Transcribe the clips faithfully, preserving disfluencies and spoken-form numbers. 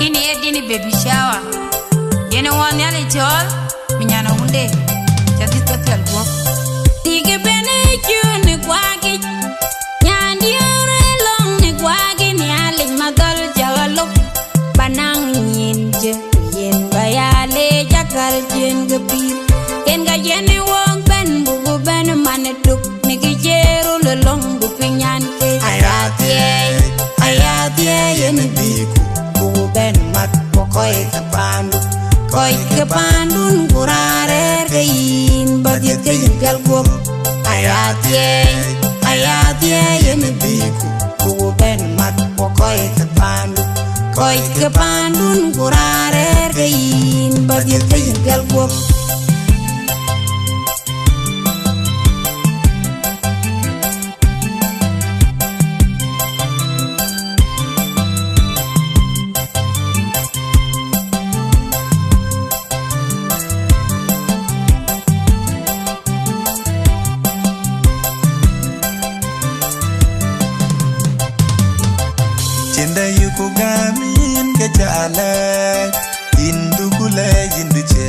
Ini e dini baby shower. Yene wɔ Nhialic cɔɔl, mi nyan awunde, ca dhiëth ke piɛl guɔ̈p. Tik bɛ̈n ë cun ë guakic, nyan diëër ë lɔ̈ŋ ë guakic, Nhialic madhɔl ca ɣa lop. Ba naŋ nyin jë, yen ba ya leec akäl cien ke pïïr. Yen ka yen ë wok bɛ̈n, buku bɛ̈n man ë tuk. Në kë cï röl ë lɔ̈ŋdu piny an, ke aya thiëëc, aya thiëëc, yen bï ku, ku bɛ̈n mat, ku kɔc ke paandu, kɔc ke paandun, ku raan rɛ̈ɛ̈r ke yïn, ba dhiëth ke yïn piɛl guɔ̈p. Aya thiëëc, aya thiëëc, yen bï ku, ku bɛ̈n mat, ku kɔc ke paandu, kɔc ke paandun, ku raan rɛ̈ɛ̈r ke yïn, ba dhiëth ke yïn piɛl guɔ̈p. Cinda yuku gamin ke ca lɛc, yïn duku lɛc, yïn duce,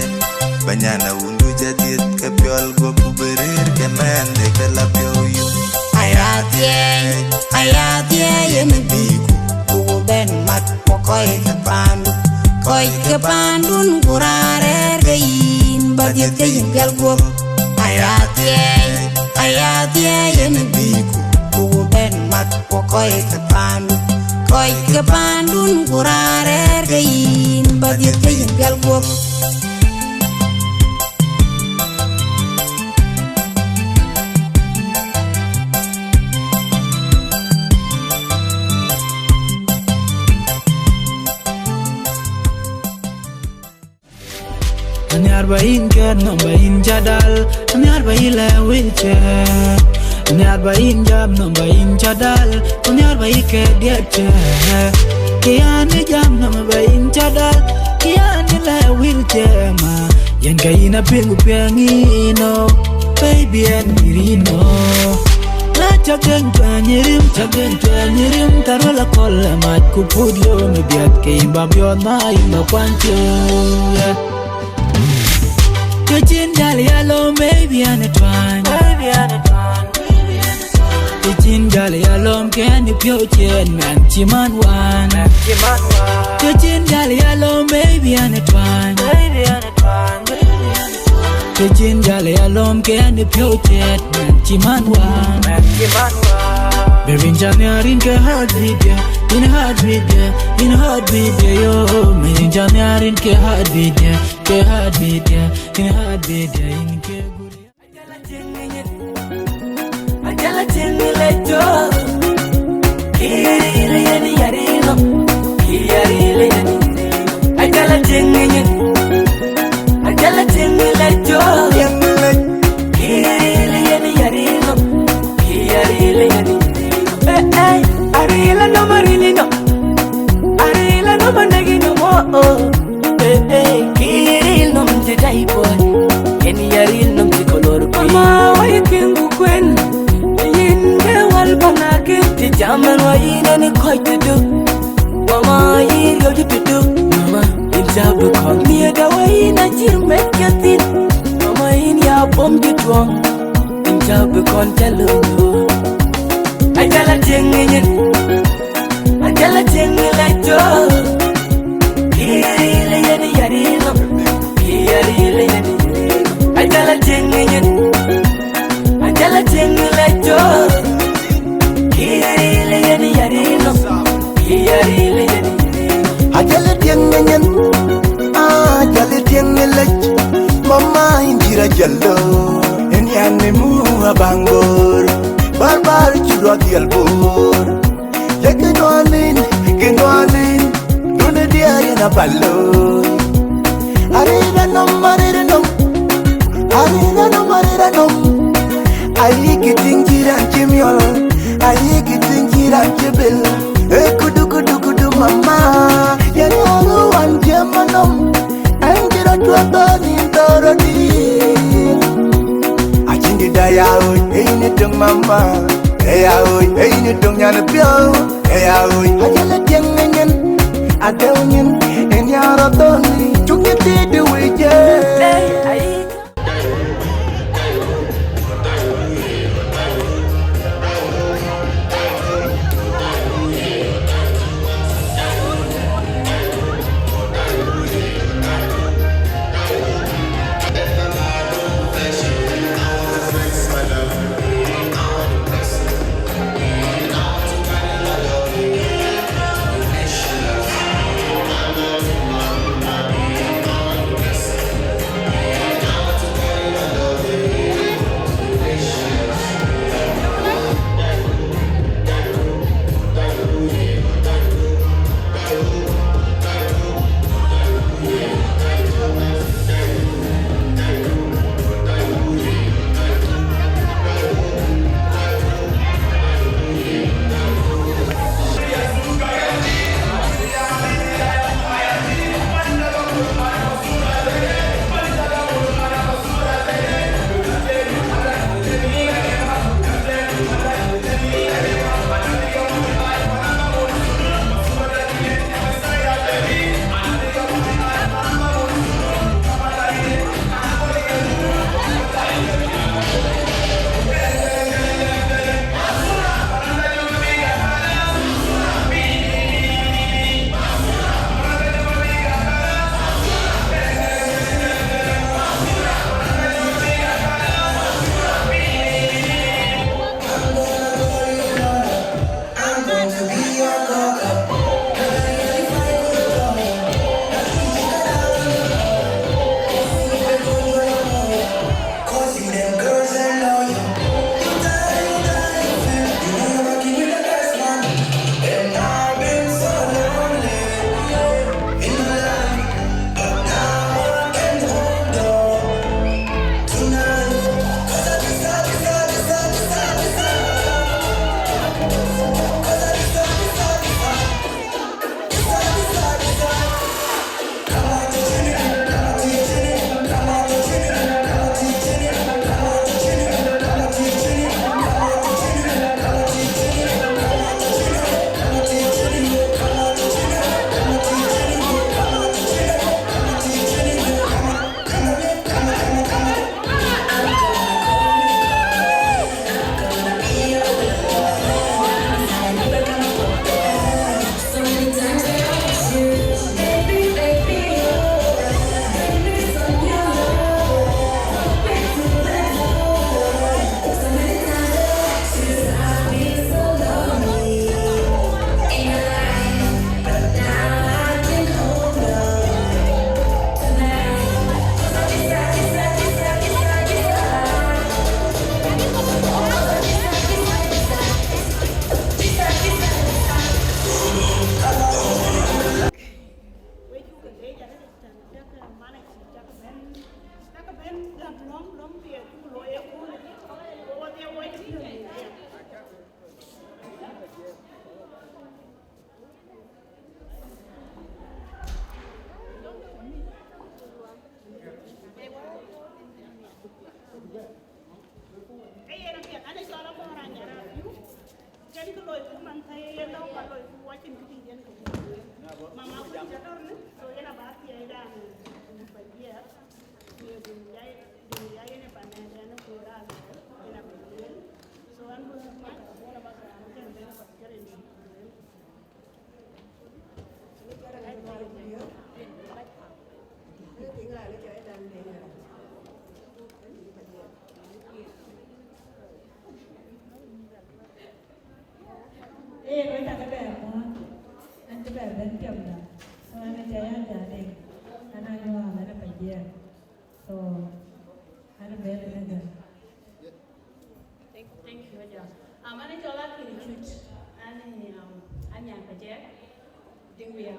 ba nyan awundu ca dhiëth ke piɔl guɔ̈p, ku bï rëër ke mɛnhde ke la piɔ̈u yum. Aya thiëëc, aya thiëëc, yen bï ku, ku bɛ̈n mat, ku kɔc ke paandu, kɔc ke paandun, ku raan rɛ̈ɛ̈r ke yïn, ba dhiëth ke yïn piɛl guɔ̈p. Aya thiëëc, aya thiëëc, yen bï ku, ku bɛ̈n mat, ku kɔc ke paandu, kɔc ke paandun, ku raan rɛ̈ɛ̈r ke yïn, ba dhiëth ke yïn piɛl guɔ̈p. Anhiar ba yïn kɛ̈t nɔm ba yïn ca dal, anhiar ba yïn lɛ̈k wheelchair. Anhiar ba yïn jam nɔm ba yïn ca dal, anhiar ba yïn kɛ̈t diɛt cɛ. Kë yan ë jam nɔm ba yïn ca dal, kë yan ë lɛ̈k wheelchair ma. Yen ka yïn a piŋ ku piɛŋ yïn, oh, baby, ɛn yïn, oh. Na cak den tuɛny rim, cak den tuɛny rim, ka röl akɔl ë mac ku put lom ë biɛt, ke yïn ba biɔt ma yïn ba kuany cöök, yeah. Kë cïn jäl ya lom, baby, ɛn ë tuany. Baby, ɛn ë tuany. Kë cïn jäl ya lom, kɛn ë piɔ̈u ciɛɛn, mɛn cï man wan. Mɛn cï man wan. Kë cïn jäl ya lom, baby, ɛn ë tuany. Baby, ɛn ë tuany. Kë cïn jäl ya lom, kɛn ë piɔ̈u ciɛɛt, mɛn cï man wan. Mɛn cï man wan. Baby, yïn ca nhiar yïn ke heartbeat, yeah. Yïn heartbeat, yeah. Yïn heartbeat, yeah, yo. Mɛn yïn ca nhiar yïn ke heartbeat, yeah. Ke heartbeat, yeah. Yïn heartbeat, yeah. Yïn ke guri. Hey, hey, kï ril nɔm cï dai puɔ̈l, yen ya ril nɔm cï kolor piny. Mama, wai piŋ ku kuen, yin ke wal panakin. Cï jam ɛn wai yin ɛn kɔc tudu. Mama, yin riɔ̈c tudu. Mama, yin cä bï kɔn. Miëëda wai yin acïr mec ke thïn. Mama, yin ya bom cï tuɔŋ. Yin cä bï kɔn cä lony. Acä la tieŋ ŋic yin. Acä la tieŋ ŋic la cök. Kï ril yen ya ril nɔm. Kï ya ril yen. Acä la tieŋ ŋic yin. Acä la tieŋ ŋic la cök. Kï ril yen ya ril nɔm. Kï ya ril yen. Acä la tieŋ ŋic yin. Acä la tieŋ ŋic lec. Mama, yïn cï rɔt jäl looi. Yen yan ni mu abaŋ bor. Bar bar cï rɔt dhiɛl bor. Ye kënɔɔnin, kënɔɔnin, dunë diɛɛr yen abä looi. Arëër anɔm, arëër anɔm, arëër anɔm, arëër anɔm. Ayï kë tïŋ cï raan cï miɔl, ayï kë tïŋ cï raan cï bil. Ee kudu, kudu, kudu, mama, yen ŋɔ̈ɔ̈th wan jiëm anɔm. Ɛn cï rɔt cuɔt thɔ̈ɔ̈r nïn thɔ̈ɔ̈r rɔt. Acïn dït aya ɣöc, ee yïn ë töŋ mama, aya ɣöc, ee yïn ë töŋ nyan ë piɔ̈u, aya ɣöc. Acä la tieŋ ë nyin, adheu nyin, Ke yen apiɛth, an ë cɔl Abɔ̈ Raan Nyarap Yum. Kën kë loi ku man thɛ̈i yen lɔ̈u ka loi ku wacin këdï yen ke wun. Mama kun ca tɔ̈r ni, so yen aba thiëëc dan ba jiɛɛk. Ye dun jai, dun jai yen ë pan ë den ku raan yen aba jiɛɛk. So an bï mac abɔ̈ la ba gam kën den kɔc kërë ni. Ee, wek aca ke bɛ̈ɛ̈r muɔ̈ɔ̈th, an cï bɛ̈ɛ̈r bɛ̈n tiɛmda, so an aca ya jal deŋ, an anyuɔɔth, an ë Pajiɛɛk. So, an ë bɛ̈ɛ̈r ënë gäk. Thank, thank you, Aja. Um, an ë cɔl Akili Cut, an ë, um, an Nyan Pajiɛɛk, Diŋ Wia.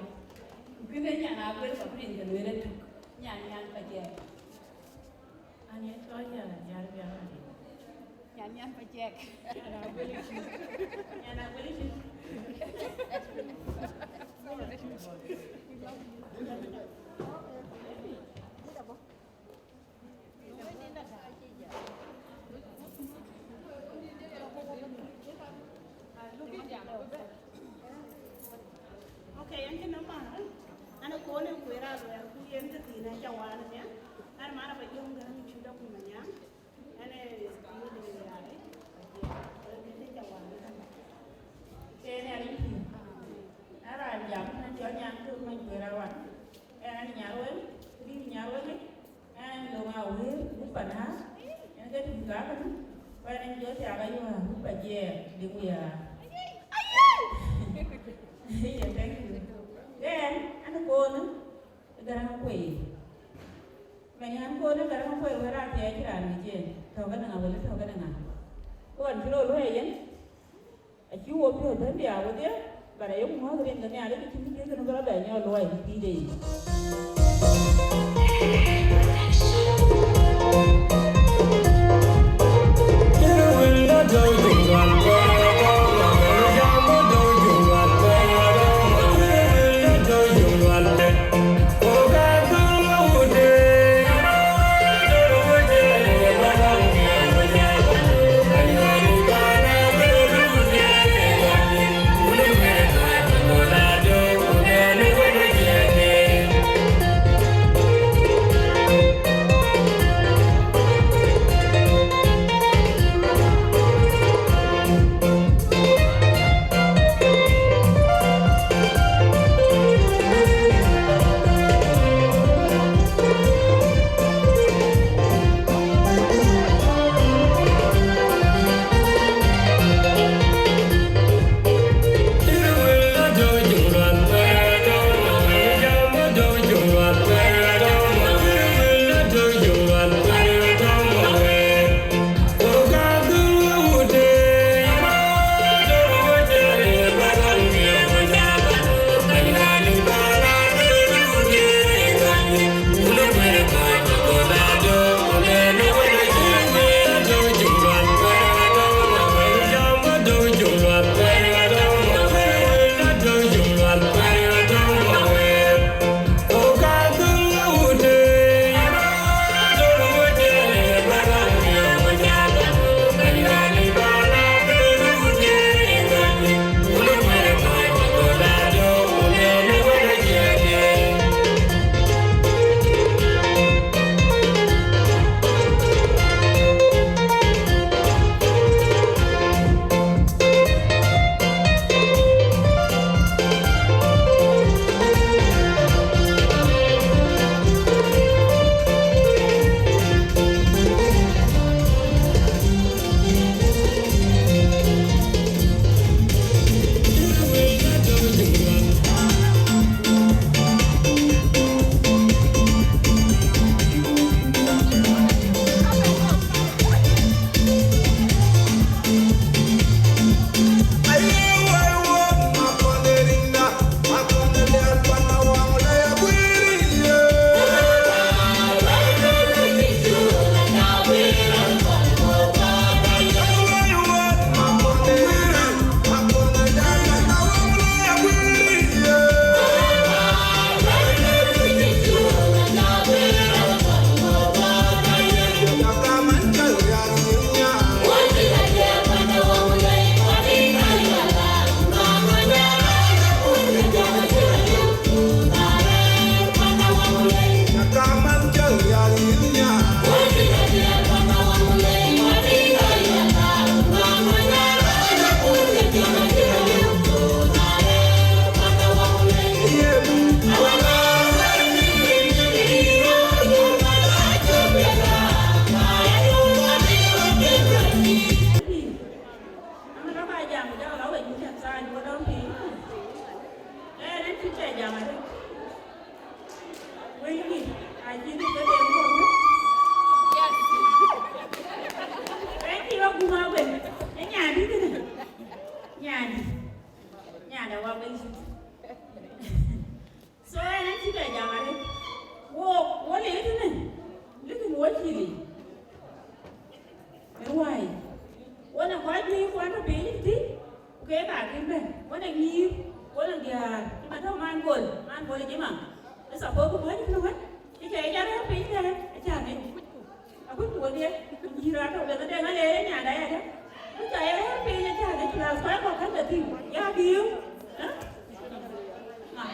Ku kënë Nyan Aguel ka piny ke lueel ëtök, Nyan, Nyan Pajiɛɛk. An ë cɔl Yar, Yar Biar Madi. Nyan, Nyan Pajiɛɛk. Nyan Aguel Cut. Nyan Aguel Cut. Okay, an cïn nɔm määr, an ë koon ë kueer aa luɛɛl, ku yen tëthiin aca waan ëmënë, an man aba yom gäŋ cït Akuc Manyaŋ, an ë yïn de yaai, an ë ca waan ëmënë. Ke Nhialic pïïr, an raan jam, an cɔl Nyan Tök Many Kueer Awan, an Nyarweŋ, ku dït Nyarweŋ, Ɛn löŋ Awëër, wut Panäär, ɛn ke tïŋ kakënë, ku ɛn jɔ thiak Ayuäär, wut Pajiɛɛk, Diŋ Wia. Ye, thank you. Ɛn, ɛn koon ë Garaŋ Kuei. Mɛn ɛn koon ë Garaŋ Kuei wën raan thiɛɛc cï raan ŋic yen, tɔ̈ kënë ŋa wala tɔ̈ kënë ŋa. Ku ɛn cï rɔt luɔ̈i yen, acï wo piɔ̈ɔ̈th bɛ̈n bï aa wedhie, but ayok muɔ̈ɔ̈th rin ke Nhialic, acïn kë kënë bï rɔt bɛ nyɔl luɔi në pïïrde yic. Jam arëët. Wënydït, acï dï ke den kɔ̈k. Yes. Wënydït wa gum awën. Ë nyandï kënë. Nyandï. Nyandï wa wënydït. So, ënë cï bɛ jam arëët. Wo, wo le tënë. Lëkën wo cï le. Ë wai. Wën ë kɔc juëc kuan tɔ̈ piny thïn, ku keek aa kën bɛ̈n. Wën ë nyïïr, wën ë diäär, cï man tɔ̈ man Bol, man Bol ë jima. Ë support ku bäny piny wën, cï cä ye jal rɛ̈ɛ̈r piny tɛ̈ɛ̈n, acä ŋic. Akuc ku wodhie, ku nyïïr aa tɔ̈ bɛ̈n ade ŋa le ë nyanda yadë. Ku cä ye rɛ̈ɛ̈r piny acä ŋic, plus kɔc kɔ̈k kën ke thïn, ya biu. Ë? Ŋa?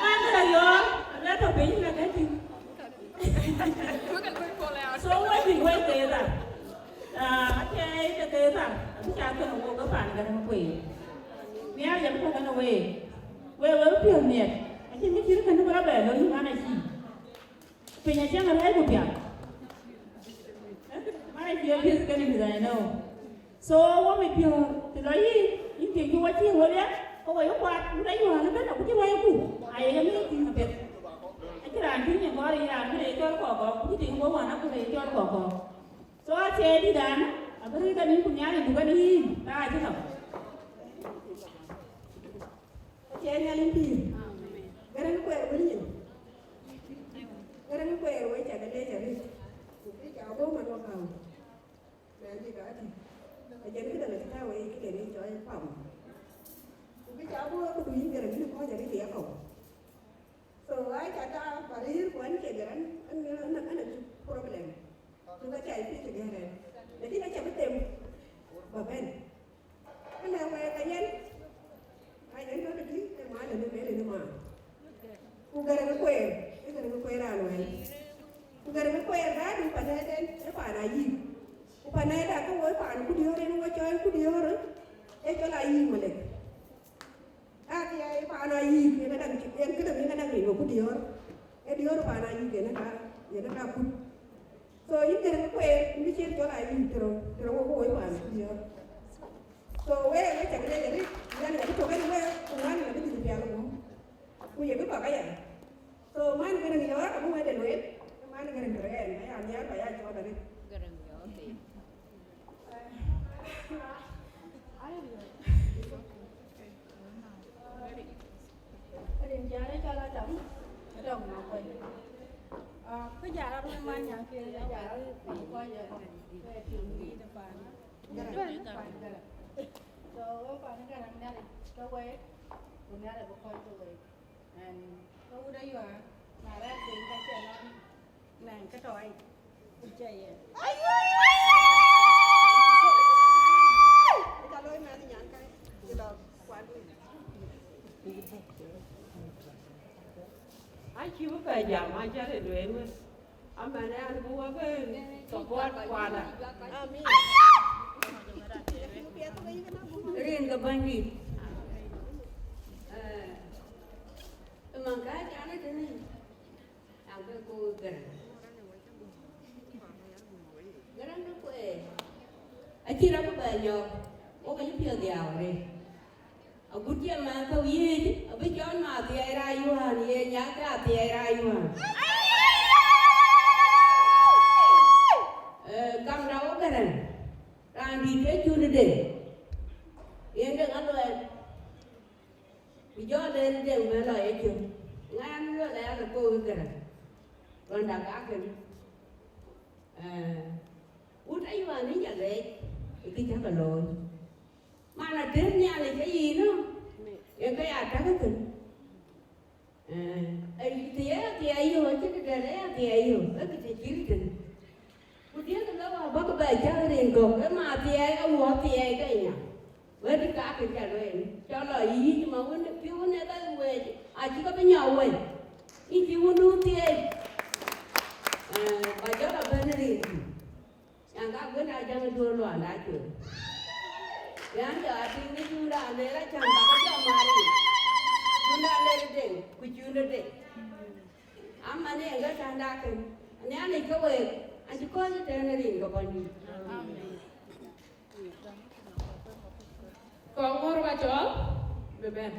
Man kë la yɔɔr, la tɔ̈ piny la kën thïn. So wek bï wek ke thar. Ah, acie ke ke thar. Abï ca kën wok ke pan Gäräŋ Kueer. Nhialic abï tɔ̈ kën week. Wek, wek piɔ̈ɔ̈th miɛt. Acïn kë cït kën bï rɔt bɛ looi man acï. Piny acïn arɛɛc ku piath. Eh? Man acï abïth kën, I know. So, wo mit piɔ̈ɔ̈th, të lɔ yï, yïn tiëŋdu wä cï ŋö liɛp, ke wo ye kuat, ku rɛc wään ëbɛ̈n, ku cï wä ye ku, aye ke mïth tïŋ apiɛth. Acïn raan tïŋ nyin gɔ̈ɔ̈r yic raan bï rɛc cɔl kɔk gɔ̈k, ku cï tiŋ wo wään aku rɛc cɔl kɔk gɔ̈k. So, acie dït dan, abï rëër kɛn yïn ku Nhialic duk kɛn yïn, ka acï lɔ. Acie Nhialic pïïr. Gäräŋ Kueer wël nyin. Gäräŋ Kueer wël cä ke leec arëët. Ku bï ca bɔ̈ man wakau. Na bï ka tïŋ, ajen këdäŋ acï tääu wei këde rëëc cɔl pam. Ku bï ca bɔ̈ këdu yïn Gäräŋ yïn kɔc arëët ë yakɔu. So, aa ca ta ba rëër ku an cie Gäräŋ, an, an, an acuk problem. Ku ka ca yï piëc ë Gäräŋ. Lakin aca bï them ba bɛ̈n. Kënë wek ka yen, ka yen tɔ̈ tëtï, ke man ënë mɛl ënë man. Ku Gäräŋ Kueer, ë Gäräŋ Kueer raan wɛ̈ɛ̈l. Ku Gäräŋ Kueer dhadu panɛden, ë paan ayïk. Ku panɛda ke woi paan Kudiöör, yen wo cɔl Kudiöör, ë cɔl ayïk Malek. Aa, ke ya ë paan ayïk, yen adäŋ, yen këdäŋ, yen adäŋ rin wo Kudiöör. Ë Diöör paan ayïk, yen aka, yen aka kut. So, yïn Gäräŋ Kueer, yïn bï ciët cɔl ayïk tërë, tërë wo, wo woi paan Kudiöör. So, wek, wek cak leec arëët, yɛn abï tök kɛn wek, ku man abï dhil pial ëmɔ. Ku ye bï kɔk aya. So, man Gäräŋ yɔ̈ɔ̈k, abï wɛ̈tde lueel, man Gäräŋ tërë ɛn, aya nhiaar ba ya cɔɔl arëët. Gäräŋ yɔ̈ɔ̈k, okay. Rin jare cɔl Adam, Adam Makuei. Ah, ku jara run man nya ke jara run ko ye ko. Ke tin di de pan. Gäräŋ, pan Gäräŋ. So, wo pan Gäräŋ Nhialic ke wek, ku Nhialic bï kɔc ke wek. And ke wut ayuaar, na rɛ̈ɛ̈r piny ka cï nɔm nɛŋ ke tɔɔi, ku cï ye. Ka looi mɛnh nyan ka, cï lɔ kuat. Acï bï pɛ̈i jam, acä rëër lueel wën. Aman ë an, bï wä bɛ̈n support kuanda. Amin. Rin ke Bɛ̈nydït. Eh, ë man ka can ë tënë, an, ke ku Gäräŋ. Gäräŋ de Kueer. Acï rɔt bï bɛ nyɔk, wo ke cï piɔ̈ɔ̈th dhiau arëët. Agut cï man thou yiëëc, abï cɔl ma thiɛɛi rac wään, ye nyath ke athiɛɛi rac wään. Eh, gamda wo Gäräŋ, raan dït ke cundë Deŋ, yen Deŋ Aluɛɛl, ku jɔ Deŋ, Deŋ bɛ̈n lɔ ye cök. Ŋa ɛn luel aya ke kok Gäräŋ, rɔnda ka kënë. Eh, wut ayuan ni jalɛc, ë kë cä ke looi. Man atëër Nhialic ke yïn ë, ë ke ya tak ë thïn. Eh, ë të ye athiɛɛi yök, acï të dɛ̈t ë ya athiɛɛi yök, ë kë të cït thïn. Ku diëëk lɔ wa bäk bɛ cäk rin gɔ̈k, ë ma athiɛɛi, awuɔ athiɛɛi ke nya. Wɛ̈t ka kë cä lueel, cɔl lɔ yïc ma wën, piɔ̈u wën ë ka wec, acï ke bï nyɔk wei. Yïn cï wëndu thiëëc. Eh, ba jɔl a bɛ̈n rin. Yan ka wën a jam duön luanda cuël. Yan jɔ a tïŋ ni cunda le la cam ba ka jɔ mari. Cunda le Deŋ, ku cunda Deŋ. Ama ne ga tanda ken. Ne ani ka we, an ti ko ni te ne rin ga bandi. Amen. Kɔŋ ŋuɔ̈r ba cɔl bï bɛ̈n.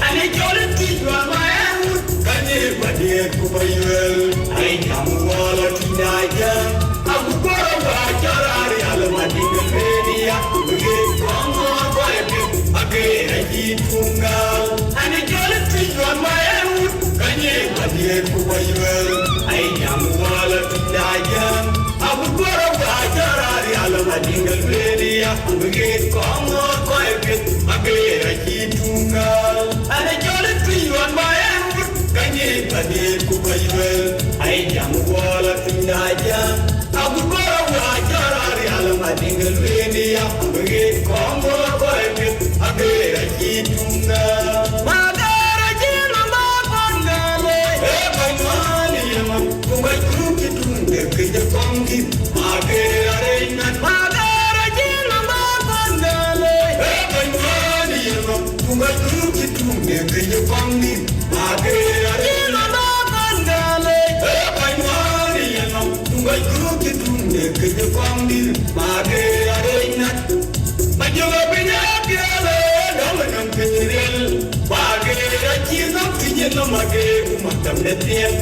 Ani cɔl ë Tuic Lual Mayen Wut, ka nyic bä diëët ku bä yuël. Ai jam wala Tuic da jam, aku goro wa jara rial ma ding beni ya. Ugit kɔŋ mor bä e pit, agir a ji tungal. Ani cɔl ë Tuic Lual Mayen Wut, ka nyic bä diëët ku bä yuël. Ai jam wala Tuic da jam, aku goro wa jara rial ma ding beni ya. Ugit kɔŋ mor bä e pit, agir a ji tungal. Ani cɔl ë Tuic Lual Mayen Wut, ka nyic bä diëët ku bä yuël. Ai jam wala Tuic da jam, aku goro wa jara rial ma ding beni ya. Ugit kɔŋ mor bä e pit, agir a ji tungal. Ma gɛr a ji namba kɔn gale. E bä nyuan yema. Ku bä cuk cï tuŋ de kë jë kɔŋ dït, ma ke arëëc nat. Ma ke arëëc namba kɔn gale. E bä nyuan yema. Ku bä cuk cï tuŋ de kë jë kɔŋ dït, ma ke arëëc namba kɔn gale. E bä nyuan yema. Ku bä cuk cï tuŋ de kë jë kɔŋ dït, ma ke arëëc nat. Majɔŋ a piny a piɛl, dɔm a nɔŋ piny riɛl. Ba ke ra cïn nɔm tïc nɔm a ke ku ma tam de piɛl.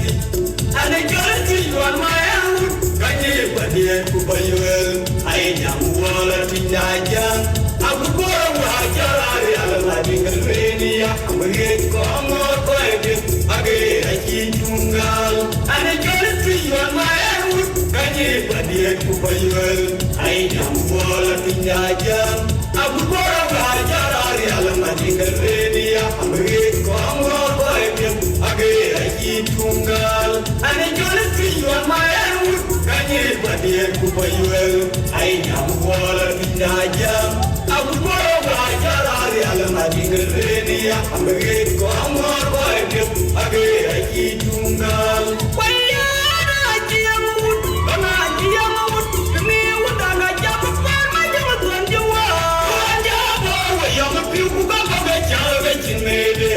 Ani jɔl tïc luan ma ɛn wut, ka nyi ba diɛt ku ba yuɛl. Ai jam wala tïc na jam, a ku bɔr wa jɔl a rial ma di ka lueni ya. Ku riet kɔŋ ŋɔɔr kɔc piɛth, a ke ra cïn tuŋ gal. Ani jɔl tïc luan ma ɛn wut, ka nyi ba diɛt ku ba yuɛl. Ai jam wala tïc na jam, a ku bɔr wa jɔl a rial ma di ka lueni ya. Ku riet kɔŋ ŋɔɔr kɔc piɛth, a ke ra cïn tuŋ gal. Ani jɔl tïc luan ma ɛn wut, ka nyi ba diɛt ku ba yuɛl. Ai jam wala tïc na jam, a ku bɔr wa jɔl a rial ma di ka lueni ya. Ku riet kɔŋ ŋɔɔr kɔc piɛth, a ke ra cïn tuŋ gal. Wayana jiɛŋ wut, bana jiɛŋ wut, ni wut ana jam pan ma jam tuan jiwa. Jabo wayɔŋ piu ku ka ba be jal be cin me de.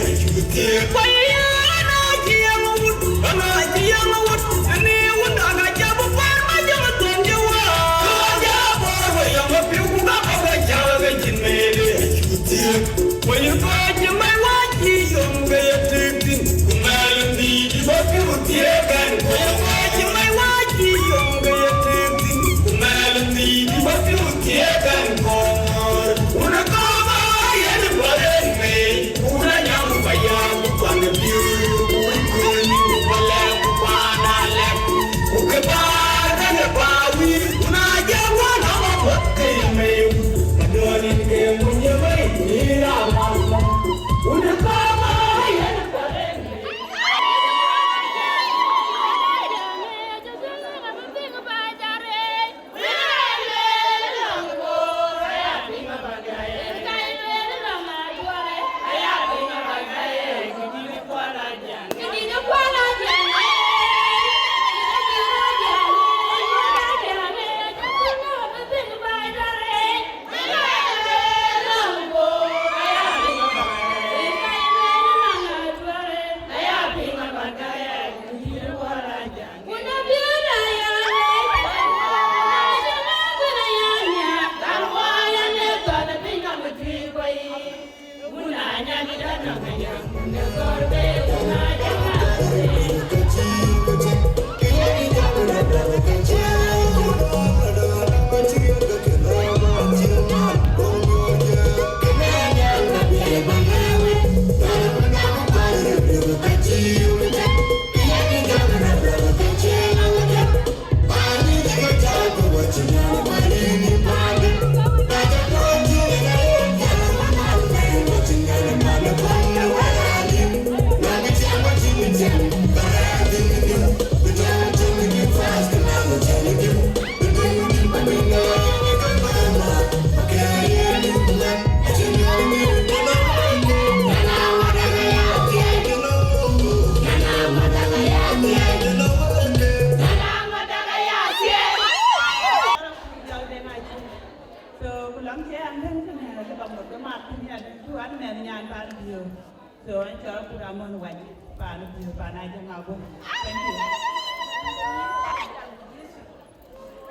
So, an cɔl Kur Amon Wac, paan Biöör, paan Ajäŋ Agum. Thank you.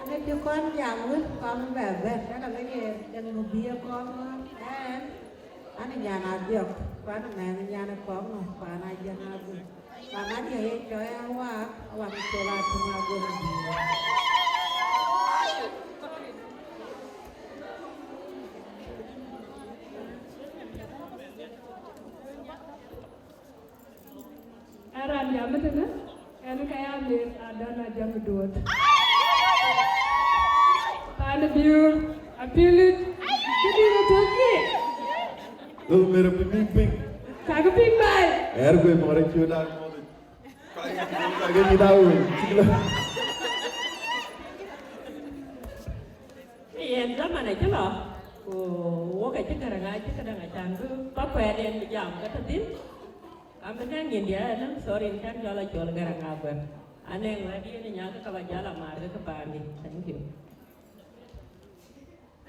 Ane cï kɔn jam wën kɔn bɛ bɛ̈n, ka ka ŋic ye, ye ŋö bï ye kɔn ŋɔ̈ɔ̈r ɛn, an nyan Adhiɔ̈k, ku an mɛnh nyan kɔn ŋɔ̈ɔ̈r, paan Ajäŋ Agum. Mama diɛ ye cɔɔi awaak, awaak col Atem Agum Biöör. Ë raan jam ëtënë, ɛn ka ya Mɛr Adan Ajäŋ Duɔ̈t. Paan Biöör, Apiölic, këdï röt tök ye. Lo Mɛr abï bï piŋ. Kakë piŋ baai. Ɛɛr guëë mɔ̈r acï wëda mɔ̈th. Kakë yï da wëu. Yen zaman acï lɔ, ku wok acï Gäräŋ acï këdäŋ acan bï pakuɛɛr yen bï jam ke tɔ̈ thïn. An bï nɛ̈ŋ nyin diɛ̈ ɛn, sorry, yen kɛn jɔl acɔl Gäräŋ Aguɛ̈r. Anɛŋ wɛ̈t yen ë nyak ke ka ba jäl amär ke paandï. Thank you.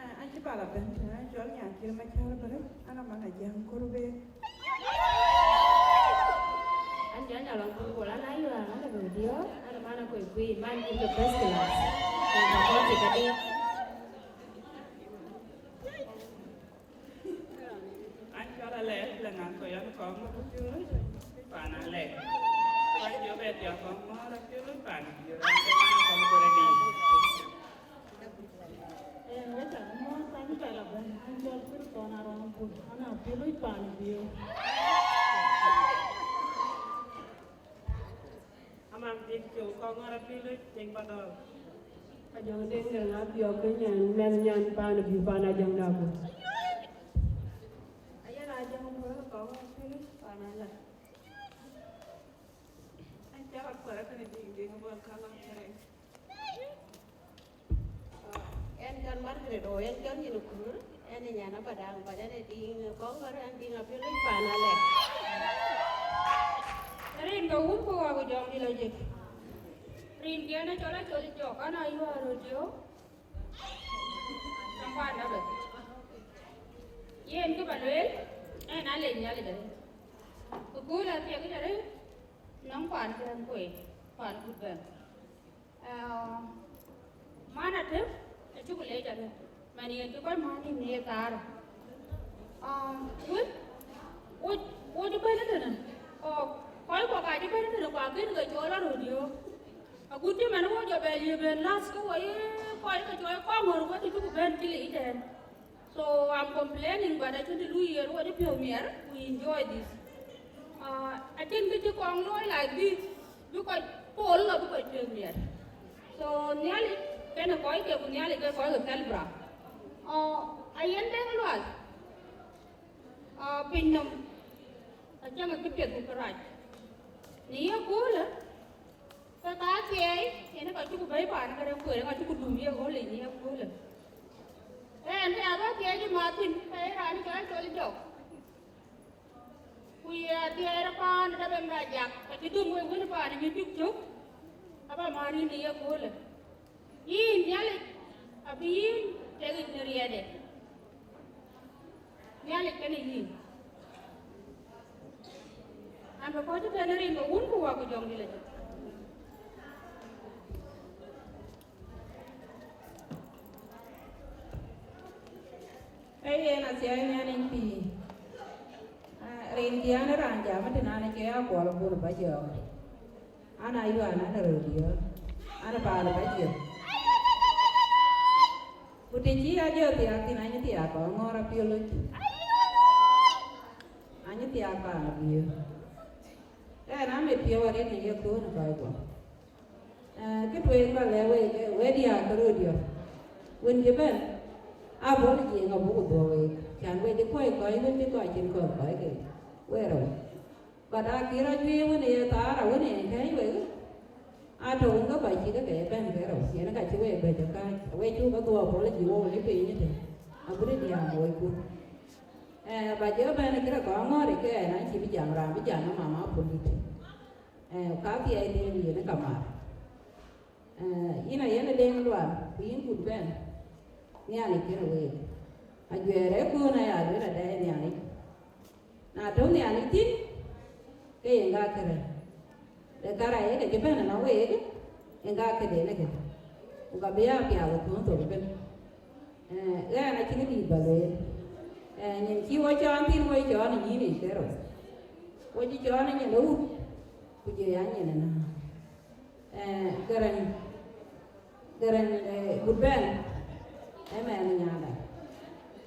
Ah, an cï bal abɛ̈n tënë, an cɔl Nyankïr Macär Bërë, an aman Ajäŋ Kurbek. An jɔ nyal ɔn kun gol, an ayuan, an abï diɔ̈ɔ̈k, an man akuc kuic, man cïn ke first class. Nyan ka kɔc cï kedï. An cɔl Alɛɛr Leŋaŋ, ku yɔn kɔŋ ŋɔ̈ɔ̈r Apiölic, paan Alɛɛr. Ku an jɔ bɛ thiɔ̈k kɔŋ ŋɔ̈ɔ̈r Apiölic, paan Biöör, an ke man kɔŋ bërë dï. Ee, wek ca mɔ̈ɔ̈th, an cɔl abɛ̈n, an cɔl Pïr Thɔn Arɔŋ Bul, an Apiölic, paan Biöör. Amam Dït Cöu, kɔŋ ŋɔ̈ɔ̈r Apiölic, tiŋ Padhɔl. Ajäŋ Deŋ Deŋ Athiɔ̈k, ke nyan, mɛnh nyan paan Biöör, paan Ajäŋ Dagul. Ayen Ajäŋ Duɔ̈t, kɔŋ ŋɔ̈ɔ̈r Apiölic, paan Alɛɛr. An cɔl Akuɛɛr, kënë Diŋ Diŋ Bol Kaŋ Akɛrɛŋ. Ɛn cɔl Margaret, o ɛn cɔl nyin Kur, ɛn ë nyan Abadaŋ, but ɛn ë Diŋ kɔŋ ŋɔ̈ɔ̈r, ɛn Diŋ Apiölic, paan Alɛɛr. Rin ke wun ku wak ku jɔŋdït lɔ jik. Rinkiɛn acɔl Acol Jɔk, an ayuɔ̈ɔ̈r röt diɔ̈ɔ̈k. Nɔm kuan dap bɛ. Yen kë ba lueel, ɛn alec Nhialic arëët. Ku kööl athiɛkic arëët, nɔm kuan kɛn kueer, kuan kut bɛ̈n. Ah, man Atem, acuk leec arëët, man yen cï kɔc mat nïm në ye thaar. Ah, wën, wo, wo cï bɛ̈n ëtënë, kɔc, kɔc kɔ̈k aa cï bɛ̈n ëtënë, ku akën ke cɔl aröt yöök. Agut cï man wo jɔ bɛ liep en last, ke wo ye kɔc ke cɔl kɔŋ ŋɔ̈ɔ̈r, wo cï cuk bɛ̈n cï leec ëtɛ̈ɛ̈n. So I'm complaining, but acïn të lui yen, wo cï piɔ̈u miɛt, we enjoy this. Ah, acïn kë cï kɔŋ looi like this, bï kɔc pol lɔ bï kɔc piɔ̈u miɛt. So Nhialic kenë kɔc ke, ku Nhialic ke kɔc ke Pilbara. Ah, ayen Deŋ Lual, ah, pinynhom acäŋ kë piɛth ku kërac. Në ye köölë, ke ka thiɛɛi, yen ka cuk bɛ̈i paan ke rem kueer, ka cuk dum ye ɣöl yic në ye köölë. Ɛn, ke abä thiɛɛi cï mat thïn, ke ye raan cɔl Acol Jɔk. Ku ye athiɛɛr paan dap en ba jak, ka cï dum wek wën paan ë nyuc cuk cök, aba mat yïn në ye köölë. Yïn Nhialic abï yïn tek yic në riɛɛtde. Nhialic kenë yïn. An, bï kɔc tënë rin ke wun ku wak ku jɔŋdït lɔ jik. Ee yen athiɛɛi Nhialic pïïr. Ah, rin thiaan raan jam ëtënë, an, acie Akuɔl Bul Bajɔɔk. An, ayuan, an, röt diöör, an, paan Bajiëth. Ku të cï Ajiëth thiaak thïn, anyï thiaak kɔŋ ŋɔ̈ɔ̈r Apiölic. Anyï thiaak paan Abiöör. Ɛn, amit piɔ̈u arëët në ye kööl në kɔc guɔ. Eh, kë tueŋ ba lɛ̈k wek, eh, wek diäär ke röt diɔ̈k. Wën cï bɛ̈n, abɔ̈ në Jiëëŋ abuk dhuɔ̈k week. Cän we cï kuɔ̈c kɔc wën cï kɔc cïn kɔ̈th kɔc ke. Wek rou. But akï rɔt juëc wën ë ye thaar awën ë kɛ̈ɛ̈c wek, atɔ̈ wën ke kɔc cï ke ke bɛ̈n ke rou, yen ka cï wek bɛ̈c ë kääc, wek cuk ke dhuɔɔk apology wok ë piny ëtën, abï diäär moocku. Eh, ba jɔ bɛ̈n ë kërë kɔc aŋɔ̈ɔ̈r ë ke ɛn acï bï jam raan bï jam ë mama apulit. Eh, ka thiɛɛi dhil yen ë ka mar. Eh, yïn ayen ë Deŋ Lual, ku yïn kut bɛ̈n, Nhialic kenë week. Ajuɛɛr ë köön aya lueel adɛɛi Nhialic. Na tɔ̈u Nhialic thïn, ke yen ka kërɛɛc. Ee kärac ë ke cï bɛ̈n ënɔŋ week, yen ka këden ë kë. Ku ka bï ya piath ë tuɔ̈ɔ̈ŋ thok ëbën. Eh, ɣɛn acïn dït ba lueel. Eh, nyin cï wɔ cɔɔl thïn, wɔ cɔɔl ë nyïïn yic kerou. Wɔ cï cɔɔl ë nyin ë wut, ku jɔ ya nyin ë näär. Eh, Garaŋ, Garaŋ, eh, Gutbɛ̈n, ëmɛn ë nyanda.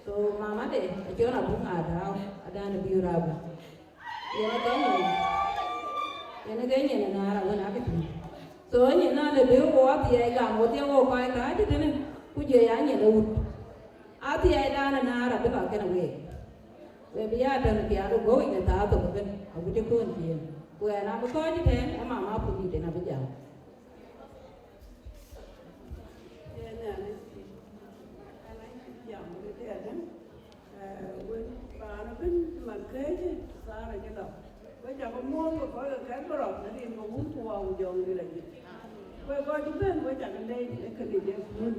So, mamade, acɔl Abuk Ŋaar Dau, adan ë Biöör Abuk. Yen ë ke nyin, yen ë ke nyin ë näär awën akë tïŋ. So, nyin nɔn ë bï wɔ athiɛɛi gam, wɔ thiɛɛi wɔ kɔc kääc tëtënë, ku jɔ ya nyin ë wut. Athiɛɛidan ë näär abï lɔ kënë week. We bï ya tɛ̈n piath ë gɔ̈u yic në thaa thok ëbën, agut cï köön ciëën. Ku ɣɛn abï kɔ̈ɔ̈c ëtɛ̈ɛ̈n, ë mama Pudït en abï jam. Yen Nhialic, ɣɛn acï jam wek ëtɛ̈ɛ̈n. Eh, wek raan ëbën cï man këëc, Thara cï lɔ. Wek cakë muɔ̈ɔ̈th ke kɔc ke kɛ̈t bï rɔt, në rin ke Wun ku Wä ku Jɔŋdït Lajik. Wek kɔc cï bɛ̈n, wek cakë leec ë kënë jek wun.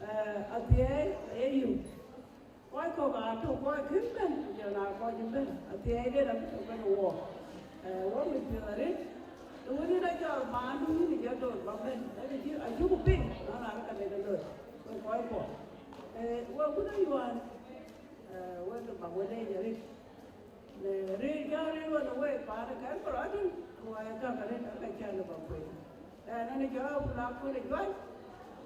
Eh, athiɛɛi aye yök. Kɔc kɔ̈k aa tök, kɔc kën bɛ̈n, ku jɔl aa kɔc cï bɛ̈n. Athiɛɛiden abï tök kenë wɔ. Eh, wɔ mit piɔ̈ɔ̈th arëët, të wën yen acɔl baandu yïn ë jɔ döt ba bɛ̈n, ee kë cï acuk piŋ, nɔn raan ka lek ë loi, wek kɔc kuɔ. Eh, wek wun Ayual, eh, wek bä we leec arëët. Në rëër cä rëër ɣɔn ë wek paan ë kɛ̈n bï rɔt tïŋ, ku ɣɔn ë gäk arëët, aka cä lë ba kueen. Ɣɛn, ɣɛn ë jɔ̈ɔ̈k ku la kuën ë juac,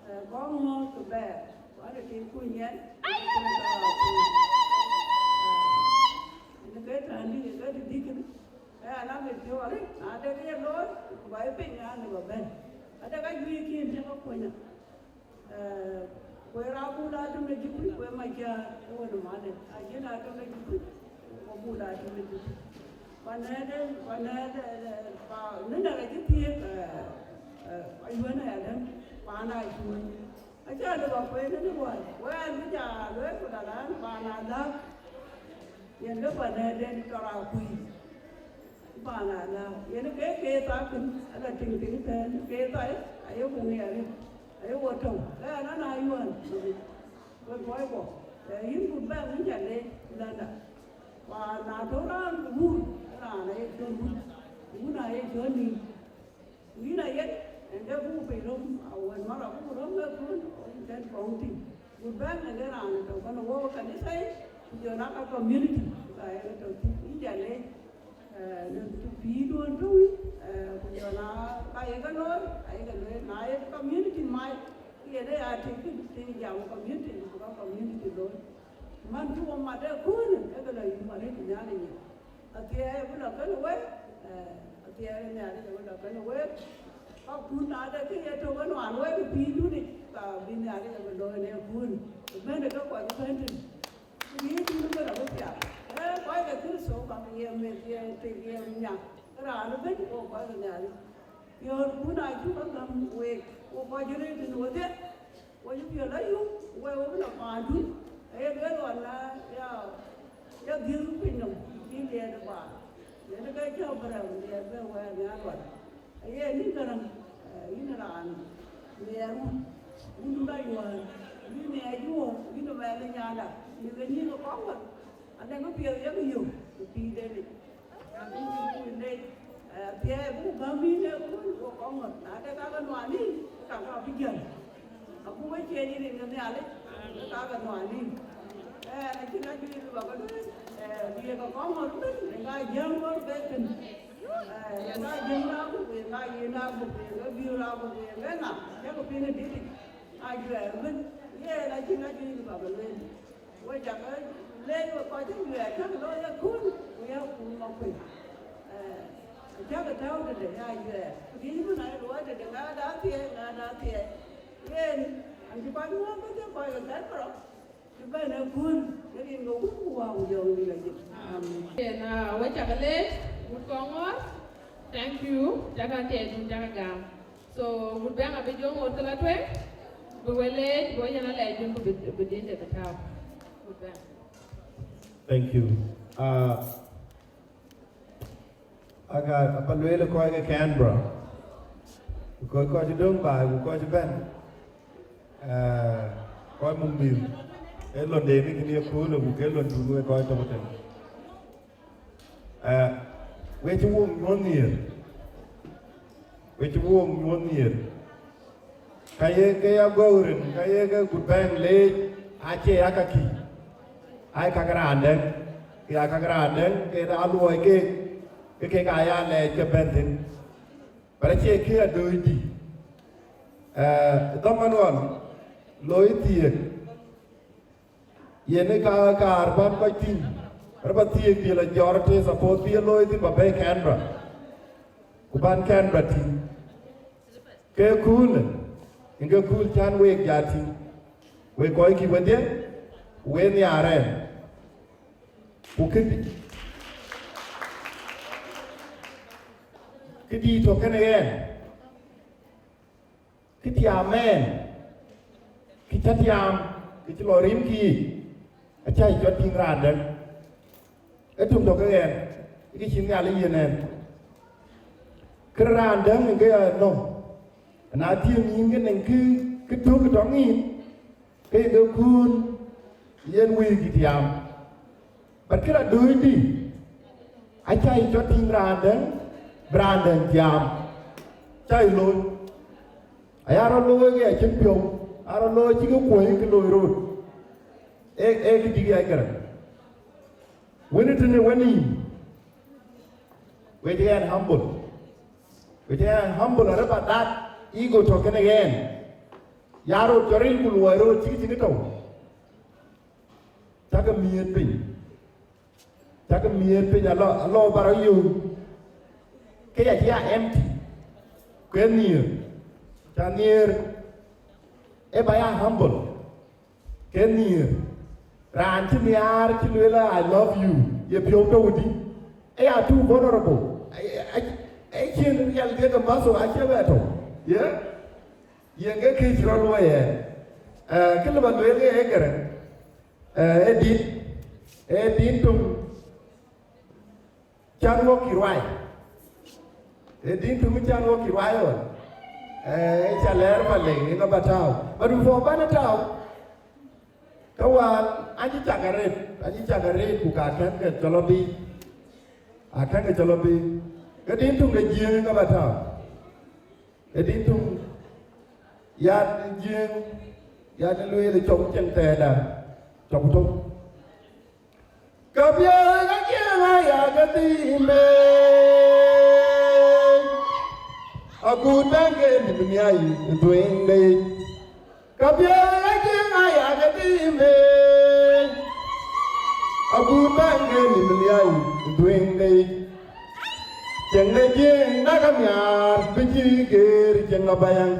eh, kɔŋ ŋɔ̈ɔ̈th ku bɛɛr, ku ɣɛn ë tiŋ kuny yɛn, ku ɣɛn ë gäk aa kueen. Eh, yen ke tɛ̈n dï, ke dï dï kënë. Ɣɛn, amit piɔ̈u arëët, na de kë ye looi, ku ba ye piny, ɣɛn ë ba bɛ̈n. Ade ka juëc kiën cä ke kuönyë. Eh, ku ë raan Bul Atem de Jukuc, ku ë Macäär, ë wën ë Malek. Acïn Atem de Jukuc, ku Bul Atem de Jukuc. Panɛ̈ɛ̈t, panɛ̈ɛ̈t, eh, pa, në nɛ̈k acï thiëëk, eh, eh, Ayual Ayadäŋ, paan Acuɔ̈ny. Acä lë ba kueen në luɔi, wɛ̈ɛ̈r bï ja lueel ku la raan paan Alääu. Yen ke panɛ̈ɛ̈t den tɔ̈ raan kuc. Paan Alääu, yen ke ke thaa kën, ala tiŋ tiŋ tɛ̈ɛ̈n, ke thaa, aye ku ŋiɛɛr, aye wo tɔ̈u. Ɣɛn ana yuɔ̈ɔ̈n, wek kɔc kuɔ, eh, yïn ku bɛ̈n yïn ca leec landa. Ku na tɔ̈u raan wun, raan aye cɔl wun, wun aye cɔl nïïm. Ku yïn ayen, ënde buk piny röm, awën mär abuk röm ë kun, ɣɔn tɛ̈n kɔŋ tïŋ. Ku bɛ̈n ënde raan ë tɔ̈u kɔn wok ë kanitha yic, ku jɔl aa ka community, ka yen ë tɔ̈u thïn, yïn ca leec, eh, në pïïrduön tɔ̈u yic, eh, ku jɔl aa ka ye ke looi, aye ke looi, na ye community mac, ke yen ë ya tïŋ, tïŋ jam community, ku ka community looi. Man cï wo mat ë köölë, ke ke lɔ yum arëët ë Nhialic yic. Athiɛɛi abï lɔ kënë wek, eh, athiɛɛi ë Nhialic abï lɔ kënë wek. Ka kun na de kë ye tök ënɔɔnë wek ë pïïrdun yic, ka bï Nhialic abï looi në köölë. Ku bɛ̈n ë ke kɔc bɛ̈n tïŋ. Ku yïn tïŋ bï lɔ bï piath. Ee, kɔc ke Kërtho, ka bï ye meth, ye tik, ye nya. Raan ëbën, wo kɔc ke Nhialic. Piɔ̈ɔ̈rkun acuk a gäm week, wo kɔc rëër tënë wedhie. Wo cï piɔ̈ɔ̈th la yum, wek wo bï lɔ paandun, aye lueel ɣɔn na ya, ya dhiëth piny nɔm, cï liɛɛt ë baar. Yen ke cä bï rɛm liɛɛt bï wɛɛr nhial ɣɔn. Aye nïn Garaŋ, eh, yïn raan nhiɛɛr wun, wundun Ayual, yïn nhiɛɛr juɔ̈ɔ̈r, yïn ë mɛnh ë nyanda, mïth ë nyïïn ë kɔŋ ɣɔn. Anɔŋ kë piɛth yak yök ë pïïrden yic. Abï yïn kuc lec, eh, athiɛɛi buk gäm yïn ë kun, wo kɔŋ ŋɔ̈th, na de ka ke nuan yïn, ka ka bï jäl. Abuk we ciëëc rin ke Nhialic, ke ka ke nuan yïn. Eh, acïn ajuëc bï ba ke lueel, eh, bï ye ke kɔŋ ŋɔ̈th ëbën, yen ka jiëŋ ɣɔ̈r ke thïn. Eh, yen ka jiëŋ raan buk, yen ka yen raan buk, yen ke biöör raan buk, yen ke ŋa, yak piŋ ë dïtic. Ajuɛɛr ëbën, yen acïn ajuëc bï ba ke lueel. Wek cakë leec wek kɔc cï juɛɛr cäk looi ë kun, ku ya kun Makuëi. Eh, cäk tääu tëde ya juɛɛr. Ku dïït bï na luɔi tëde ŋaada athiɛɛi, ŋaada athiɛɛi. Yen, an cï kɔc ŋuɔ̈ɔ̈th kedhie kɔc ke Kɛ̈rkɔrɔ, cï bɛ̈n ë kun, ke rin ke Wun ku Wä ku Jɔŋdït Lajik. Amen. Yen, ah, wek cakë leec, wut kɔŋ ŋɔ̈ɔ̈r. Thank you. Cakë athiɛɛi dun cakë gam. So, wut bɛ̈ŋ abï jɔ ŋoot ke la tueŋ, bï we leec, bï we yɛn alɛɛc dun, ku bï, bï dinde bï tääu. Wut bɛ̈ŋ. Thank you. Uh, aga, aba lueel kɔc ke Canberra. Ku kɔc, kɔc döŋ baai, ku kɔc bɛ̈n. Uh, kɔc muk mïth. Ee lon de ni kënë ye köölë, ku ke lon dun wek kɔc tɔ̈ tën. Eh, we cï wok nyuɔ̈th nhiëër, we cï wok nyuɔ̈th nhiëër. Ka ye ke ya gɔ̈u rin, ka ye ke gut bɛ̈ɛ̈ŋ leec, acie ya ka kï, ai kak raan dɛ̈ŋ, ke ya kak raan dɛ̈ŋ, ke aa luɔi keek, ke kek aa ya lɛɛc ke bɛ̈n thïn. But acie kë adööcdï. Eh, dhaman ɣɔn, looi thiëëk, yen ë ka kaar bän kɔc tïŋ, rɔt bä thiëëk dhil a jɔr të suppose bï e looi thïn bä bɛ̈i Canberra, ku bän Canberra tïŋ. Ke kuulë, yen ke kuul cän week ja tïŋ, wek kɔckï wedhie, ku wek nhiaar ɛn. Ku këdï, këdï tɔ̈ kënë ɣɛn, kë tiaam ɛn, kë cä tiaam, kë cï lɔ rimkï yiic, acä cï cɔt tïŋ raan dɛ̈ŋ. Ee töŋ tɔ̈ ke ɣɛn, ee kë cï Nhialic yiën ɛn. Kë raan dɛ̈ŋ ë ke ya nɔm, na thiëëm yïn ke nɛŋ kë, kë tök tɔŋ yïn, ke ye ke kuun yen wëëkï tiaam. But kë rɔt dööcdï, acä yï cɔt tïŋ raan dɛ̈ŋ, bï raan dɛ̈ŋ tiaam. Cä yï looi. Aya rɔt looi ke acïn piɔ̈u, aa rɔt looi cï ke kuɔ̈i ke looi röt. Ee, ee kë dïk ya gɛrɛ. Wën ë tënë wën yïn, we cï ɣɛn humble. We cï ɣɛn humble, arë bä dat ego tɔ̈ kënë ɣɛn. Ya röt cɔl ril ku luɔi röt cïk cïk tɔ̈u. Cakë miëët piny. Cakë miëët piny alɔ, alɔ bä rɔ yöök. Ke ya cï ya empty. Ku ë nhiëër. Ca nhiëër. Ee bä ya humble. Ke nhiëër. Raan cï nhiaar cï lueel, "I love you." Ye piɔ̈u tɔ̈u dï? Ee ya too vulnerable. Ai, ai, ai, cïn riɛl ke ke muscle acie bɛ tɔ̈u. Ye? Yen ke kë cï rɔt luɔi ë. Eh, kë lë bä lueel ke ee gɛrɛ. Eh, ee din. Ee din töŋ cän wok kï ruai. Ee din töŋ cän wok kï ruai ɣɔn. Eh, ee ca lɛɛr bä leŋ, yen abä tääu. But before bän tääu, ke wään, an cï cak arëët, an cï cak arëët, ku ka kɛ̈n ke cɔl abï. A kɛ̈n ke cɔl abï. Ke din töŋ de Jiëëŋ yen abä tääu. Ee din töŋ, yan Jiëëŋ, yan lueel cɔk cieŋ thɛɛrda, cɔk tök. Ka biäk Jiëëŋ aya ke dhiim ë, agut bɛ̈n ke nïm nhiai ë dhuëëŋde yic. Ka biäk Jiëëŋ aya ke dhiim ë, agut bɛ̈n ke nïm nhiai ë dhuëëŋde yic. Cieŋ de Jiëëŋ dak amiaar bï cï geer cieŋ abäyaŋ.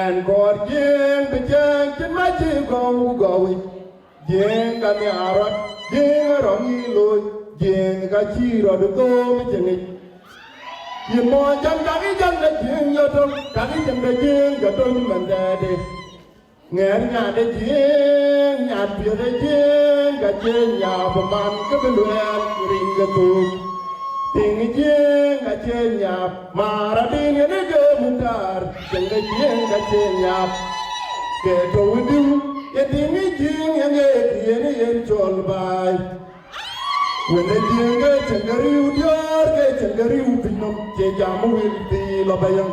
Ɛn kɔɔr Jiëëŋ bï cieŋ cït ma cï gɔu gɔu yic. Jiëëŋ ka nhiaar rɔt, Jiëëŋ ë rɔŋ yï looi, Jiëëŋ ka cï rɔt ë thoom ë cieŋ yic. Yïn mɔɔny jam, dak yï jam de Jiëëŋ yɔ̈tök, dak yï jam de Jiëëŋ jɔt tök mɛn thɛɛrde. Ŋɛ̈ɛ̈r nyan de Jiëëŋ, nyan piɛth de Jiëëŋ, ka cie nyap man ke bï luɛɛl rin ke thuk. Tiŋ Jiëëŋ ka cie nyap, maar adïn yen ë ke Muktar, tiŋ de Jiëëŋ ka cie nyap. Ke tɔ̈u ë diu, ye tiŋ Jiëëŋ yen ë yen yen cɔl baai. Wën ë Jiëëŋ ke cïn ke riu diäär, ke cïn ke riu piny nɔm, cie jam ë wil thii lɔ ba yäŋ.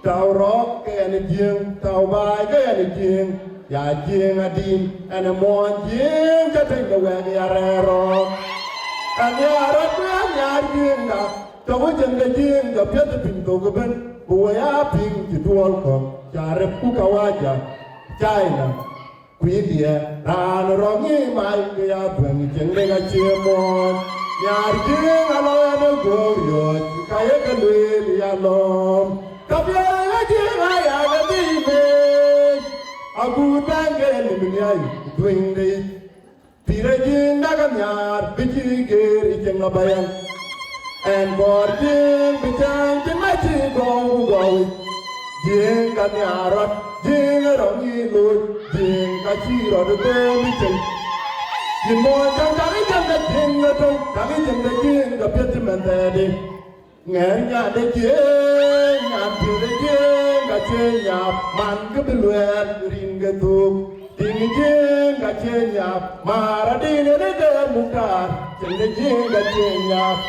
Tau rɔɔk ke ɛn ë Jiëëŋ, tau baai ke ɛn ë Jiëëŋ, ya Jiëëŋ adïn, ɛn ë muɔɔny Jiëëŋ cä tëny de wɛ̈ɛ̈k ya rɛɛr rɔɔk. Ɛn ya rɔt ku ya nhiaar Jiëëŋda, tɔ̈u cïn ke Jiëëŋ jɔ piɛth ë piny thok ëbën, ku wëi aa piŋ cï duɔɔl kɔ̈k, ca rep ku kawaja, China. Ku yïn diɛ̈, raan rɔ̈ŋ yï mac, ke ya dhuëëŋ cieŋ de ka cie muɔɔny. Nhiaar Jiëëŋ alɔ ɛn ë guöör riɔ̈ɔ̈c, ka ye ke lueel ya lɔ̈ɔ̈m. Ka biäk Jiëëŋ aya ke dhil beec, agut bɛ̈n ke nïm nhiai dhuëëŋde yic. Pïïr ë Jiëëŋ dak amiaar bï cï geer ë cieŋ abäyaŋ. Ɛn kɔɔr Jiëëŋ bï cäŋ cït ma cï gɔu ku gɔu yic. Jiëëŋ ka nhiaar rɔt, Jiëëŋ ë rɔŋ yï looi, Jiëëŋ ka cï rɔt ë thööm ë cieŋ. Yïn mɔɔny cäŋ, dak yï cäŋ de Jiëëŋ yɔ̈tök, dak yï cäŋ de Jiëëŋ ka piɛth cï mɛn thɛɛrde. Ŋɛ̈ɛ̈r nyan de Jiëëŋ, nyan piɛth de Jiëëŋ ka cie nyap, man ke bï luɛɛl rin ke thuk. Tiŋ Jiëëŋ ka cie nyap, maar adïn yen ë ke Muktar. Tiŋ de Jiëëŋ ka cie nyaak,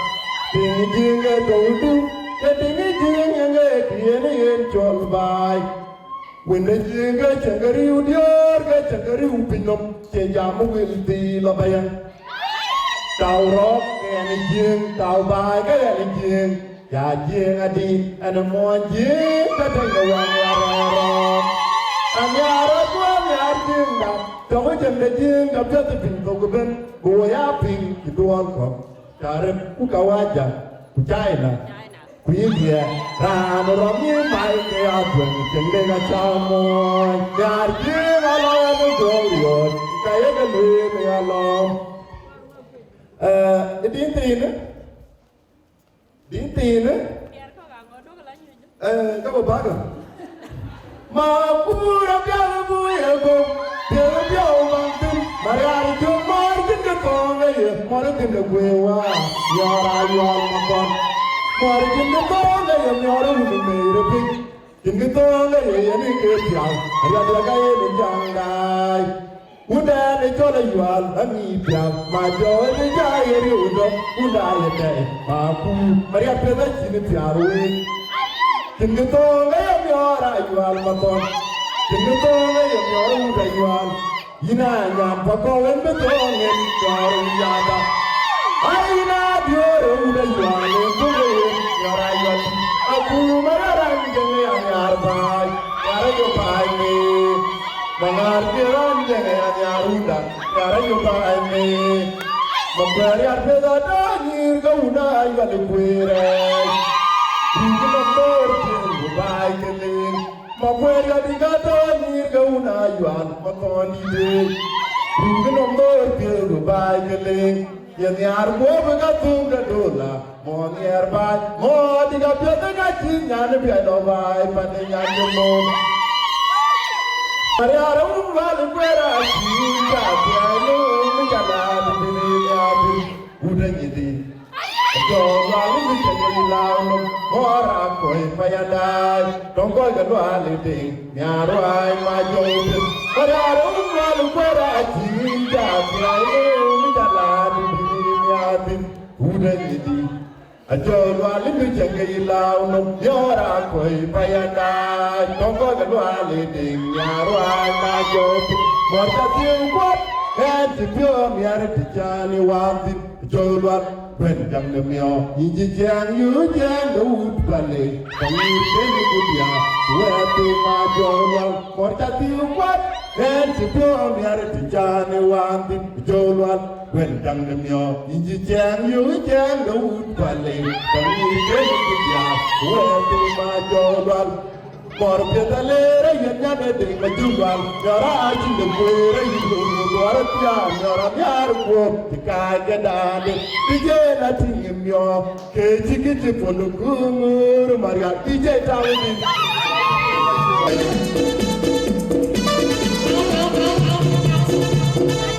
tiŋ Jiëëŋ ke tɔ̈u dum, ke tiŋ Jiëëŋ yen ke kë yen yen cɔl baai. Wën de Jiëëŋ ke cieŋ ke riu diöör, ke cieŋ ke riu piny nɔm, cie jam ë wil dhil lɔ ba yɛn. Tau rɔɔk ke ɣɛn ë Jiëëŋ, tau baai ke ɣɛn ë Jiëëŋ. Ya Jiëëŋ adï, ɣɛn ë muɔny Jiëëŋ, ke tɛ̈ny de wɛ̈n ya rɔɔk rɔɔk. Anhiaar rɔt ku anhiaar Jiëëŋda, tɔ̈ ku cieŋ de Jiëëŋ ke piɛth piny thok ëbën, ku wo ya piŋ cï duɔɔl kɔ̈k. Carib ku Kawaja ku China ku India, raan rɔm yï mai ke ya tueŋ cieŋ de ka ca muɔny. Nhiaar Jiëëŋ alɔ ɣɛn ë duɔ̈ɔ̈r riɔ̈ɔ̈c, ka ye ke lueel ya lɔ. Eh, ë din thiinë, din thiinë, eh, ka bä bäkë. Ma kuur apiɛth bu ye gök, piɛth piɔ̈u baŋ thïn, Marial cök mɔ̈r cïn kë thɔ̈ɔ̈ŋ ë ye, mɔ̈r cïn kë guëër wäär, miɔɔr aa yuɔɔl mathɔn. Mɔ̈r cïn kë thɔ̈ɔ̈ŋ ë ye, miɔɔr ë wun ë meer ë piny, cïn kë thɔ̈ɔ̈ŋ ë ye, yen ë ke pial, riɛt riɛk aye në jaŋ daai. Wundɛn ë cɔl Ayual, aŋic pial, ma jɔ ë bï ja ye riu dɔm, wunda ye tɛ̈i, ma kuur, Marial piɛth acïn pial wek. Cïn kë thɔ̈ɔ̈ŋ ë ye miɔɔr Ayual mathɔn, cïn kë thɔ̈ɔ̈ŋ ë ye miɔɔr wut Ayual. Yïn aa nyan pa kɔ̈u en bï thɔ̈ɔ̈ŋ en miɔɔr wut yada. Ai, yïn aa diöör ë wut Ayual en thök ë yen miɔɔr Ayual. Akuum ë raan jëŋ ë anhiaar baai, nhiaar ë jɔ baai meen. Maŋaar bï raan jëŋ ë anhiaar wunda, nhiaar ë jɔ baai meen. Makuɛɛr yar piɛth atɔ̈ nyïïr ke wun Ayual ë kueer ë. Ruk nɔm dhoor piɛth ku baai ke leŋ. Makuɛɛr yar dï ka tɔ̈ nyïïr ke wun Ayual mathɔn dït ë. Ruk nɔm dhoor piɛth ku baai ke leŋ. Ye nhiaar guɔ̈p ë ka thum de dola. Mɔ̈ nhiɛɛr baai, mɔ̈ dï ka piɛth ë ka cï nyan ë piɛth lɔ baai pan ë nyan ke mɔ̈. Marial wun Lual ë kueer acï ca piɛth nu mi ca laat bï ni ya bï wut ë nyïdï. Jɔ Lual mi ca ke laau nu mɔ̈ ra kɔc pa ya daai. Tɔŋ kɔc ke Lual ë deŋ. Nhiaar ruääi ma jɔ piny. Marial wun Lual ë kueer acï ca piɛth nu mi ca laat bï ni ya bï wut ë nyïdï. Ajɔ Lual ë mi cäŋ ke yï laau nɔm, yɔɔr akɔ̈i pa ya daai, tɔŋ kɔc ke Lual ë deŋ, nhiaar ruääi ma jɔ piny. Mɔ̈r ca thiëëu kuɔt, ɣɛn cï piɔ̈ɔ̈th miɛt të cän ë wään thïn. Ajɔ Lual, kuën jaŋ de miɔɔr, yïn cï ciɛɛŋ, yöö ciɛɛŋ de wut Palek, ka ŋic kën ku diaar, wɛ̈ɛ̈t piny ma jɔ Lual. Mɔ̈r ca thiëëu kuɔt, ɣɛn cï piɔ̈ɔ̈th miɛt të cän ë wään thïn. Ajɔ Lual, kuën jaŋ de miɔɔr, yïn cï ciɛɛŋ, yöö ciɛɛŋ de wut Palek, ka ŋic kën ku diaar, wɛ̈ɛ̈t piny ma jɔ Lual. Mɔ̈r piɛth aleer ayen nyan ë deŋ ma jɔ Lual, miɔɔr acïn de kueer ayï luɔɔr thiaar, miɔɔr anhiaar guɔ̈p cï kaac ke daande, bï yen a tïŋ ë miɔɔr. Ke cï kë cï pɔ̈l ë kuŋ ŋöör Marial D J Tawdït.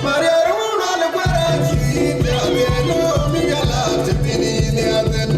Marial wun Lual ë kueer acï piɔ̈ɔ̈th miɛt nu mi ya laat të piny ni athën.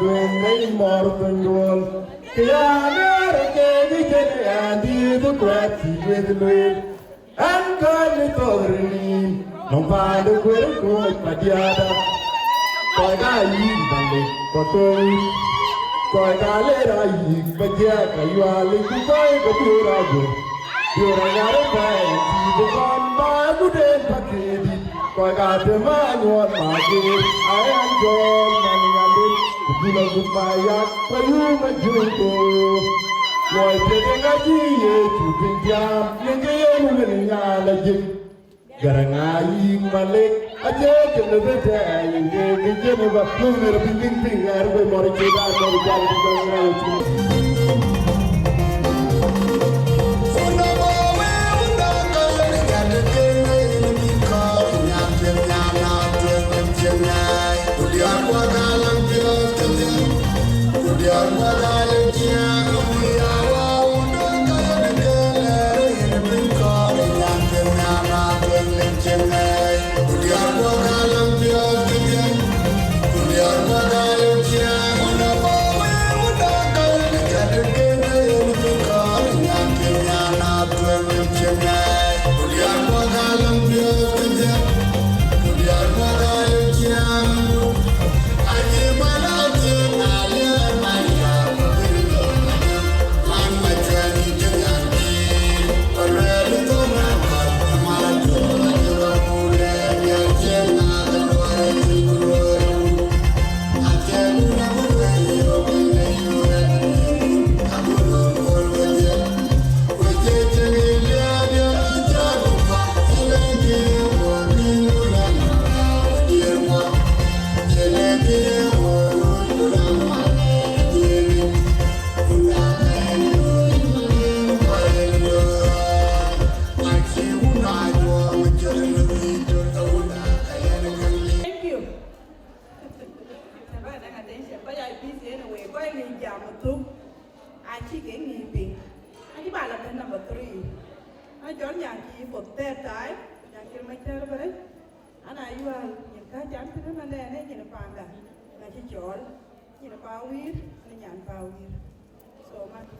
Wëŋ ë mɔ̈r thönyduɔl, kë ya ŋɛ̈ɛ̈r ke kë cïn ë ɣɛn dhil kuɛth cï wek lueel. Ɣɛn kɔc ë thok rinïn, nɔm paande kueer ë kɔc padiäda. Kɔc ka yïk bä lec bä thöŋ, kɔc ka ler ayïk bä jiɛɛk ayualic, ku kɔc ke biöör aguër. Biöör anyar ë pɛɛi, cïï bï kɔn bä agut en bä kedït. Kɔc ka tëm anyuɔɔn majeer, ayɛn jɔɔk man Nhialic, ku dhil agut ma yak, ku yum ajuëc koor. Luɔi piɛth ë ŋa cï Yecu piny tiaam, yen ke yen wën nyan ajiëc. Gäräŋ aa yïk Malek, acie kën ë bï tɛɛi, yen ke ke cïn ë bä. Luɔi ë rɔt piny piny, ɣɛɛr wei mɔ̈r cï daai mɔ̈r jal, ku bä ŋɛ̈ɛ̈r cï. Thank you. Ba däk attention, kɔc aa busy anyway, kɔc ŋic jam ë thuk, acï kek ŋic piny. Acï ba la bɛ̈n number three. An cɔl Nyankï for third time, Nyankï Macär Bɛ̈ɛ̈c. An ayual nyin ka jam tënë manɛn ë nyin panda, na cï cɔɔl, nyin pa wïïr, an nyan pa wïïr. So much.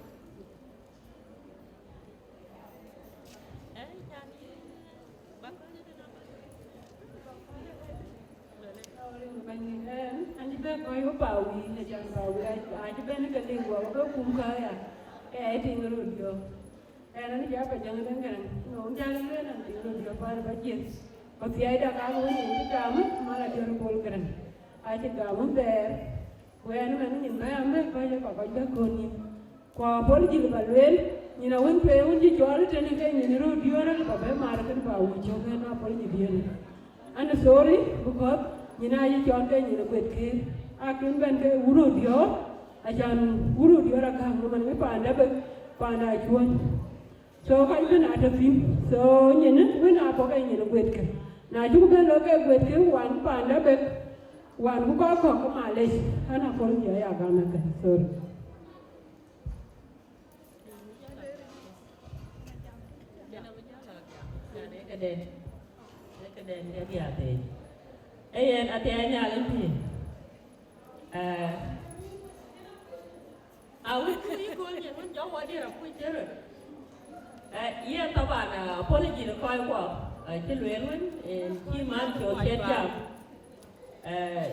Bɛ̈ny, ɛn, an cï bɛ̈n kɔc wä pa wïïr, në can pa wïïr, acï bɛ̈n ke liŋ wä ke kum ka ya, ke ya tïŋ röt yɔ̈ɔ̈k. Ɛn, an cï apa jäŋ den kɛn, no, jäl lueel an tïŋ röt yɔ̈ɔ̈k, bä, bä jiëth. Bä thiaida ka wä nyin cï gam, mal adiɔ̈ɔ̈r pol kɛn. Acï gam thɛɛr, ku ɛn mɛn nyin bä ya mɛ̈k kɔc ë kɔc bä kööl nyin. Ku apology lë bä lueel, nyin awën tueŋ wën cï cɔɔl tënë ke nyin röt diöörë lë bä bɛ mar kën bä wïc cök en apology diëënë. An sorry, because nyin aa yï cɔɔl ke nyin guet keer. Akën bɛ̈n ke wurö diöör, acan wurö diöör akäŋ, man ë panda bek, panda acuöny. So kɔc bën atɔ̈ thïn. So nyin wën apɔk ke nyin guet ke. Na cuk bɛ̈n lɔ ke guet ke wan panda bek, wan ku kɔc kɔ̈k ke malec, an apology aya gam ëkë. Sorry. Këden, këden ke biathëëc. Ee yen athiɛɛi Nhialic pïïr. Ee, a wïc ku yï kööl nyin wën jɔ wɔ dier akuc tërë. Ee, yen taban, ee, apology në kɔc kuɔ, ee, cï lueel wën, ee, cï man cɔl ciɛt jam. Ee,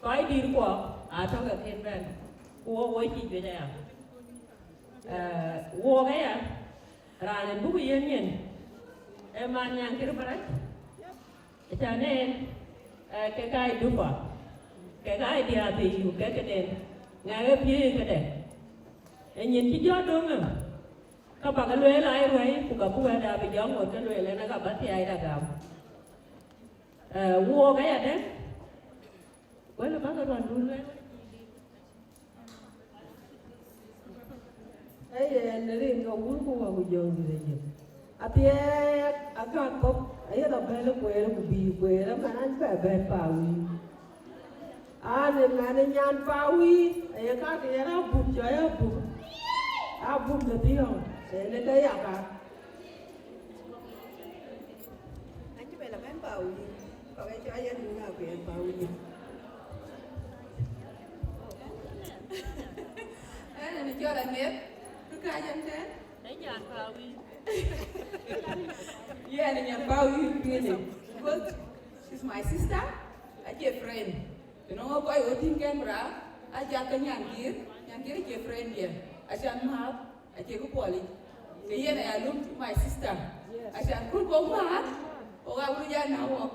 kɔc dït kuɔ atɔ̈ ke kën bɛ̈n, ku wok woi cï juëc aya. Ee, wok aya, raan ë buk yen nyin, ee man Nyankï Bɛ̈ɛ̈c, acan en, ee, ke ka ë dupa, ke ka ë diaathiiyu, ke këden, ŋɛk ë piëëi këde. Ee nyin cï jɔ döŋ ë, ka bäk lueel aa ruɛ̈i, ku ka buk wɛ̈ɛ̈tda bï jɔ ŋot ke lueel en, aka bä thiaida gam. Ee, wok aya dɛ̈, wël bäk ruɔ̈ndun lueel. Ee yen rin ke wun ku wä ku jɔŋdït ajëk. Athiɛɛk agak kɔ̈k ayeth abɛ̈l kueer ku bïï kueer ëmɛn an bɛ bɛ̈n pa wïïr. An ë man ë nyan pa wïïr aye kak yen abuk cɔc abuk. Abuk de thiɔ̈ɔ̈ŋ yen ë ke yaka. An cï bɛ la bɛ̈n pa wïïr, kɔk ë cɔc yen duŋ akuɛɛr pa wïïr. Ënë cɔl Aŋer, kë kääc ɛn tɛ̈n. Ë nyan Pawir. Yeah, ënë nyan Pawir, really. Because she's my sister, acie friend. Tënɔŋ kɔc ɣo tïŋ Canberra, aja ke Nyankïr, Nyankïr acie friend diɛ̈. Acan määth, acie kë puɔl yic. Ke yen aya lum my sister. Acan kul kok määth, ɣok abï ja na wɔk.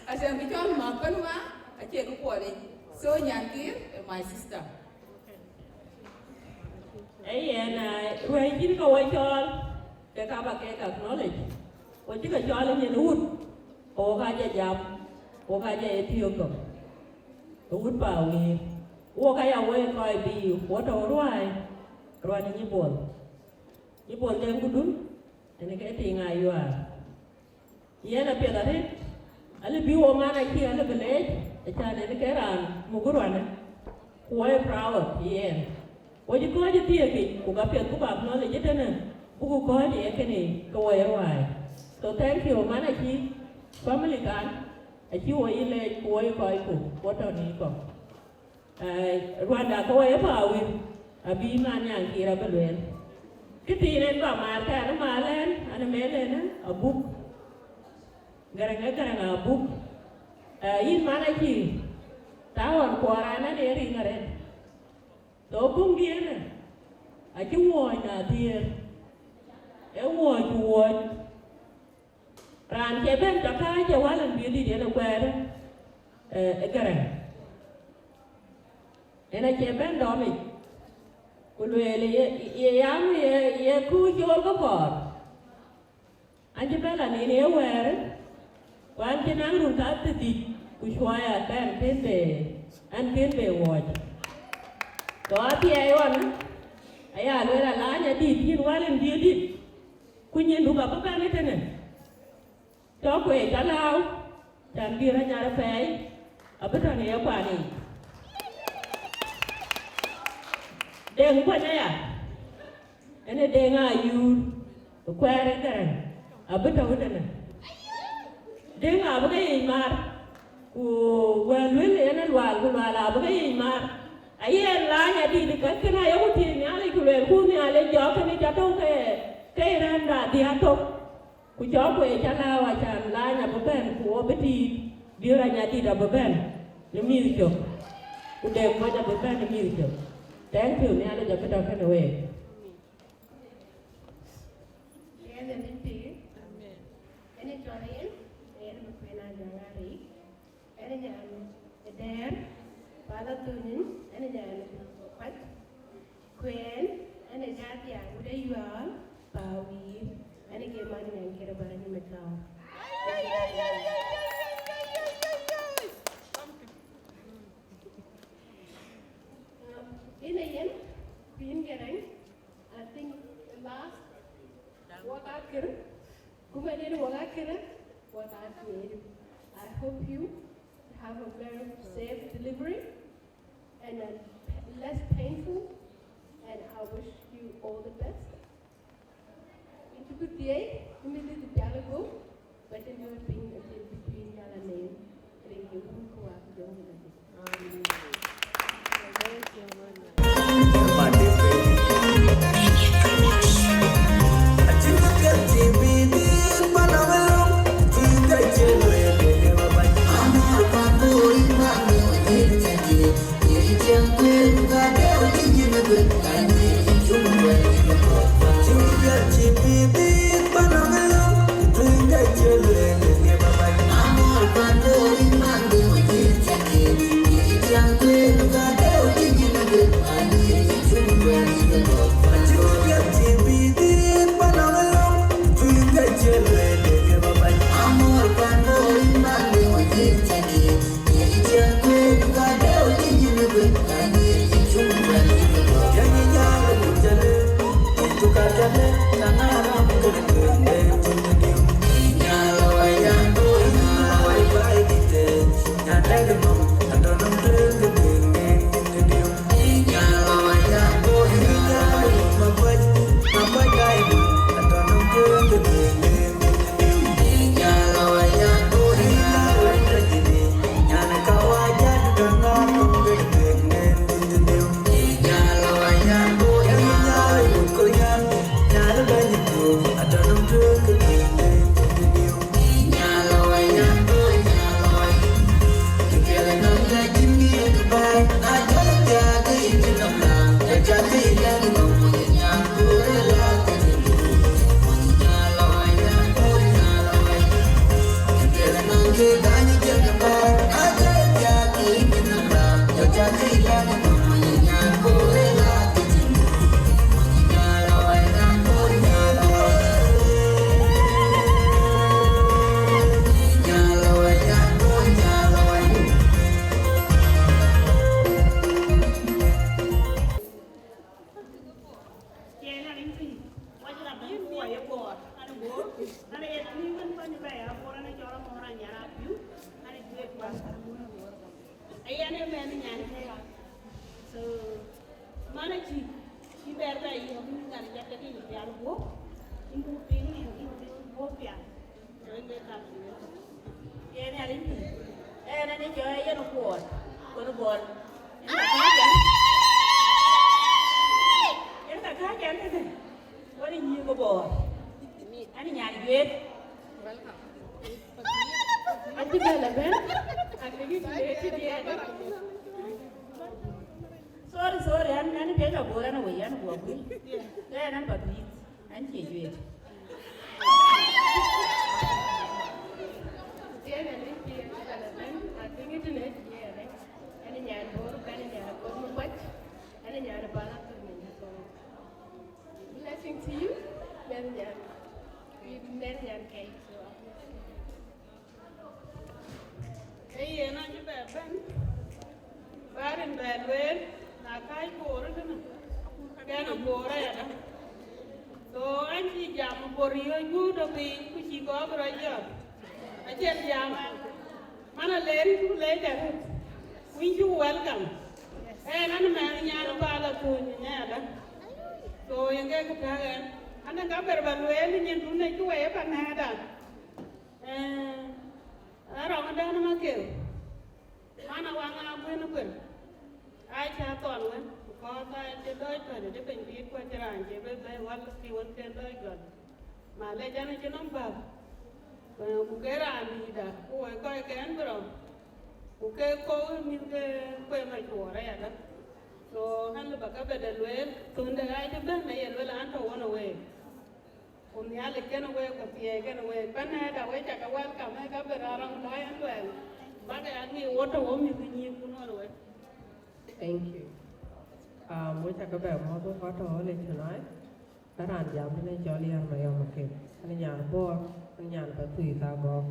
Acan bï cɔl määth pɛ̈n ma, acie kë puɔl yic. So Nyankïr, eh, my sister. Ee yen, ah, ruɛ̈i cïn ke wɔ cɔɔl, ke ka ba kek acknowledge. Wɔ cï ke cɔɔl ë nyin wut, ke wɔ ka jɔ jam, wɔ ka jɔ ye thiöök thok. Ë wut Pawir. Wɔ ka ya woi kɔc bï wɔ tɔ̈u ruääi, ruääi Nyibuɔl. Nyibuɔl Deŋ Kudun, ënë ke tiiŋ ayuaar. Yen apiɛth arëët, alë bï wɔ man acï alë bï leec, acan en ke raan muk ruanë, ku wɔ ye proud yen. Wɔ cï kɔ̈ɔ̈c ë thiëëkic, ku ka piɛth buk acknowledge ëtënë, buku kɔ̈ɔ̈c ë kënë ke wɔ ye ruääi. So thank you, man acï family kan, acï wɔ yï leec, ku wɔ ye kɔcku, wɔ tɔ̈ në yï kɔ̈k. Ai, ruanda ke wɔ ye Pawir, abï man Nyankïr abï lueel. Kë thiin en ba maar ke an, mal ɛn, an, mɛl ɛn, abuk. Gɛrɛŋ ë Gɛrɛŋ abuk. Eh, yïn man acï, ta ɣɔn kuɔɔr an, an, ee riŋ arɛt. So, buŋdiɛn ë, acï wuɔɔc na dhiëër. Ee wuɔɔc ku wuɔɔc. Raan cie bɛ̈n tɔ kääc ë wal en bï dït yen ë kuɛɛr, eh, ë Gɛrɛŋ. En acie bɛ̈n dɔmic, ku lueel ye, ye yam ye, ye ku cool ke kɔɔr. An cï bɛ̈n la nin ye wɛɛr, ku an cï naŋ run ka thiërdhïc, ku cuai abɛ̈n kën be, an kën be wuɔɔc. Tɔ athiɛɛi ɣɔn, aya lueel alany adït, yïn wal en bï dït, ku nyin du ka bï bɛ̈n ëtënë. Cɔk kuec ca lääu, can bï rɔt nyar ë pɛɛi, abï tɔ̈ në ye kuan yiic. Deŋ kuany aya, ënë Deŋ Ayuur, ë kuɛɛr ë Gɛrɛŋ, abï tɔ̈ ëtënë. Deŋ abï ke yic maar, ku wɛ̈ɛ̈l luel yen ë Lual, ku Lual abï ke yic maar. Ayen laany adït, ka kënë ayeku thiëëc Nhialic, ku luelku Nhialic jɔ kënë ca tɔ̈u ke, ke rɛ̈ɛ̈rda dhiath thok. Ku cɔk kuec ca lääu acan laany abï bɛ̈n, ku wɔ bï tiit, bï rany adït abï bɛ̈n në mïth cök, ku Deŋ Moc abï bɛ̈n në mïth cök. Thank you, Nhialic abï tɔ̈ kënë week. Yen ë bï tiit. Amen. Ënë cɔl yen, yen bï kueen a jɔŋ a rëëc. Ënë nyan ë Dɛɛr, Pala Thunyin, ënë nyan ë Kuac. Kueen, ënë Jathiaŋ, wut ë Yuaal, Pawir, ënë ke man nyan kërë bä rɛ̈ny ë Macau. Ënë yen, ku yïn Gɛrɛŋ, I think the last, wɔ ka kërë, ku mɛn yen wɔ ka kërë, wɔ ka kërë. I hope you have a very safe delivery and a less painful, and I wish you all the best. Yïn cï bï dhiëëi, yïn bï dhiëëth pial ë gök, but yïn bï piny ë thil bï piny nhial anen, rin ke wun ku wak jɔŋ ënɔɔnë. Amen. Ayen ë mɛnh nyan kë. So, man acï, cï bɛ̈ɛ̈r bɛ yök, yïn ŋa jat ke yïn pial guɔ̈p, yïn buk piŋ yïn, yïn buk guɔ̈p pial. So, yen ke kam. Yen ya rin. Yen ani jɔ yen kuɔɔt, kun bɔl. Yen ka ka jam. Yen ka ka jam tëde. Wani nyi ko bɔl. Ani nyan juet. Aci bɛ̈n abɛ̈n, aci bɛ̈n abɛ̈n. Sorry, sorry, an, an piɛc abor an awei an guɔ gui. Ke an an path yith, an cie juet. Yen an piɛc abɛ̈n abɛ̈n, aci ŋic tënë yen. An nyan bor, kan nyan bor mu kuac, an nyan bala. Blessing to you, mɛnh nyan. Mɛnh nyan kɛc. Ee yen acï bɛ bɛ̈n, ba rin bɛ lueel, na kääc Bor ëtënë, kɛn ë Bor ayadäŋ. So, an cï jam Bor yööc guur tɔ piny, ku cï kɔɔr bï rɔt yɔ̈ɔ̈k. Acïn jam, man Aleri cuk leec arëët, ku yïn cuk welcome. Ɛn an mɛnh nyan ba la thööny ë ayadäŋ. So, yen ke kë tääk ɛn, an ka ber bä lueel nyin dun ë cï wɛi ë pan nɛ̈ɛ̈da. Eh, Arɔŋ ë dän ë Makeu, man Awaŋ Aguën ë Kuel, aa cä thɔn wën, because aa cï dɔc tɔ̈c ë piny dït, ku acïn raan cï bï bɛ̈i wäl kï wën kën dɔc gɔl. Malec, an acï nɔm bäk, eh, ku ke raan dïïtda, ku wek kɔckɛn bï rɔm, ku ke kɔ̈u mïth ke kuem acuɔɔr ayadäŋ. So, an lëu bä ke bɛ de lueel, thönde aa cï bɛ̈n aye lueel an tɔ̈ wën ë week. Ku Nhialic kenë week, ku thiëëc kenë week. Pan nɛ̈ɛ̈t, awek cä ke welcome, ee ka bï raan rɔŋ daai ɛn luɛɛl. Bäk ya ŋic wo tɔ̈ wo mïth nyïïn ku nɔn wek. Thank you. Um, we cä ke bɛ mɔ̈th wek kɔc tɔ̈ Holy tonight. Ka raan jam tënë cɔl Yar Mayɔm Akek. An nyan Bor, an nyan Pathuyith Agɔk.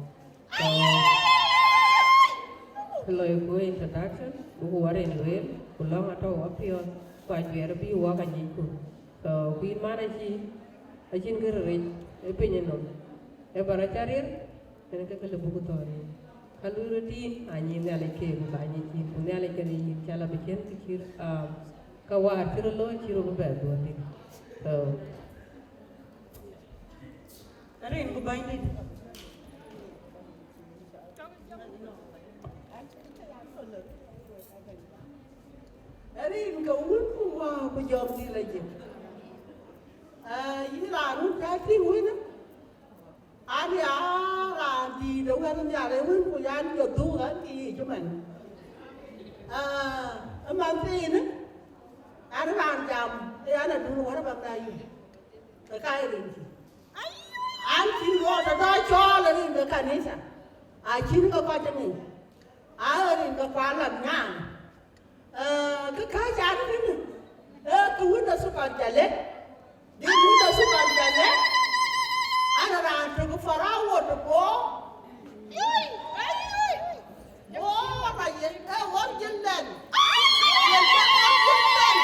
So, loiku introduction, buku wär in lueel, ku lɔ̈ŋ atɔ̈u wapiɔ̈ɔ̈th, ku ajuɛɛr bï wak anyicku. So, ku yïn man acï, acïn kë riric ë piny ënɔm. Ë bä rɔt cä riɛl, yen ke kë lë buk thɔ̈ɔ̈r yïn. Ka luui röt yïn, anyic Nhialic keek, ku ka nyic yïn, ku Nhialic kenë yïn, cä lɔ bï cïn kë cï, ah, ka wäär cï röt looi, cï röt bï bɛ dhuɔ̈ɔ̈r thïn. So, rin ku bänydït. Rin ke wun ku wä ku jɔŋdït la jëk. Ah, yïn raan wun ka tïŋ wënë. An ya raan dïït ë wɛ̈t Nhialic wën ku yan jɔ dhuk an kë yic ëmën. Ah, ëmën thiinë, an raan jam, ë yan adun wär abäk na yï. Ke ka ye rin cï. An cïn rɔt ë dɔc cɔɔl ë rin ke kanitha, acïn ke kɔc ë ŋic, aa rin ke kuan lat nyan. Eh, kë kääc an kënë, ee kë wun ë thukar jale, dï wun ë thukar jale, an raan tök Parao tök Bor. Bor aye, ee original. Yen ke original.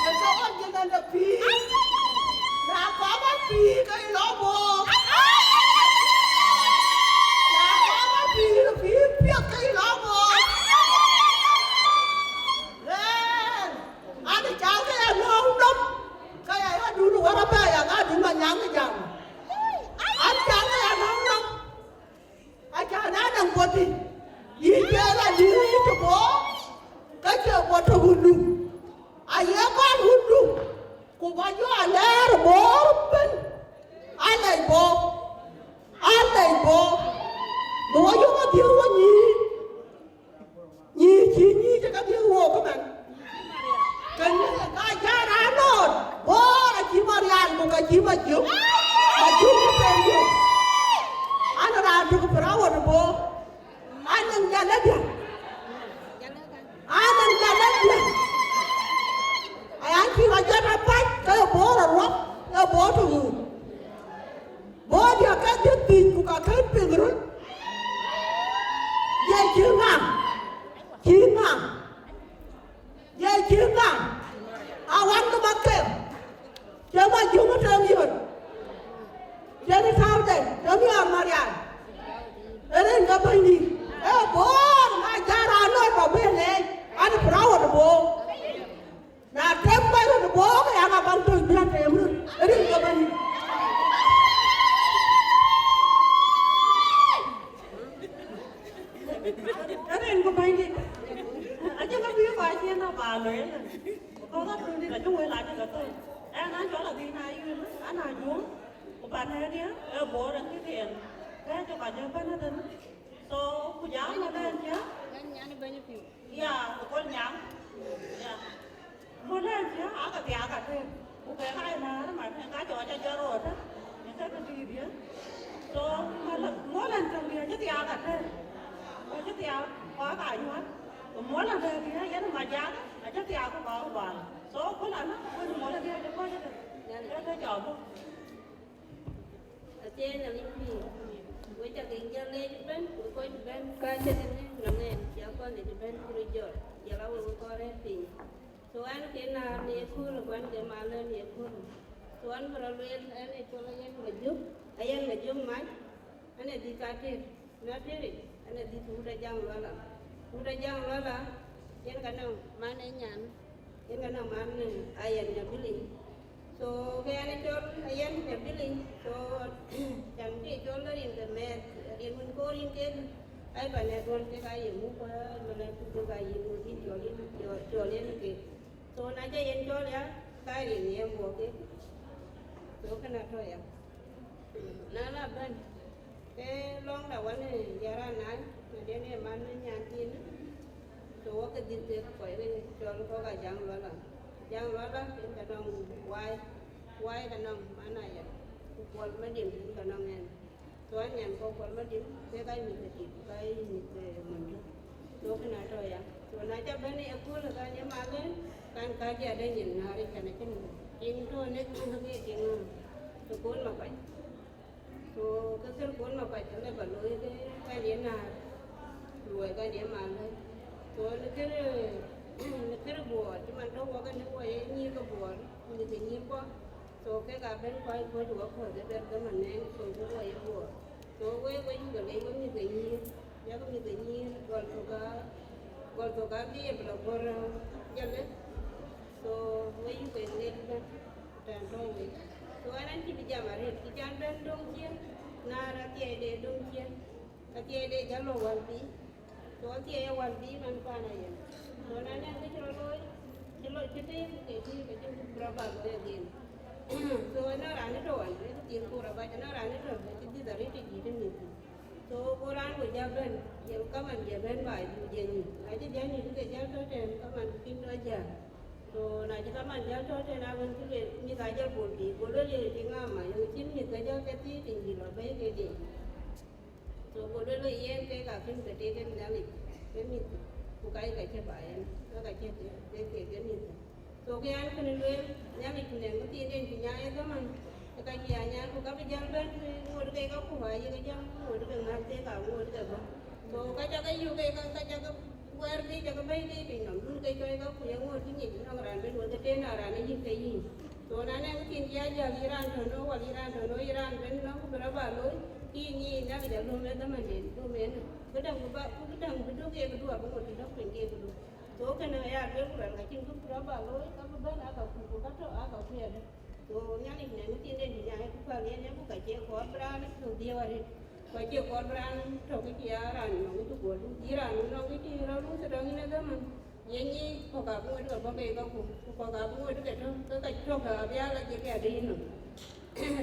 Yen ke original de pïïr. Na kɔɔr ba pïïr ke yï lɔ Bor. Na kɔɔr ba pïïr, pïïr piɛth ke yï lɔ Bor. Ɣɛɛr, an cä ke ya nɔ̈ɔ̈ŋ nɔm, ke ya ya dun wär abɛ ya ka dun ma nyaŋ jam. An cä ke ya nɔ̈ɔ̈ŋ nɔm. Acan anaŋ bɔ̈ dï, yï cie raan dïït tök Bor, ka cie bɔ̈ tök Wundu. Aye kɔn Wundu, ku bä jɔ alɛɛr Bor ëbën. Alɛc Bor, alɛc Bor, bï wä yök adhiëëu wä nyïïn. Nyïïn cï nyïïn cï ke dhiëëu wook ëmën. Kënë ka cä raan nɔɔt, Bor acï Marial ku ka cï Majuk, Majuk cï Pɛɛn Yök. An, raan tök Parao Bor, anɔŋ jal ëdiɛ̈, anɔŋ jal ëdiɛ̈. Aya cï rɔt jɔt apac, ke ye Bor aruɔp, ke ye Bor tɔ̈ ŋuut. Bor diɛ̈ ke dhiëth piny, ku ka kën piŋ röt. Ye cï ŋa? Cï ŋa? Ye cï ŋa? Awan ke Maker. Cï Majuŋ tɔ̈ miɔ̈r. Cï ni tɔ̈u de, tɔ̈ miɔ̈r Marial. Rin ke Bɛ̈nydït. Ee Bor, ma jal raan loi ba bɛ̈n leec. An proud Bor. Na tem kɔc röt Bor, ke ya ŋa baŋ tɔ̈ bï a tem röt. Rin ke Bɛ̈nydït. Rin ke Bɛ̈nydït. Acï ke bï kɔc cïn na ba lueel. Because Adundït acï wël acï ke thou. Ɣɛn an cɔl adhil na yïn, an Ajuɔŋ, ku pan ɣɛn ya, ee Bor ɣɛn cï ke yen. Kɛ̈ɛ̈c ke kɔc ëbɛ̈n ëtënë. So, ku jam ëbɛ̈n cï. Bɛ̈ny nyan bɛ̈ny piu. Ya, ku kɔc nyam. Ya. Ku lɛ̈k cï, aa ke thiaak ater. Ku kek aa ye näär ëmën, ë ka cɔɔc acä jɔt rɔt ëtën, ë ke ke dïït ye. So, mɔlän, mɔlän töŋ diɛ̈ acï thiaak ater. Ku acï thiaak, ku aa ka nyuäth. Ku mɔlän dɛ̈ diɛ̈, yen ë Majak, acï thiaak ku ka ku bal. So, ku lana, ku mɔlän diɛ̈ acï kɔc ëtën. Ke ke cɔɔk bɔ̈. Athiɛɛi Nhialic pïïr, wek ca kek jɔ leec ëbɛ̈n, ku kɔc ëbɛ̈n ka cï tënë nɔŋ ɛn, cï akɔn leec ëbɛ̈n ku röt jɔt, jɔl a wek wek kɔn rɛ̈ɛ̈r piny. So ɛn ke näär në ye köölë, ku ɛn ke malë në ye köölë. So ɛn bï rɔt lueel, ɛn ë cɔl Ayɛn Majök, Ayɛn Majök Mac, ɛn ë dhil ka tëër. Na tëëric, ɛn ë dhil wut Ajaŋ Luala. Wut Ajaŋ Luala, yen ka nɔŋ man ë nyan, yen ka nɔŋ man ë Ayɛn Nyabili. So, ke ɛn ë cɔl Ayɛn Nyabili. So, can ke cɔl rin ke mɛɛth, rin wën ko rin ke, ai, pan ë duɔl ke ka ye muk, ku ëmën ë ku ke ka ye muk, rin cɔl rin, cɔl, cɔl yen ke. So, na ca yen cɔl ya, ka rin ye muk ke. So, kënë atɔ̈ ya. Na la bɛ̈n, ke lɔŋda wën ë jɔt raan nai, na den ë man ë nyan thiin, ke wɔ ke dhil kek kɔc rin cɔl kɔ̈k Ajaŋ Luala. Ajaŋ Luala, yen ka nɔŋ Wai, Wai ka nɔŋ man Ayɛn, ku Kuɔl Madim, yen ka nɔŋ ɛn. So an nyan kɔ̈k Kuɔl Madim, ke ka mïth ë tit, ku ka mïth ë mony tök. So kënë atɔ̈ ya. So na ca bɛ̈n ë köölë, kan ye malë, kan ka jɔ dɛ̈ nyin näär ë can acïn. Tiŋ tɔ̈ nek, ke tiŋ, ë, thukul Makuac. So ke kën kun Makuac alë ba looi ke kan ye näär, luɔi kan ye malë. So në kërë, në kërë Buɔɔr, cï man tɔ̈ wɔ ke në wɔ ye nyïïr ke Buɔɔr, mïth ke nyïïr kuɔ. So kek aa bɛ̈n kɔc kɔc wɔ kɔ̈th ëbɛ̈n ke man nɛn, so ku wɔ ye Buɔɔr. So wek, wek yuk ke leec wek mïth ke nyïïr, yak mïth ke nyïïr, gɔl thok aa, gɔl thok aa bï ye bï lɔ gɔ̈r, ë, jɔl ë. So wek yuk ke leec ëbɛ̈n, tɛ̈n tɔ̈ wek. So ɛn, ɛn cï bï jam arëët, cï can bɛ̈n döŋ ciëën, na rɔt athiɛɛi de döŋ ciëën, athiɛɛi de jɔl lɔ wäl piny. So athiɛɛi ë wäl piny man kuan Ayɛn. So na nɛn kë cï rɔt looi, cï lɔ, cï tëëk ke tïŋ, ke cïn kë bï rɔt ba looi again. So ënɔŋ raan ë tɔ̈ wan, ë kë thiëëk ku rɔt ba, ënɔŋ raan ë tɔ̈, ë cï dhiëth arëët të dït ë mïth. So go raan go jɔ bɛ̈n, jël kaman jɔ bɛ̈n baai, bï jɔ nyuc. Na cï jɔ nyuc ke jɔl tɔ̈ tɛ̈n, kaman kïn tɔ̈ jäl. So na cï kaman jɔl tɔ̈ tɛ̈n, awën cï lueel, mïth aa jɔl bol piny, go lueel, ye tïŋ ama, yöŋ cïn mïth ke jɔl ke thiëëc piny, bï lɔ bɛ̈i ke dee. So go lueel, yen kek akën ke tek en Nhialic, ke mïth, ku ka ye ka cï ba yen, ka ka cï tek, tek kek ke mïth. So ke an, kënë lueel, Nhialic ku nɛn këthiin den cï nyaai ë dhaman, ë ka cï ya nyaai, ku ka bï jäl bɛ̈n, ŋot ke kaku, ayek jam, ŋot ke ŋäth ke ka, ŋot ke bɔ̈. So ka ca ke yök ke ka, ka ca ke wɛɛr ke, ca ke bɛ̈i ke piny nɔm, dun ke cɔi kaku, ye ŋot cï nyic nɔŋ raan ben wek ke ten, na raan ë yïk ke yïn. So na nɛn këthiin cï ya jäl, yï raan tɔ̈ në wal, yï raan tɔ̈ në, yï raan ben nɔm, ku bï rɔt ba looi, ke yïn nyic Nhialic alöm ë dhaman den, dum en. Këdäŋ bï ba, ku këdäŋ bï duk ke këdu, abï ŋot cï dɔ̈k piny ke këdu. So kënë aya lueel ku luɛl ka cïn kë bï rɔt ba looi, ka bï bɛ̈n aa ka kuc, ku ka tɔ̈ aa ka kuc adï. So Nhialic nɛn këthiin den cï nyaai ku päl yen, ë ku ka cie kɔɔr bï raan tök dhiëëu arëët, ku acie kɔɔr bï raan tök kë cï ya raan nɔŋ kë cï guɔ luth, yï raan nɔŋ kë cï rɔt luth tëdɔ̈ŋ yïn ë dhaman, ye nyic kɔ̈k abï ŋot ke bɔ̈ ke kaku, ku kɔ̈k abï ŋot ke tɔ̈, ke ka tök abï aa la jëk ya dï yï nɔm.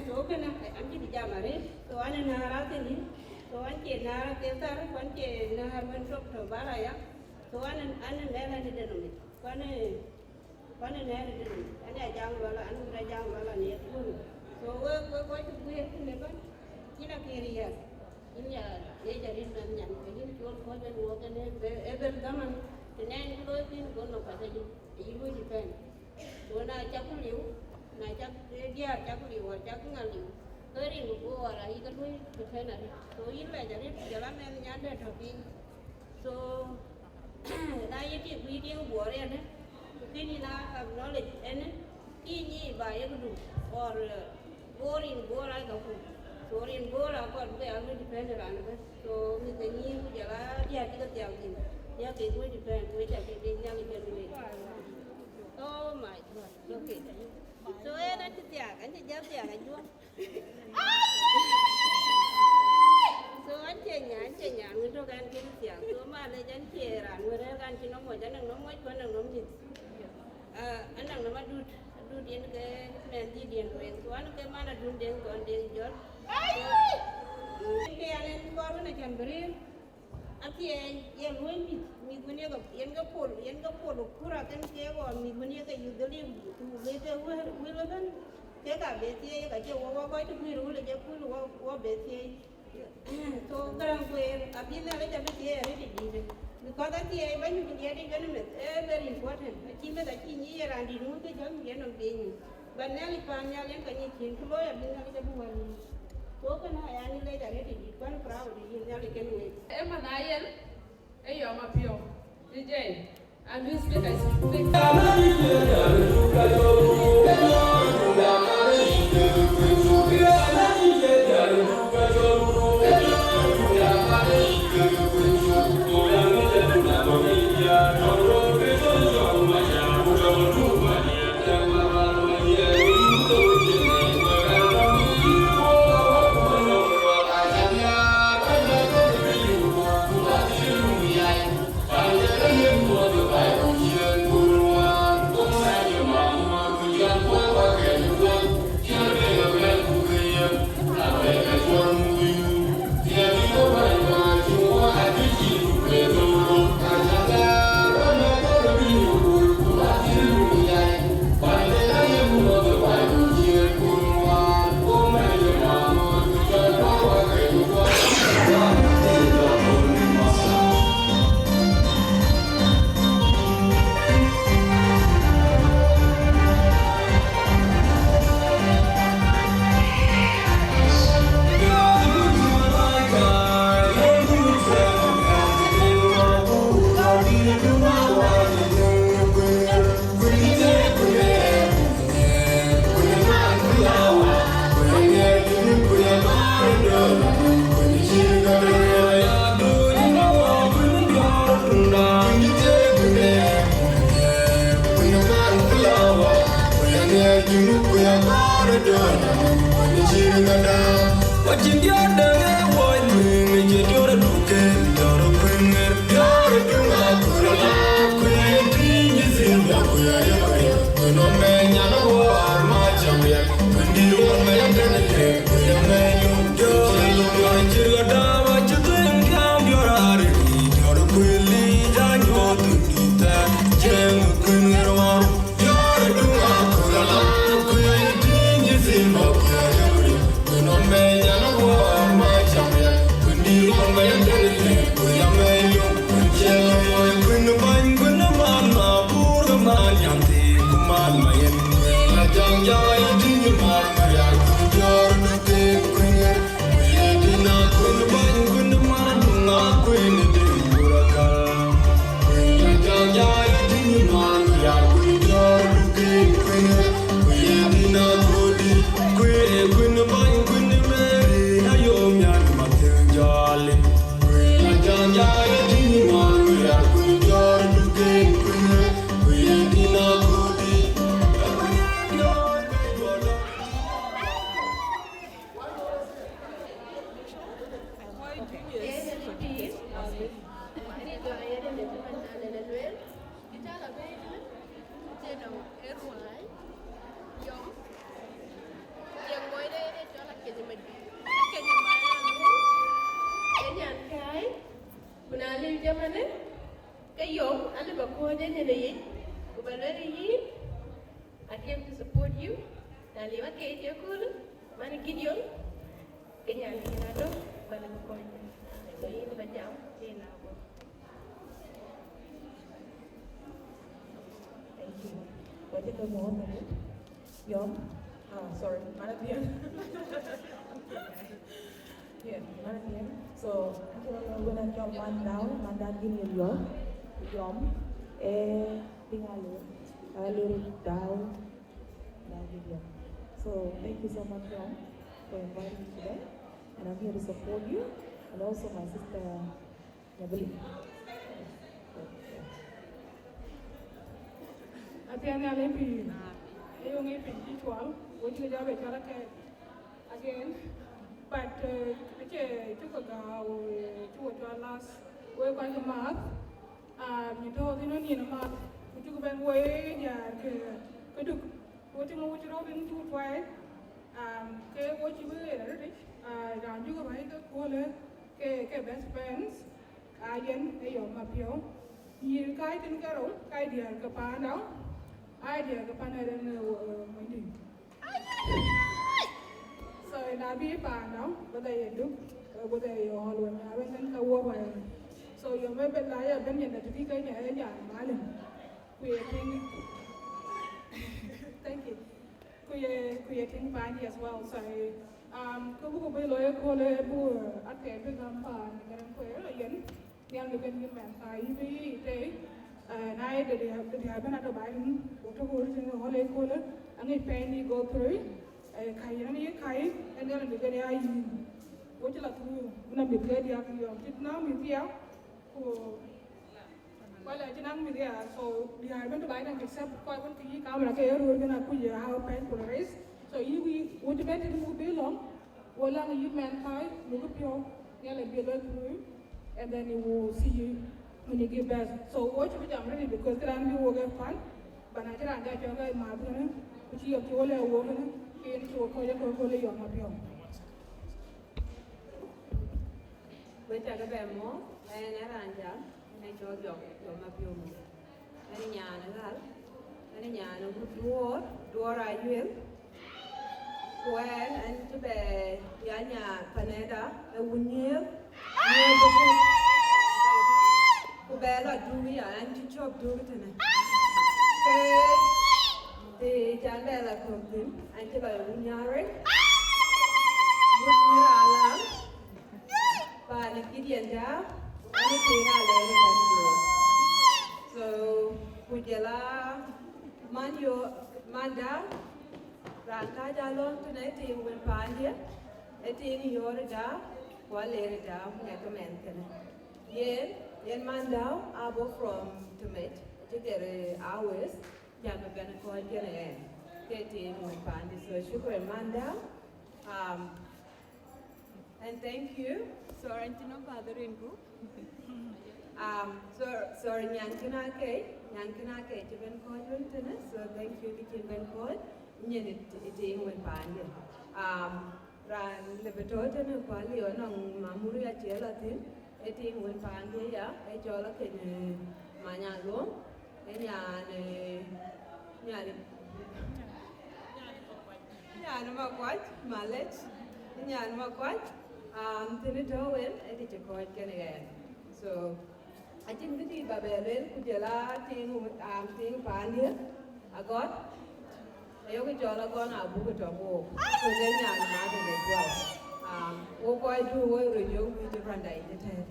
So kënë, an cï bï jam arëët, so an ë näär athïn yïn, so an cie näär athil thar, ku an cie näär wën tök tɔ̈ bala ya, so an, an ë mɛ̈l an ë dënɔm yic, ku an ë, ku an ë nɛ̈ɛ̈r ë dënɔm, an ë Ajaŋ Luala, an ë wut Ajaŋ Luala në ye köölë. So wek, wek kɔc cï guiëër kënë ëbɛ̈n, yïn akëër yäth, yïn ya Ye ca rït mɛnh nyan, ke yïn col kɔc en wok en e bel, e bel dhaman, të nɛn kë looi kïn, go nɔm ka tɔ yïn, ayï luɔi depend. Go na cak ku liu, na cak, eh, diäär cak ku liu, wär cak ku ŋa liu, ke rin ku bɔɔr ayï ke luɔi depend arëët. So yïn lɛc arëët, ku jɔl a mɛnh nyan dɛ̈ tɔ piny. So, na ye tik ku yï tiŋ buɔɔr yɛn, ku kën yïn a acknowledge ɛn, kï nyi ba ye këdu, or, uh, bor in bor ai ka ku. So rin bor a kɔt bï a wïc depend raan ëbën. So mïth ke nyi ku jɔl a diäär cï ke thiak thïn, ya ke wïc depend, ku ca ke de Nhialic kën wek. Oh my God. Okay. So en acï thiak, an cï jal thiak ajuɔk. So an cie nya, an cie nya, ŋö tök an kën thiak. So malec, an cie raan wën rɛ̈ɛ̈r an cï nɔm moc, an nɔŋ nɔm moc ku an nɔŋ nɔm mïth. Ah, an nɔŋ nɔm adut, adut yen ke mɛnhdït yen tueŋ. So an ke man adun deŋ kɔn deŋ jɔl. So, ke an en kɔɔr wën acän bï rëër. Athiɛɛi, ye luɔi mïth, mïth wën ye ke, yen ke pol, yen ke pol ë kura kën keek ɣɔn, mïth wën ye ke yï dhil yï ku le ke wël, wël ëbën, kek aa be thiëëc, ka cie wɔ, wɔ kɔc të guiir wël ë jɔ kul, wɔ, wɔ be thiëëc. So, këraŋ kueer, abï Nhialic abï thiëëc arëët ë dïïtë. Because athiɛɛi bäny ku diɛt yic bɛ̈n ë meth, ee very important. Acï meth acï nyic ye raan dït ŋu ke jɔl nyic yenɔm piny. But Nhialic paan nhial yen ka nyic cin, kë looi abï Nhialic abï wär nyic. So kënë aya nyin lec arëët ë dït, kuan proud ë yïn Nhialic kën wek. Ë man ayen, ë yɔm apiɔ̈u. D J, and these speakers, please. Ku na liu jamanë, ke yom alë ba kɔ̈ɔ̈c en ë yic, ku ba lueel yïn, I came to support you. Na liu akeec ëköölë, man Gideon, ke nyan yïn adöŋ, ba lë ba kɔ̈ɔ̈c en. So yïn ba jam, yïn la go. Thank you. Wajib ke mohon tadi. Yom. Ah, sorry. Mana dia. Yeah, mana dia. So, actually, when I jump one down, one down gini yo. Yom. Eh, tinggal lu. Lalu down. Down gini yo. So, thank you so much, Yom, for inviting me today. And I'm here to support you. And also my sister, Nyabili. Athiɛɛn nhial ë pïïr, ë yöŋ ë piny cï cuɔl, wo cï ke jɔ be cuɔl akɛɛk again, but, eh, acie cuk ke gääu, eh, cï wo cuɔl last, wek kɔc ke maath, ah, nyin tɔ̈ thïn ë nyin maath, ku cuk bɛ̈n woi diäär ke, ke Duk. Ku tïŋ wo cï rɔ̈u bï cuk tuai, ah, ke wo cï bï ɣer arëtic, ah, raan cuk bɛ̈i ke köölë ke, ke best friends. Ayen ë Yom Mapiɔ̈u. Nyïïr kääc thïn ke rou, kääc diäär ke paanda, aa diäär ke paanda ënë, eh, Monydït. So, na bï paanda, whether ye Duk, eh, whether ye Ɣɔl wën, awën thïn ka wok wɛɛr. So, Yom ë ben la ya ben yen da tëdï ke nya, ë nya malin. Ku ye tïŋ. Thank you. Ku ye, ku ye tïŋ paani as well. So, um, kë buk bï looi ëköölë buk, uh, akɛɛk bï gäm paan Garaŋ Kuɛɛr yen, nhial bï ben yï mɛn ka yï bï yï tei, uh, na ye dede, dede abï na tɔ̈ baai tënë, ku tɔ̈ ku röt tënë ëköölë, aŋic pain yï go through, uh, ka yïn aŋic yï ka yï, ë nhial bï ben ya yïn. Wo cï la through, bï na mïth ke diäk yɔm, cït na mïth ya, ku Wala cï naŋ mïth ya, so diäär bën tɔ̈ baai tënë, except kɔc wën kë yï camera ke ye röör bën akuc ye how painful it is. So yï wï, wo cï bɛ̈n tënë muk bï lɔ̈ŋ, wo läŋ yï mɛn kɔc, muk piɔ̈u, nhial abï lɔ through, and then he will see you when you give birth. So wo cï bï jam ready because kë raan bï wo ke pan, bana cï raan ja cɔk ke maath kënë, ku cï yök cï wo lɛ wo kënë, ke yen cï wo kɔc ye kɔc kɔc le Yom Mapiɔ̈u. Wek cä ke bɛ mɔ̈ɔ̈th, ɛn ë raan jam, ɛn ë cɔl Yom, Yom Mapiɔ̈u mɔ̈u. Ɛn ë nyaan ë ɣäl, ɛn ë nyaan ë wut duɔɔr, duɔɔr ayuel. Ku ɛn, ɛn cï bɛ ya nya panɛda ë wun nyiëëk, nyiëëk ë buk. Ku bɛ lɔ duk ya, ɛn cï cɔp duk tënë. Ke të can bɛ lɔ kɔ̈k thïn, ɛn cï lɔ ë wun nyaarë. Wut mïr alam. Paan ë Gideon da, an ë piny raan lɛɛr ë bɛ̈n Kuɔth. So, ku jɔl a man yo, man da, raan ka ja lɔ̈ŋ tënë ë tiiŋ wën paandiɛ̈, ë tiiŋ yöör da, ku alɛɛr da, ku ŋɛk ë mɛnh kënë. Yen, yen man da, abo from Tëmec, cï gɛr ë hours, jam ë bɛ̈n kɔc kën ë ɣɛn, ke tiiŋ wën paandiɛ̈. So, shukran man da. Um, And thank you. Sorry, I'm not bothering you. Um, so, sorry, nyan kina ke, nyan kina ke, cï bɛ̈n kɔc wën tënë. So thank you, kë cï bɛ̈n kɔc. Nyin it, it in wën paandiɛ̈. Um, raan le bï tɔ̈ tënë kuali ɔnɔŋ mamuri acï la thïn. Ë tiiŋ wën paandiɛ̈ ya, ë cɔl akënë Manya Luɔm. Ë nyan, eh, nyan, nyan Makuac, malec, nyan Makuac, um, thïn tɔ̈ wën, ë kë cï kɔc kën ɣɛn. So, acïn kë dït ba bɛ lueel, ku jɔl a tiiŋ, um, tiiŋ paandiɛ̈, Agɔt, ayok cɔl Agɔt na buk tɔ̈ wook. So, ke nyan Martin as well. Um, wo kɔc du wo röt yök wïc randa yic ëtɛ̈ɛ̈n.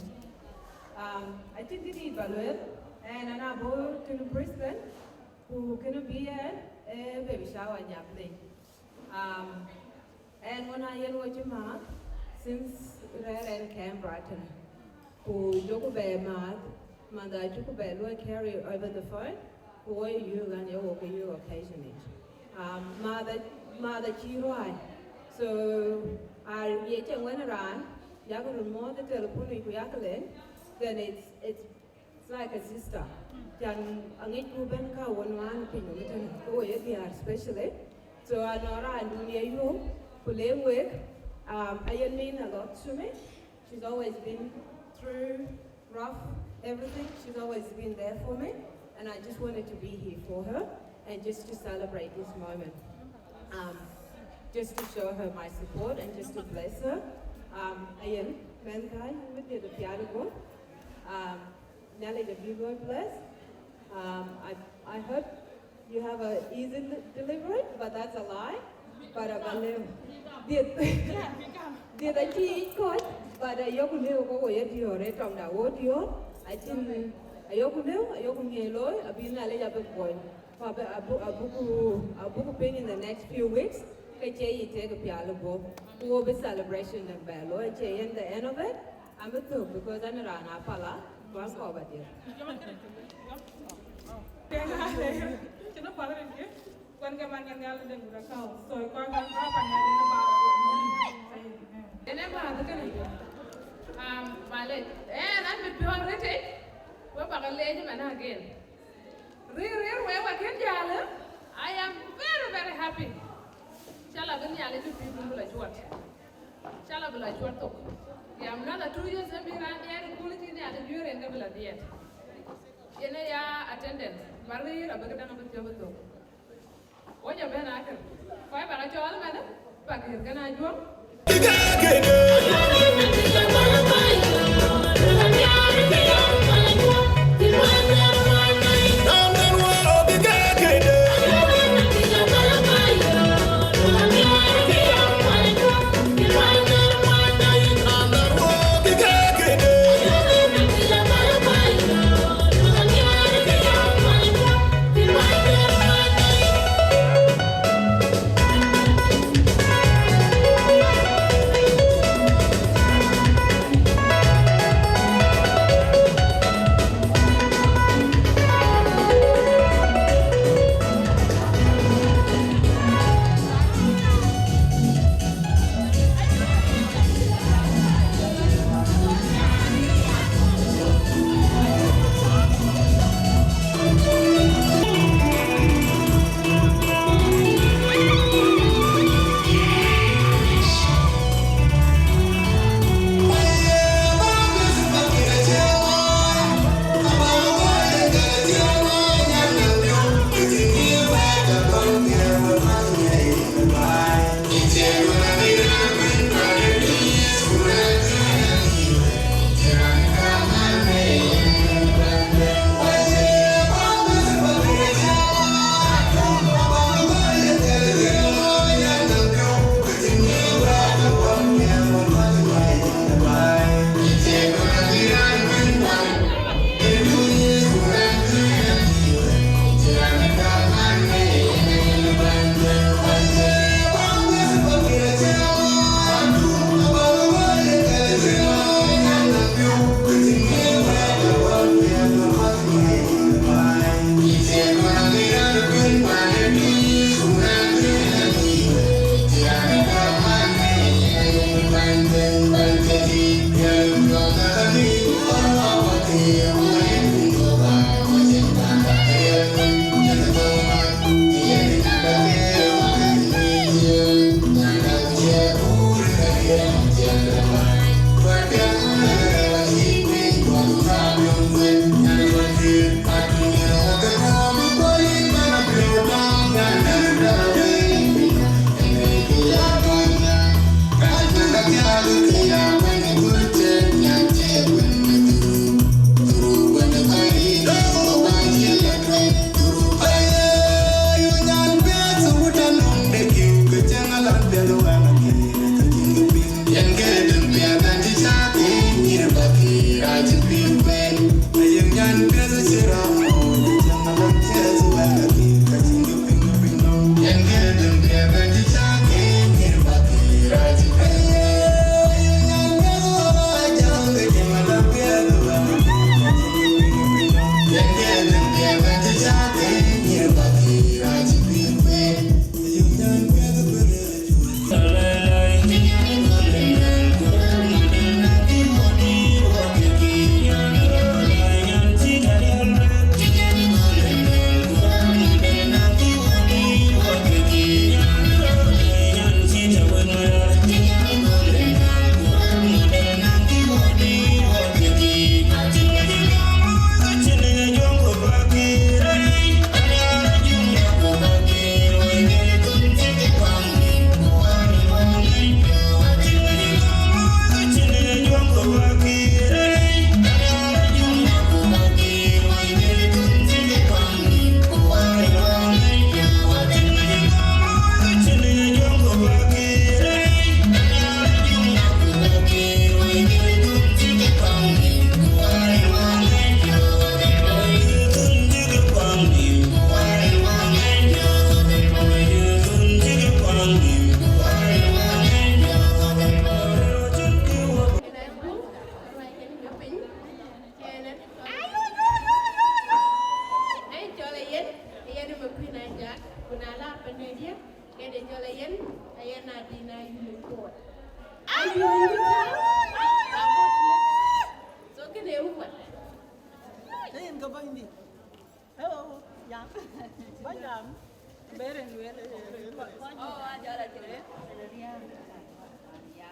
Um, acïn kë dït ba lueel, ɛn, ɛn abɔ̈ tënë Brisbane, ku kënë bï ɛn, eh, baby shower nyap lei. Um, ɛn ɣɔn a yen wo cï maath, since rɛ̈ɛ̈r ɛn Canberra tënë. Ku jɔku bɛ maath, mantha jɔku bɛ luɔi carry over the phone, ku wo yök an, ye wo ke yök occasionally. Um, maath, maath acï ruai. So, a ye cieŋ wën raan, yak röt mɔ̈ɔ̈th ë telephone ku yak leŋ, then it's, it's, it's like a sister. Can aŋic ku bɛ̈n ka wën wan piny wën tënë, ku wo ye diäär especially. So, anɔŋ raandun ye yök, ku leŋ wek, um, ayen mean a lot to me. She's always been through rough everything. She's always been there for me. And I just wanted to be here for her and just to celebrate this moment. Um, just to show her my support and just to bless her. Um, ayen, Mɛnhkäi, yïn bï dhiëth pial guɔ̈p. Um, Nhialic abï luɔi bless. Um, I, I heard you have a easy li-, delivery, but that's a lie. But aba lëu. Dhiëth. Dhiëth acï yic kɔc, but ayok lëu ke wo ye diɔ̈ɔ̈r, ë tɔŋda wo diɔ̈ɔ̈r. Acïn, ayok lëu, ayok ŋiɛc looi, abï Nhialic abï kuɔny. Ku abï, abuk, abuk, abuk piŋ in the next few weeks, ke cie yic tek pial guɔ̈p. Ku wo bï celebration dɛ̈ bɛ looi, acie yen the end of it. An bï thök because an raan apala, ku an kɔɔr ba diɛt. Cïn ë kual rin kë, kuan ke man ke Nhialic den guda kau. So, kɔc kan ka pan ya den ba. Ene ba de kene. Um, malec. Eh, an bï piɔ̈ɔ̈r rëtic, we ba ke leec man again. Rir, rir, we wa kën jäl, I am very, very happy. Cä la bï Nhialic bï pïïr dun bï la cuɔt. Cä la bï la cuɔt thok. Ya another two years ë bï raan diɛɛr ë kööl cï Nhialic juëër en ke bï la diɛɛr. Yen ë ya attendance, ba rir abï këdäŋ abï thiɔ̈k bï thok. Wo jɔ bɛ̈n akër. Kɔc ba ke cɔɔl ëmënë, ba gëër kën Ajuɔŋ. Bɔ̈nydït. Hello, ya. Ba jam. Beren luel. Oh, ajala kire. Ya.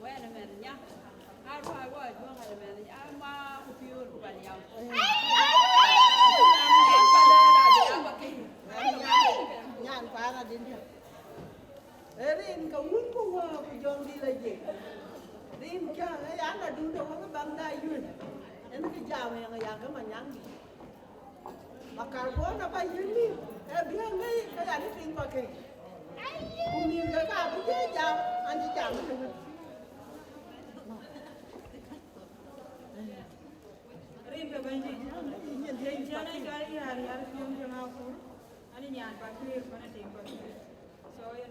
Wen men nya. Arwa wa juang men. Ama ku piur ku ban yam. Nyan para din. Rin ka wun ku wa ku jɔŋ di la je. Rin ka ya na dun da wa bang da yun. En ki jam ya ya ga ma nyang di. Makar ko na ba yïn ni, e biäŋ ni ka ya ni piny pa ke. Ku ni ke ka bi je jam, an ji jam ni. Rin ke ben ji. Rin jana jari yar yar piom jama kur. Ani nyan pa kir pana tim pa kir. So, yen.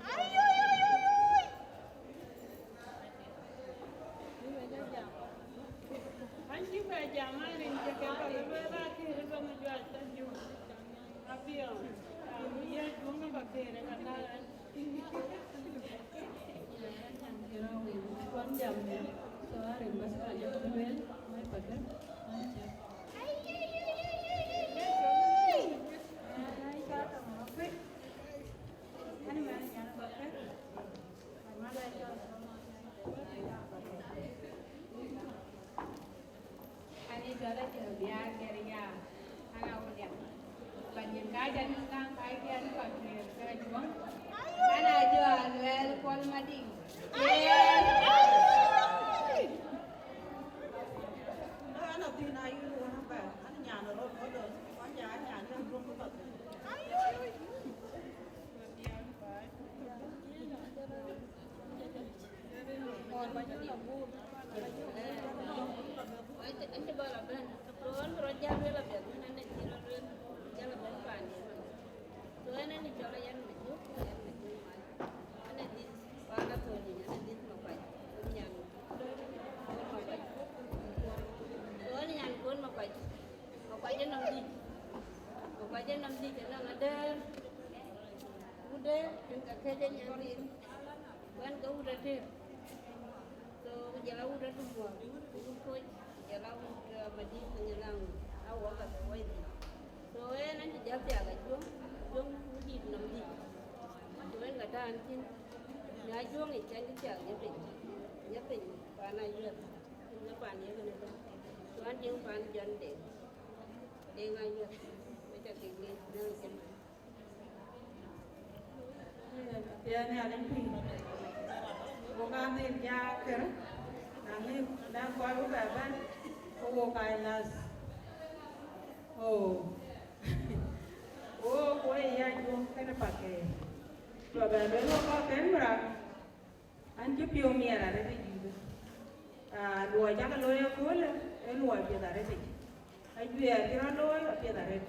An cï bɛ jam an rin cï ke bä ke lueel a kër ë bä mi juac tɔ jum. Apiɔ̈ɔ̈ŋ. Ku ye juɔ̈ŋ ë bä kër ë ka kaar. Kuan jam ne, so a rin bas ka jɔ ke lueel, mai pa ke, mai cak. Ai, ka tɔ ma kuc. Ani mɛn nyan pa ke. Ani cɔl Acer Biar Gɛria, an a William. But yen ka jɔ nïn kaŋ ka jɔ nïn kɔc kër kë juɔ̈ŋ. An a jɔ a luɛɛl Kuɔl Madiŋ. Yen. An a thïn a yïn wun abɛ, an nyan rɔt ɣödö, kɔc jɔ an nyan yïn duɔ̈ŋ bï kɔc. Ëcï bä la bɛ̈n, röör bï rɔt jäl lueel apiɛth, mën ënë cï rɔt lueel, jäl a bɛ̈n paan ye man. So ënë ni cɔl a yɛn Majuk, yɛn Majuk man. Ënë dhil paan Athöl yic, ënë dhil Makuac, nyan Kon Makuac. So ënë nyan Kon Makuac, Makuac ë nɔm dhïc, Makuac ë nɔm dhïc, ënɔŋ adɛ̈ɛ̈r. Wutde, ën ka kec ë nyan dhil. Wën ke wut atëër. So, ku jɔl a wut Adumuɔ̈ɔ̈r, ku wut Koc, ku jɔl a wut, eh, Madït, ku jɔl a wut Awäk Athɛ̈r Wɛ̈idït. So, ɣɛn, an cï jɔ thiaak Ajuɔ̈ŋ, Ajuɔ̈ŋ wudït nɔm dhïc. Ku wën ka tɔ̈ an thïn, në Ajuɔ̈ŋ yic, an cï thiaak Nyapiny. Nyapiny, paan Ayuɛth, ën ke paan ye kënë bɛ̈n. So, an tiŋ paan Jɔn Deŋ, Deŋ Ayuɛth, wek ca kek leec, në ëcï man. Yen Nhialic pïïr. Wok aa dhil jaaker, na ŋic na kɔc wok aa bɛ̈n, ke wok aa nath. Oh. Wok, wok ë ya juɔ̈ŋ kënë pakëër. Cua bɛ lueel wok kɔc kën mïrak. An cï piɔ̈u miɛt arëët ë juëc. Aa, luɔi cakë looi ëköölë, ee luɔi piɛth arëët yic. Ajuɛɛr cï rɔt looi, apiɛth arëët.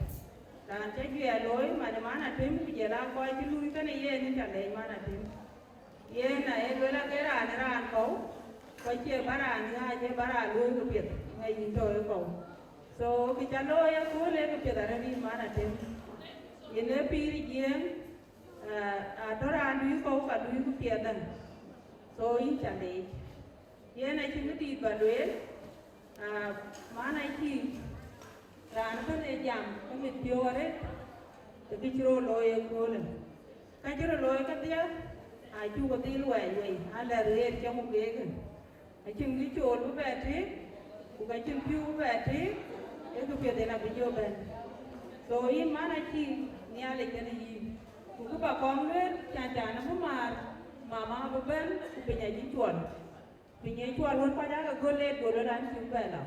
Raan cï ajuɛɛr looi, man ë man Atem, ku jɔl aa kɔc cï luui kënë yen, ë ca leec man Atem. Yen aye lueel ake raan ë raan kɔ̈u, ku acie bä raan ŋääc, ee bä raan looi këpiɛth, ŋa yïn tɔ̈ ë kɔ̈u. So, kë ca looi ëköölë, ee këpiɛth arëët yïn man Atem. Yen ee pïïr ë Jiëëŋ, Aa, aa, tɔ̈ raan dui kɔ̈u ka dui ku piɛth däŋ. So yïn ca leec. Yen acïn kë dït bä lueel, aa, man acï raan ëbɛ̈n ee jam ë mit piɔ̈u arëët, të kë cï rɔt looi ëköölë. Ka cï rɔt looi kedhie, acuk dhil wɛɛc wei, alɛ̈th ɣet cäŋ ku geekë. Acïn kë cool bï bɛ tëëk, ku ka cïn pïu bï bɛ tëëk, ee këpiɛth en abï jɔ bɛ̈n. So yïn man acï Nhialic kenë yïn. Ku kë bä kɔŋ lueel, can can abï maar, mama abï bɛ̈n, ku piny acï cuɔl. Piny ee cuɔl wën kɔc aake göl leet, göl ëlan cï bɛ lɔ.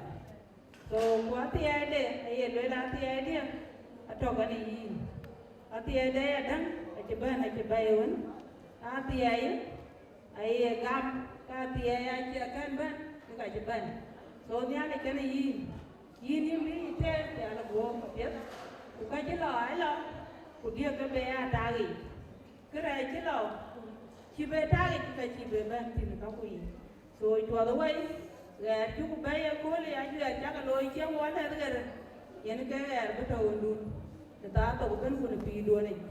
So ku athiɛɛide, aye lueel athiɛɛide, atɔ̈ kenë yïn. Athiɛɛide ayadäŋ, acï bɛ̈n, acï bɛ̈i ëwën. Athiɛɛi, Aye gam, ka thiɛɛi acï akën bɛ̈n, ke ka cï bɛ̈n. So Nhialic kenë yïn, yïn yïn bï yï tɛɛr pial ë guöör apiɛth, ku ka cï lɔ aa lɔ, ku diëk ke be aa tak yic. Kërɛɛc cï lɔ, cï be tak yic, ka cï be bɛ̈n thïn ë kaku yic. So cuɔth wei, ɣɛɛr cuk bɛ̈i ëkööl ë ajuɛɛr cakë looi cï wɔ lɛ̈th ɣer, yen ke ɣɛɛr bï tɔ̈ ɣöndun, në thaar thok ëbën ku në pïïrduön yic.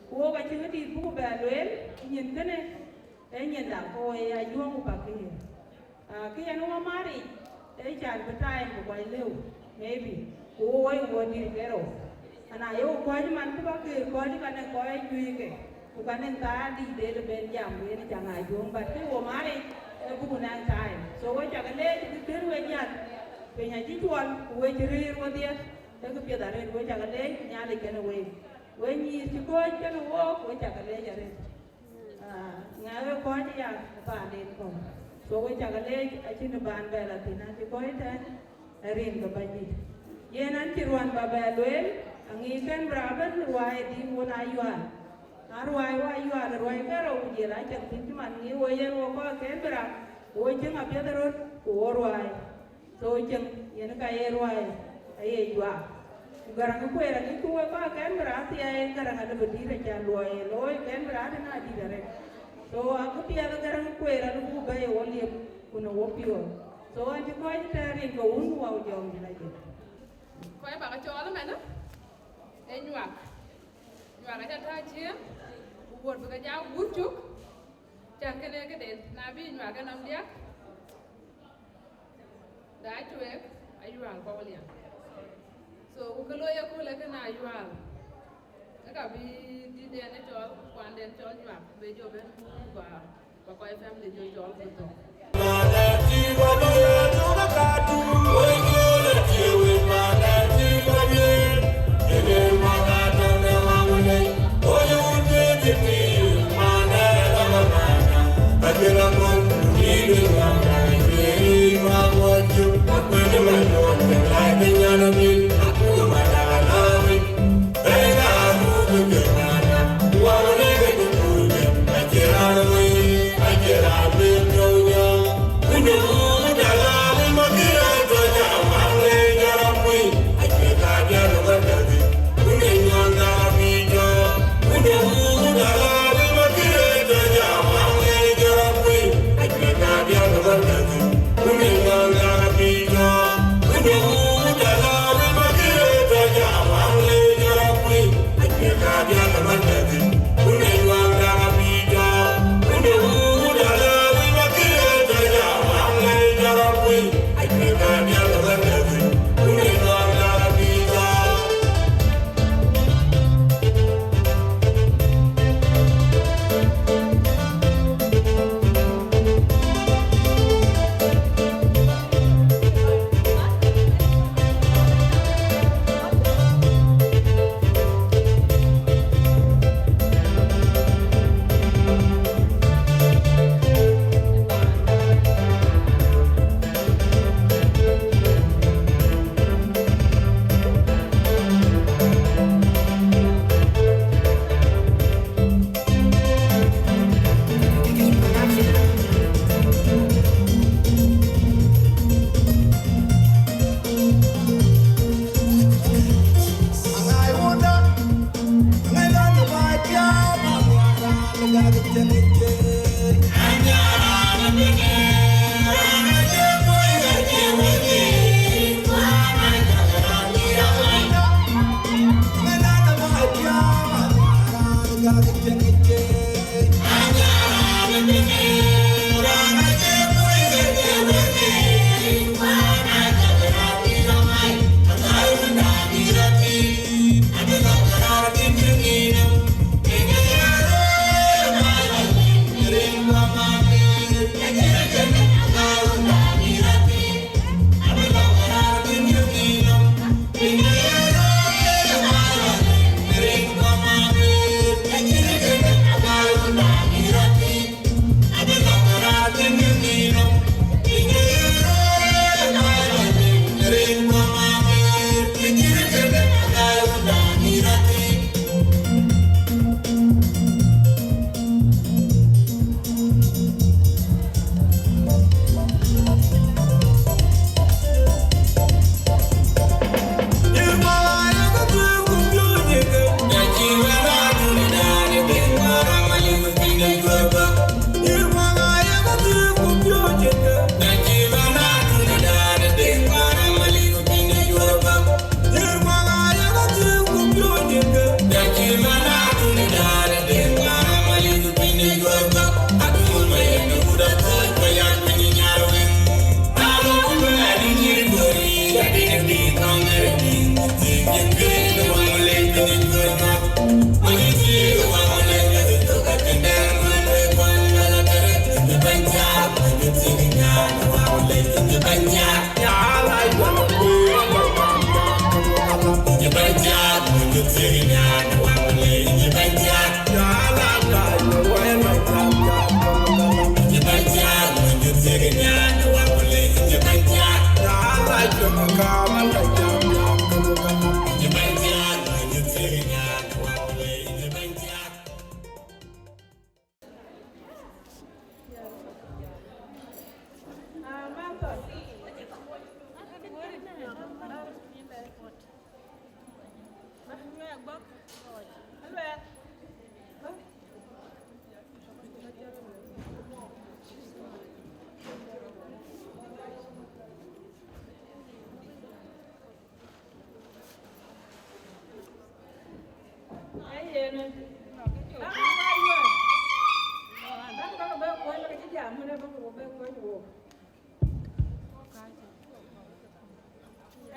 Ku wok acï këdït buku bɛ lueel, nyin kënë, ee nyinda, ku ɣo ye Ajuɔŋ ku Pakëër. Aa, kë yen wɔ maaric, ee can bï time bï kɔc lëu. Maybe ku wo woi wo dït ke rou. Ana ye wo kɔc man ku ba kër kɔc ka ne kɔc juëc ke, ku ka ne thaa dït de le ben jam yen ca ŋa juöŋ, but ke wo mari e buku naŋ time. So we cak leec ke kër we jal, piny acï cuɔl ku we cï rëër wo dhiëth, ke ke piɛth arëët we cak leec Nhialic kene we. We nyïïr cï kɔc kene wook we cak leec arëët. Ah, ŋɛk ë kɔc ya paanden kɔ̈u. So we cak leec acïn ban bɛ la thïn acï kɔc tɛ̈n ë rin ke Bɛ̈nydït. Yen an cï ruan ba bɛ lueel, aŋic kɛn bï raan bɛ̈n ruai ë dim won Ayual. An ruai wo Ayual ruai ke rou ku jël acäŋ thïn cï man ŋic wo yen wo kɔc kɛn bï raan, wo cïŋ apiɛth röt ku wo ruai. So cieŋ yen ka ye ruai aye juak. Ku Garaŋ Kueer aŋic ku wek kɔc kɛn bï raan thiai, Garaŋ alë bï dït acan luɔi ye looi kɛn bï raan tënë adït arëët. So akë piɛth Garaŋ Kueer alë buk bɛ̈i wo liep ku në wo piɔ̈ɔ̈th. So acï kɔc tɛ̈ɛ̈r rin ke wun wau jɔŋ dït aye. Kɔc bak cɔɔl ëmɛnë, ee nyuak. Nyuak aca tääu ciëën, ku wuɔt bï ke ja wut cök, cän kënë këden, na bï nyuak ë nɔm diäk, da cuek Ayual kɔ̈u liɛm. So ku kë looi ëköölë kënë Ayual, ë ka bï dïtden ë cɔl, kuanden cɔl nyuak, be jɔ bɛ̈n ku ba, ba kɔc family jɔ cɔl ku thök.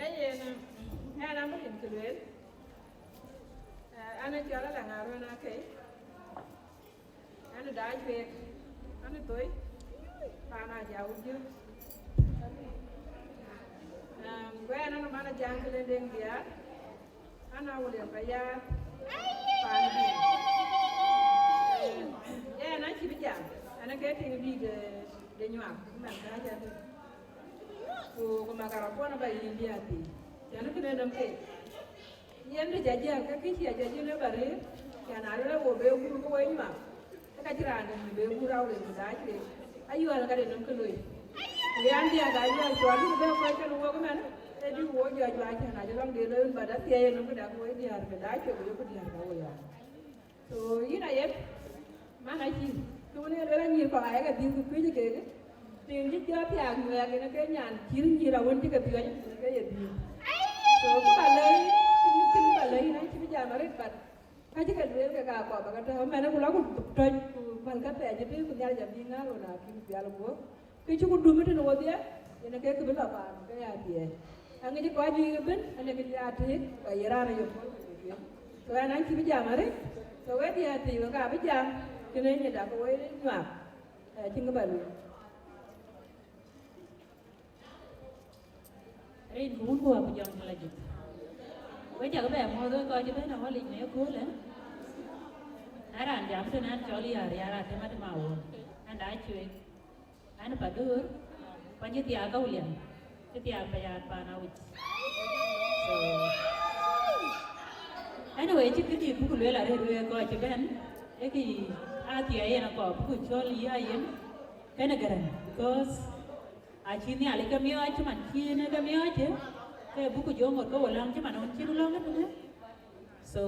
Ee yen, ɣɛn abï rin cï lueel. Ɣɛn acɔl Alaŋ Aruën Akei. Ɣɛn ë Dac Week. Ɣɛn ë Thoi. Paan Ajau Jök. Ku ɣɛn ënë man Ajaŋ Këlëndeŋ Biaar. Ɣɛn aa William Payar. Paan Bï. Ɣɛn acï bï jam. Ɣɛn ë ke tiŋ bï de, de nyuak. Man ka jam. Ku, ku makarapon aba yïn bï athïn. Cän kënë nɔm keek. Yen të ca jiël, ke kë cia jɔ jiël ë ba rëër, cän aa rëër wo be guur ke woi nyuak, ke ka cï raan dɛ̈ bï be guur rau rëër ku dac rëër. Ayual ka de nɔm ke loi. Ku yan diäk ayual cuɔl bï bɛ kɔc kën wok ëmën, ee dï wo jɔ juac cän acï lɔŋ de looi, but athiɛɛi ë nɔm këda ke woi diäär ke dac cuet ku yok diäär ke woi ya. So, yïn ayek, man acï, kë wën ë luel anyïïr kɔ̈k ayek adhil ku kuëc kek, tiŋ cï jɔ thiaak nyuɛɛk yen ke nyan cït nyïïr awën cï ke piɔ̈ɔ̈c yen ke ye dhil. So, kë ba lɛ̈i, cïn, cïn kë ba lɛ̈i, yïn acï bï jam arëët, but ka cï ke lueel ke ka kɔɔr ba ke tɔ̈u, mɛnë ku la ku tɔc, ku päl ke thɛɛc ëtëë, ku Nhialic abï ŋäär ɣön akïm pial guöp. Kë cï ku dum tënë wodhie, yen ke kë bï lɔ paan ke ya thiëëc. Aŋic kɔc juëc ëbën, ane kë ya tëëk, ku aye raan ë ye puɔ̈l ku ye juëc. So, ɣɛn an cï bï jam arëët, so, wek diɛɛr thiëëc wek abï jam, kënë nyinda ke woi nyuak, eh, cïn kë ba lueel. Rin ku wun ku wä ku jɔŋ la jik. Wek cak bɛ muɔ̈th wek kɔc ëbën awɔlic në ëköölë. Ë raan jam tënë an cɔl Yar, Yar Atem Atem Awuɔ̈l. An da cuëëc. An Padur, ku an cï thiaak Awulian, cï thiaak Payar paan Awïc. So, anyway, cïn këdït buk lueel arëët wek kɔc cï bɛ̈n, ee kë athiɛɛi yen akɔɔr buk cɔl yï ayen, kënë Gäräŋ, because acï Nhialic ke miɔɔc cï man cï en ke miɔɔc, ke buk jɔ ŋot ke wo läŋ cï man ɣön cïn lɔ̈ŋ ëtënë. So,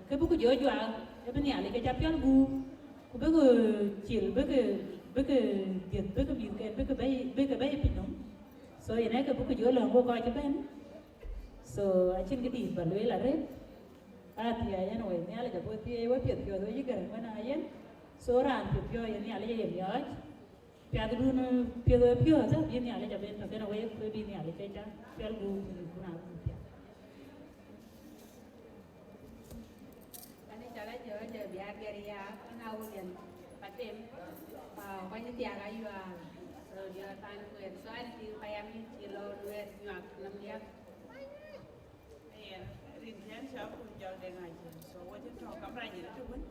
kë bï ku jɔ juak, ë bï Nhialic ke ca piɔl guum, ku bï ku cil, bï ke, bï ke dhiëth, bï ke mïthken, bï ke bɛ̈i, bï ke bɛ̈i piny nɔm. So, yen ee kë bï ku jɔ lɔ̈ŋ wok kɔc cï bɛ̈n. So, acïn këdït ba lueel arëët. Athiɛɛi yen wei, Nhialic abï thiëëc we piɛth piɔ̈ɔ̈th we yï Gäräŋ wën aa yen. So, raan piɛth piɔ̈ɔ̈th yen Nhialic aye miɔɔc. Piathëdun, eh, piɛth we piɔ̈ɔ̈th, abï Nhialic abï tɔ̈ kenë wek, ku bï Nhialic ke ca piɔl guum, ku na bï piath. Ani cɔl Ajɔɔc Biar Biar ya, na William Patem, ah, kuany thiak Ayual, so diɔɔr pan Nuer, so ani ti payam ni ci lɔ Nuer nyuak nam diak. Yen, rin thiɛn cä kun jɔl Deŋ Ajiël. So, wo cï tɔ̈ kam rany yen të wën.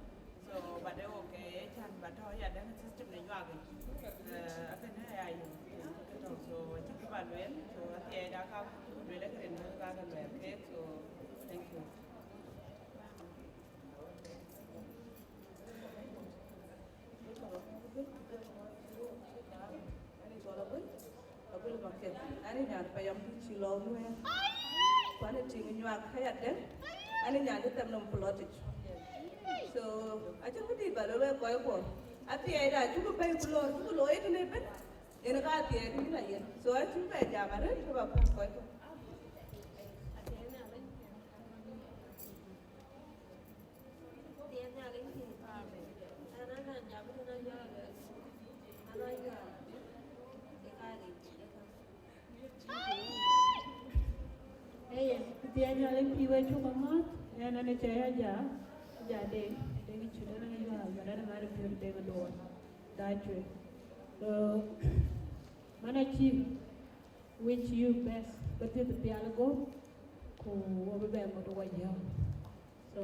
So, but ee wo ke cän ba tɔ̈ ya dɛ̈ŋ system de nyuak yic. Eh, akënë aya yök. So, acï kë ba lueel. So, athiɛɛi da ka lueel akë rin bä ka ke luɛɛl keek. So, thank you. Ani cɔl Abuɔl, Abuɔl Maketh. Ani nyan payam dït cï lɔ Nuɛɛr. Ku ani tiŋ nyuak aya dɛ̈ŋ. Ani nyan dï them nɔm plot yic. So, acïn këdït ba lueel wek kɔc kuɔ. Athiɛɛi da, cuku bɛ̈i ku lor, cuku looi tënë ëbën. Yen ka athiɛɛi dï yïn ayen. So, acïn bɛ jam arëët, ku ba päl kɔc kuɔ. Eye, thiɛɛi Nhialic pïïr we cuk amɔ̈ɔ̈th, ɣɛn ɣɛn ë cä ya ja, ja Deŋ, Deŋ Cut ɣɛn ë Yual, but ɣɛn ë ŋaar ë piöör Deŋ ë Duɔɔr, Dac Cuëk. So, man acï wish you best, bä dhiëth pial guɔ̈p, ku wo bï bɛ ŋot wɔ yɔ̈ɔ̈k. So,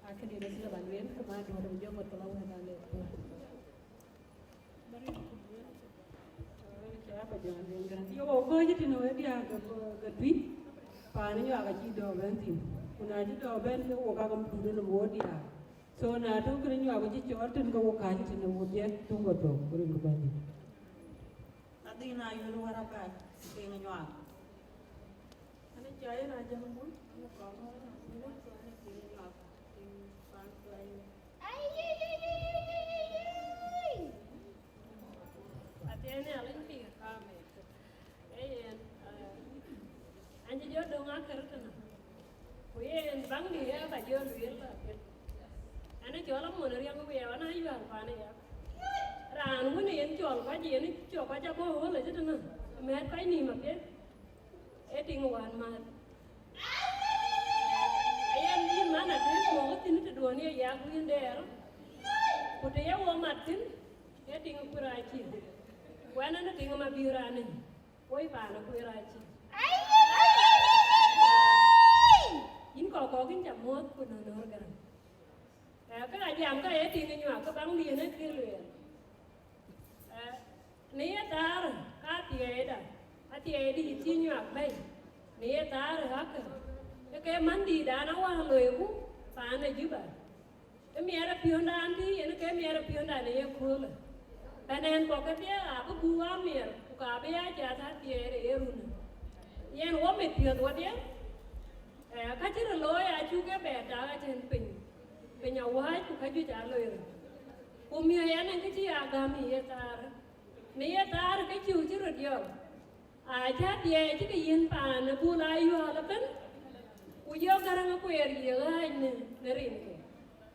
akënë röt lë ba lueel, ku man duɔ̈ɔ̈r bï jɔ ŋot ke lɔ wɛ̈ɛ̈t alek puɔ̈u. Ke aba jɔ lueel kënë. Ye wo kɔc tënë we diäär ke, ke Tuïc, paan Nyuak acï dɔ̈ɔ̈r bɛ̈n thïn. Ku na cï dɔ̈ɔ̈r bɛ̈n, ke wo ka ke mudun në wo diäär. So na tɔ̈ kënë Nyuak acï cɔɔl tën, ke wo kääc tënë wo diäär, töŋ ke thok, ku rin ku Bɛ̈nydït. Adhil na yöl wär abac, piŋ Nyuak. Ani ca yen a jam bun, ani kɔn, ani kɔn, ani piŋ Nyuak, piŋ paan Tuïc. Athiɛɛi Nhialic pïïr kaam ë. Ee yen, eh, an cï jɔ döŋ akër tënë. Ku yen baŋ dï ë ba jɔ lueel ba piɛth. An ë cɔl amon riɛŋ wiɛɛu, an ayuäär paan ë ya. Raan wën yen cɔl kɔc, yen cɔl kɔc abɔ̈ ɣöl acï tënë. Mɛ̈ɛ̈t kɔc nïïm apiɛth. Ee tiŋ wään määt. Ayen yïn man atëëk mɔ̈k thïn tëduön ye yak wïn dɛɛr. Ku të ye wo mat thïn, ee tiŋ kuëër acï. Ku ɛn, ɛn tiŋ ma bï raan ë. Woi paan kuëër acï. Yïn kɔk kɔk yïn ca muɔ̈th ku nɔ̈nɔ̈ɔ̈r gäräŋ. Eh, kë ka jam ka ye tiŋ Nyuak, ke baŋ diën ë kë lueel. Eh, në ye thaar ka athiɛɛida, athiɛɛidï cï Nyuak bɛ̈i, në ye thaar akër, ke ke man dïïtdan awään loiku paan ë Juba. Ë miɛt ë piɔ̈ndan tïï, yen ke miɛt ë piɔ̈ndan ë yeköölë. Pɛn ɛn kɔ̈k kedhie abï gup amiɛt, ku ka bï ya cath athiɛɛi ë ye run. Yen wo mit piɔ̈th wodhie, eh, ka cï röt looi acuk ke bɛ tak atën piny. Piny awääc ku ka juëc aa loi röt. Ku miɔ̈c ɛn ë kë cï ya gäm ë ye thaar. Në ye thaar ke cï cï röt yɔ̈ɔ̈k. Acä dhiɛɛi cï ke yiën paan ë Bul Ayual ëbën, ku jɔ Gäräŋ Akuɛɛr yiëk ɣääc në, në rinke.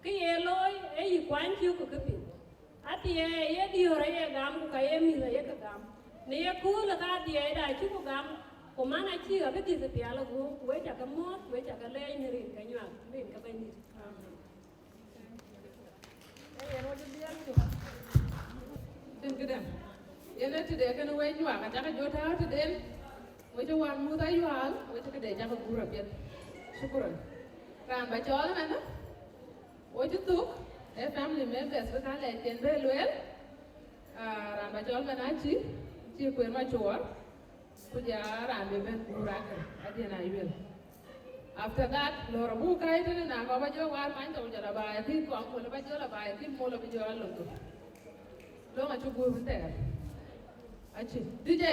Kë ye looi ee yï kuany cï ku kë piny. Athiɛɛi ye diöör aye gam, ku ka ye mïth aye ke gam. Në ye köölë ka athiɛɛida cï ku gam, ku man acï abï dhiëth ë pial ë guöör, ku we ca ke muɔ̈ɔ̈th, ku we ca ke leec në rinke Nyuak, rinke Bɛ̈nydït. Amen. Ee yen wɔ cï dhiɛl cök. Tïŋ këdäŋ. Yen ë tëde kënë wec Nyuak, acakë jɔ tääu tëden. Wec ë wään muth Ayual, wec ë këde cakë guur apiɛth. Shukran. Raan ba cɔɔl ëmënë, wec ë thuk, ee family members bï ka lɛc ken bë lueel. Ah, raan ba cɔɔl ëmënë acï, cï kueer Macuɔɔr. Ku ja raan bï bɛ̈n guur akër, Adhiɛn Ayuel. After that, lɔ̈ɔ̈r abuk kai tënë, na kɔn ba jɔ waar many thou jɔl a baai akïm, kɔn kul ba jɔl a baai akïm, mol abï jɔ a lɔ̈ŋ thok. Lɔ̈ŋ acï guur wën thɛɛr. Acï. D J.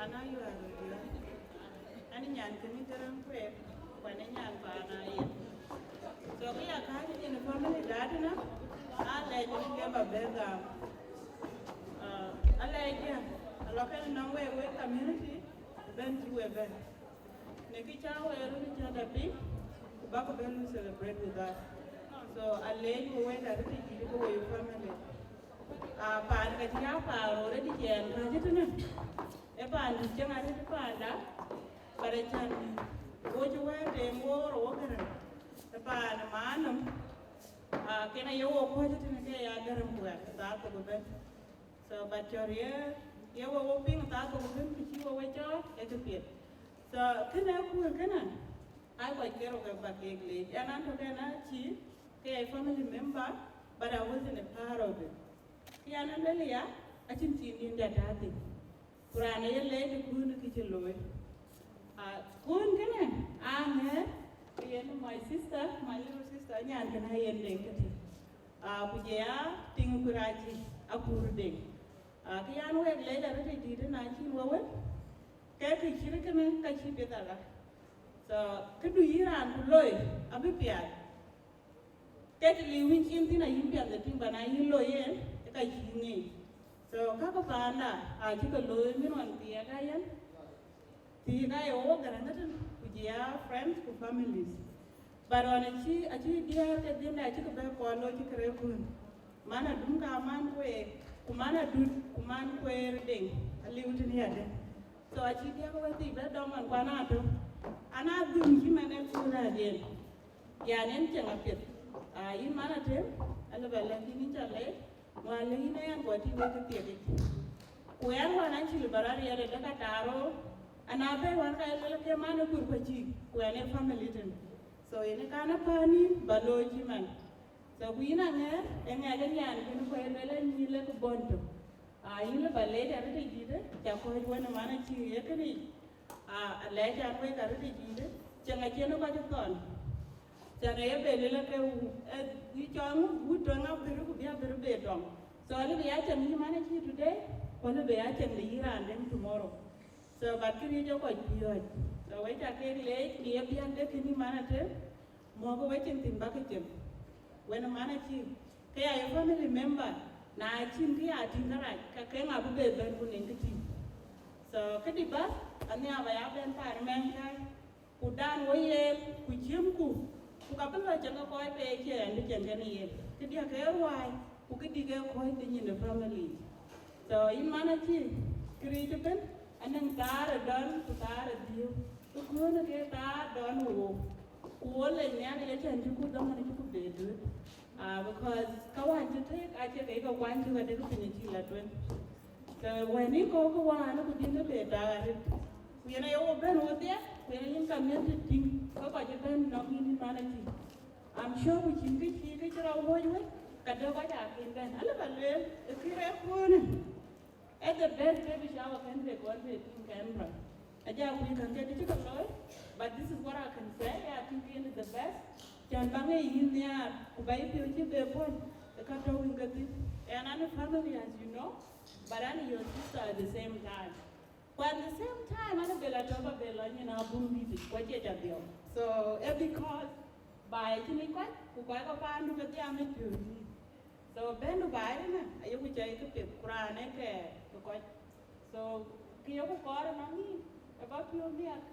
An ayuaar röt diäär, an nyan kënë Gäräŋ Kueer, ku an nyan paan Ayen. So kë ya kääc yen family daat ënë, alɛc ënë ke ba bɛ̈n gam. Uh, alɛc ya, alɔ kën nɔŋ wek, wek community, bɛ̈n cï wek bɛ̈n. Në kë cä wek röt cä dap piŋ, ku bäk bɛ̈n lu celebrate with us. So alɛc ku wek arëët dït ku wek family. Ah, paan ka cï ya paan already cɛn kääc tënë. Ë paan dït cäŋ arëët paanda, but acän wo cï wɛ̈ɛ̈r teem wo rɔ wo Gäräŋ. Ë paan ë maan nɔm, ah, kën aye wo kɔ̈ɔ̈c tënë ke ya Gäräŋ Kueer, thaa thok ëbɛ̈n. So, but cɔ̈r ye, ye wo wo piŋ thaa thok ëbɛ̈n, kë cï wo we cɔɔl, ee kë piɛth. So, kënë akur kënë, aa kɔc ke rɔ ke bäk keek leec. Ɣɛn an tök ɣɛn acï ke a family member, but I wasn't a part of it. Kë yan ë luel ya, acïn cïn dïn dɛ̈t tääu thïn. Ku raan ë ye lɛc ë kuën kë cï looi. Ah, kuën kënë, aa ŋɛ̈ɛ̈r, ke yen my sister, my little sister, nyan kënë ayen Deŋ këtï. Ah, ku jɔ ya tiŋ ku rac cï akur Deŋ. Ah, kë yan wek lɛc arëët dït ënë acïn wek wën, ke kë cït kënë ka cï piɛth ala. So, këdu yïn raan ku loi, abï piath. Ke të liu yïn cin thïn ayïn piɛth ë tïŋ, ba na yïn loi yen, ë ka cï ŋic. So, kakë paanda, acï ke looi min ɣɔn thiëëk aa yen, thiëëk aa ye wo Gäräŋ ëtën, ku jɔ ya friends ku families. But ɣɔn acï, acï diäär ke dhiënda acï ke bɛ̈ kɔɔr looi cï kërɛɛc kuën. Man Adum ka man Kueer, ku man Adut, ku man Kueer Deŋ, aliu tënë yadë. So, acï diäk wɛ̈t thii bɛ̈ dɔm ɣɔn kuan atök. An aa dhum cï man ë kuur adïen. Yan en cieŋ apiɛth. Ah, yïn man Atem, alë ba lɛ̈k yïn, yïn ca lɛc, ŋuan lë yïn ë ɣɛn guɔ tïŋ wek kë thiek yic. Ku ɣɛn wään acï lë ba rɔt riɛl ë dek ataar rou, an aa bɛ̈ɛ̈i wään ka ye luel ke man ë kur ku acïï, ku ɣɛn ë family tën. So, yen ë kan apaan yïn ba looi cï man. So, ku yïn aŋɛɛr, ë ŋɛk ë nyan kën ku ye luel ë nyïïn lek bɔ̈n tök. Ah, yïn lë ba lɛc arëët dït, ca kɔ̈ɔ̈c wën ë man acïï ye kënë yic. Ah, alɛc an wek arëët dït, cieŋ acïn kɔc thɔn. Cän ë ye bɛ lël ke wu, ë, yï cɔɔl ŋu, wut tɔŋ abïr ku bï abïr bɛ dɔm. So, alë bï ya cieŋ yï man acïï today, ku alë bï ya cieŋ de yï raan dɛ̈ŋ tomorrow. So, but këriëëc ë kɔc piɔ̈ɔ̈c. So, wek ca keek leec, kë ye biäk de kënë man Atem, mɔ̈kë wek cieŋ thïn bäk ke cieŋ. Wën ë man acïï, ke ya ye family member, na cïn kë ya tïŋ kërac, ka ke ŋa bï bɛ bɛ̈n ku nɛŋ kë tïŋ. So, këdï bäth, anhiaar ba ya bɛ̈n paan ë mɛnhkäi, ku dan wo yen, ku ciëmku, ku ka bï lɔ cieŋ ke kɔc ke ye cieŋ, bï cieŋ kenë yen. Këdiɛ̈ ke ruääi, ku këdï ke kɔc de nyin ë family. So, yïn man acïï, këriëëc ëbën, anɛŋ thaar ë dɔn, ku thaar ë dhiëëu. Ëköölë ke thaar dɔn ë wook. Ku wo lec Nhialic acän cï ku dhaman cï ku bɛ duëët. Ah, because ka wään cï tëëk acie ke ke kuany cï ka dek piny acï la tueŋ. Ke wën yï kɔ̈k ke wään ku dïn ke bɛ tak arëët. Ku yen aye wo bɛ̈n wodhie, ku yen yïn ka miɛt tïŋ, ke kɔc ëbɛ̈n nɔm yïn yïn man acïï. I'm sure ku cïn kë cï kë cï rɔt wuɔ̈c wei, ka dek kɔc aa kin bɛ̈n. Alë ba lueel, ë kërɛɛc kuɔ̈në. At the best baby shower kën bɛ kɔn bɛ tïŋ Canberra. Aja kuc kën ke cï ke looi, but this is what I can say, I think it is the best. Cän ba ŋic yïn nhiaar, ku ba yï piɔ̈u cï bɛ puɔ̈l, ë ka tɔ̈u yïn kedhie. And I'm a family, as you know, but I'm your sister at the same time. Ku at the same time, an bɛ la tɔ̈ ba bɛ lɔ nyin abun dït, ku acie ca dhiɔm. So, eh, because ba ye cïn yic kɔc, ku kɔc ke paandu ke dhiam ë piɔ̈u dït. So, bɛ̈ndu baai ënë, ayeku cɔɔi këpiɛth, ku raan ee kɛɛr kë kɔc. So, kë yeku kɔɔr ënɔŋ yïn, ë ba piɔ̈u miɛt,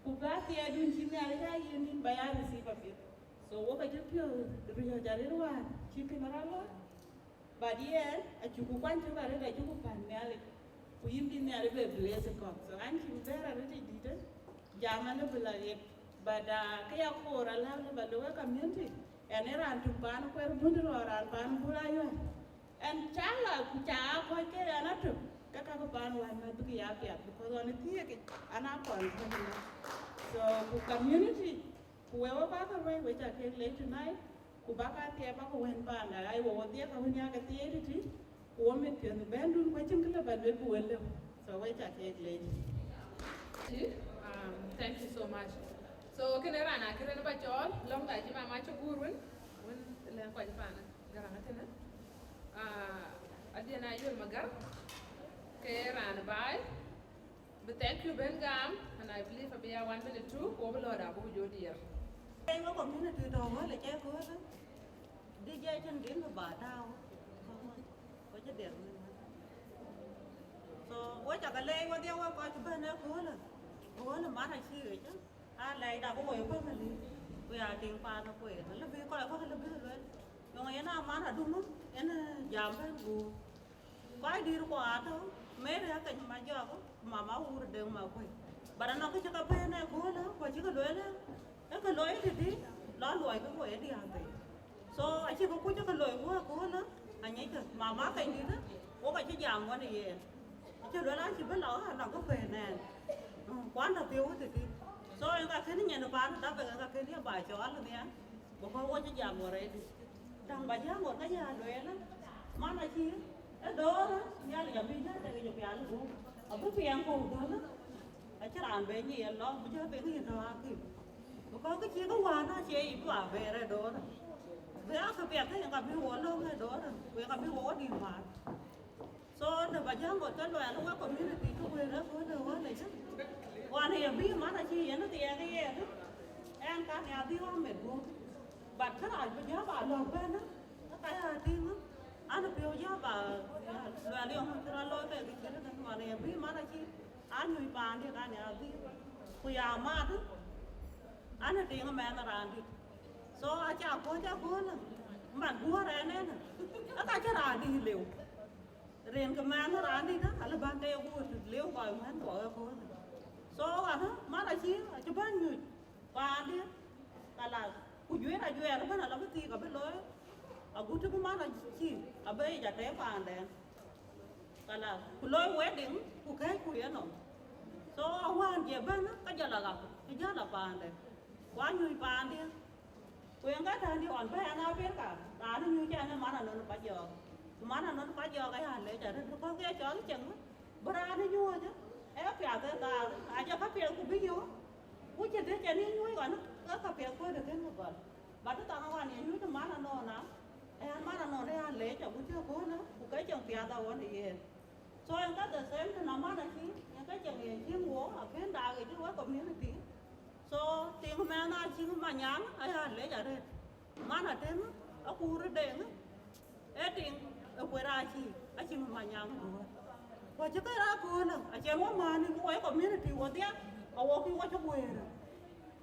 ku ba thiɛɛrdun cï Nhialic aa yiën yïn ba ya receive apiɛth. So, wok acï piɔ̈u riɔ̈ɔ̈c arëët wään, cï kënë rɔt looi. But yɛn, acuku kuany cök arëët, acuku pän Nhialic, ku yïn bï Nhialic bɛ bless ë kɔ̈k. So, an cï bï bɛ̈ɛ̈r arëët ë dïtë, jam alë bï la ɣet. But, uh, kë ya koor alä lë ba lok ë community, ɛn ë raan tök paan Kueer Bun, rɔ raan paan Bun Ayuɛl. Ɛn ca la ku ca aa kɔc ke ɛn atök, ke kakë paan wään mɛ̈th bïkï ya piath, because ɣɔn ë thiëëk yic, an aa kɔn kɔc ënɔɔnë. So, ku community, ku wek wek bäk ruɛ̈i, wek ca kek leec tonight, ku bäk a thiɛɛp bäk wën paanda, ai wek wodhie ka wën ya ke thiëëc tëtï, ku wo mit piɔ̈n bɛ̈ndun, ku acïn kë lë ba luel bï wël lëu. So, wek ca kek leec. Um, thank you so much. So, kënë raan akërën ba cɔɔl, lɔŋda cï mama cï guur wën, wën lɛ̈k kɔc paan Gäräŋ ëtënë. Ah, Adiɛn Ayuel Magar, ke raan baai. Bï thank you bɛ̈n gam, and I believe abï ya one minute two, ku bï lɔ̈ɔ̈r abuk jɔ diɛɛr. Ë wek community tɔ̈ wël ë cɛ köölë, dï jɛ cïn din bï ba tääu. Ku cï diɛɛr wën. So, wek cä ke leec wedhie wek kɔc bɛ̈n ë köölë, köölë man acï ɣec. Aa lɛc dak woi family, ku ya tiŋ paan kueer. Lë bï kɔc kɔ̈k lë bï luel. Yöŋ yen aman adum, yen jam bɛ̈n guur. Kɔc dït ku atɔ̈, Mary akeny Majɔk, ku mama Wur Deŋ Makuëi. But anɔŋ kë cï ke bɛ̈n ë köölë, ku acï ke lueel, ee ke looi tëdï, lɔ luɔi ke woi ë diäär thei. So, acï ke kuc ke loi wok aköölë, anyicke, mama keny dït, wok acï jam wën ë yen. Acï lueel an cï bï lɔ, an lɔ ke pɛ̈n ɛn. Mm, kuan tɔ̈ piɔ̈u tëtï. So, en ka kën nyin paan, dap en ka kën ye ba cɔɔl nhial. Because wok cï jam already. Daŋ ba jam wok ka ya lueel, man acï, ë door, Nhialic abï jɔ tek jɔ pial gup. Abï piɛŋ ku dhöl. Acïn raan bɛ nyiɛɛl lɔ, bï jɔ piŋ yïn tɔ̈ akïm. Because kë cï kë wään acie yic bï wa bɛɛr ë doorë. Bï a kë piɛth kë yen ka bï wo löŋ ë doorë, ku yen ka bï wo dït wäär. So, në ba jäŋ got ke luɛɛl wek community kë wëër ë köölë wël ëcë. Wan ë ye bï man acï yen thiɛɛk ë yen. Ɛn ka nhiaar dhï wä met guöp. But kë rac bï jɔ ba lɔ̈k bɛ̈n, ë ka ya tïŋ, an piɔ̈u jɔ ba luɛɛl yɔŋ cï rɔt looi ke kë cït ënë, wan ë ye bï man acï An nyuc paandï kan ya dhïc, ku ya mat, an ë tiŋ mɛnh raandït. So aca kuɔ̈c aköölë, man guɔ̈ɔ̈r ɛn ɛn, ë ka cï raandït lëu. Rin kë mɛnh raandït, alë bän ke ye guɔ̈ɔ̈r tït lëu kɔc mɛnh kɔ̈k aköölë. So ɣɔn, man acï, acï bän nyuc paandï, kalas, ku juëër ajuɛɛr ëbɛ̈n ala bï thiik abï looi, agut të bï man acï, abï yic atɛ̈ paanden. Kalas, ku looi wedding, ku kɛ̈ɛ̈cku yenɔm. So, awään jɔ bɛ̈n, ka jɔ la ɣap, ku jɔ la paande. Ku anyuc paande. Ku yen ka tɛ̈ɛ̈n dï ɣɔn bɛ̈n Africa, raan ë nyuc ɛn ë man anɔn ë Pajɔɔk. Ku man anɔn ë Pajɔɔk aya lec arëët, because ke cɔl cieŋ, bï raan ë nyuɔ̈ɔ̈c, ee piath ë thaar, ajɔ ka piɛth ku bï yöök. Ku cïn të cïn ë nyuc ɣɔn, ke ka piɛth kuɔ̈ɔ̈t ë kën kë gɔl. But ë thaŋ ɣɔn ye nyuc man anɔn a, ë an man anɔn ë ya lec agut cï köölë, ku ke cieŋ piath aɣɔn ë yen. So yen ka the same thing, aman acï, yen ka cieŋ yen cïn wo, akën daak ë cï wek community. So tiŋ mɛnh acï manyan, aya lec arëët. Man atem, akur ë deŋ, ee tiŋ, ë kueer acï, acï manyan duɔ̈ɔ̈r. Ku acï ke raak köölë, acïn wo määni, ku wek community wodhia, awok ki wo cï guëër.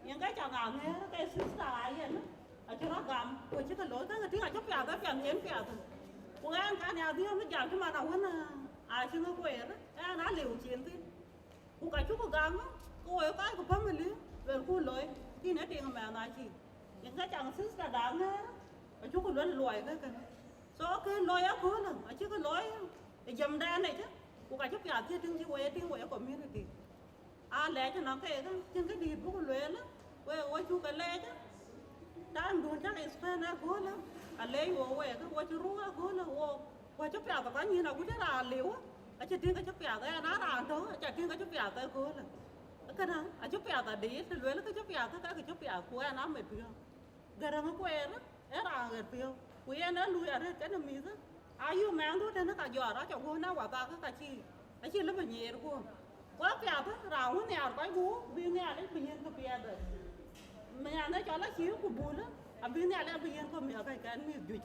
Yen ka cak aŋɛɛr ke sister ayen, acï rɔt gam, ku cï ke looi, ke ke tïŋ acï piath, apiɛth yen piath. Ku ɛn kan ya dhiɔm jam cï man awën, acï ŋö kueer, ɛn aliu cin thïn. Ku ka cuk gam, ke woi kɔc ku family, luelku looi, kïn ë tiŋ mɛnh acï. Yen ka cak sister da ŋɛɛr, acuk luel luɔi ke kënë. So ke looi aköölë, acï ke looi, ë jamdan ëcë, ku ka cï piath cï tïŋ cï woi, tïŋ woi community. Aa lɛc ënɔŋ keek, cïn këdït buk lueel, wek wo cuk ke lɛc, time dun cak spend aköölë, alɛc wo wek, wo cï ruu aköölë, wo, wo cï piath kɔc nyïn agut cï raan liu, acï tïŋ ke cï piath, ɛn a raan tɔ̈, aca tïŋ ke cï piath aköölë. Kënë, acï piath adït, të lueel ke cï piath, ke ke cï piath, ku ɛn amit piɔ̈u. Gäräŋ kueer, ee raan ɣet piɔ̈u, ku yen ee lui arëët kenë mïth, ayï mɛnhdu tënë ka jɔt, acä guɔ̈n na wathak, ka cï, acï lëbï nyiɛɛr guɔ̈n. Ku apiath, raan wën nhiaar kɔc guur, bï Nhialic bï yiën kë piɛth. Mɛnh ë cɔl acï ku bul, abï Nhialic abï yiën kɔ̈u miäk kɛn mïth juëc.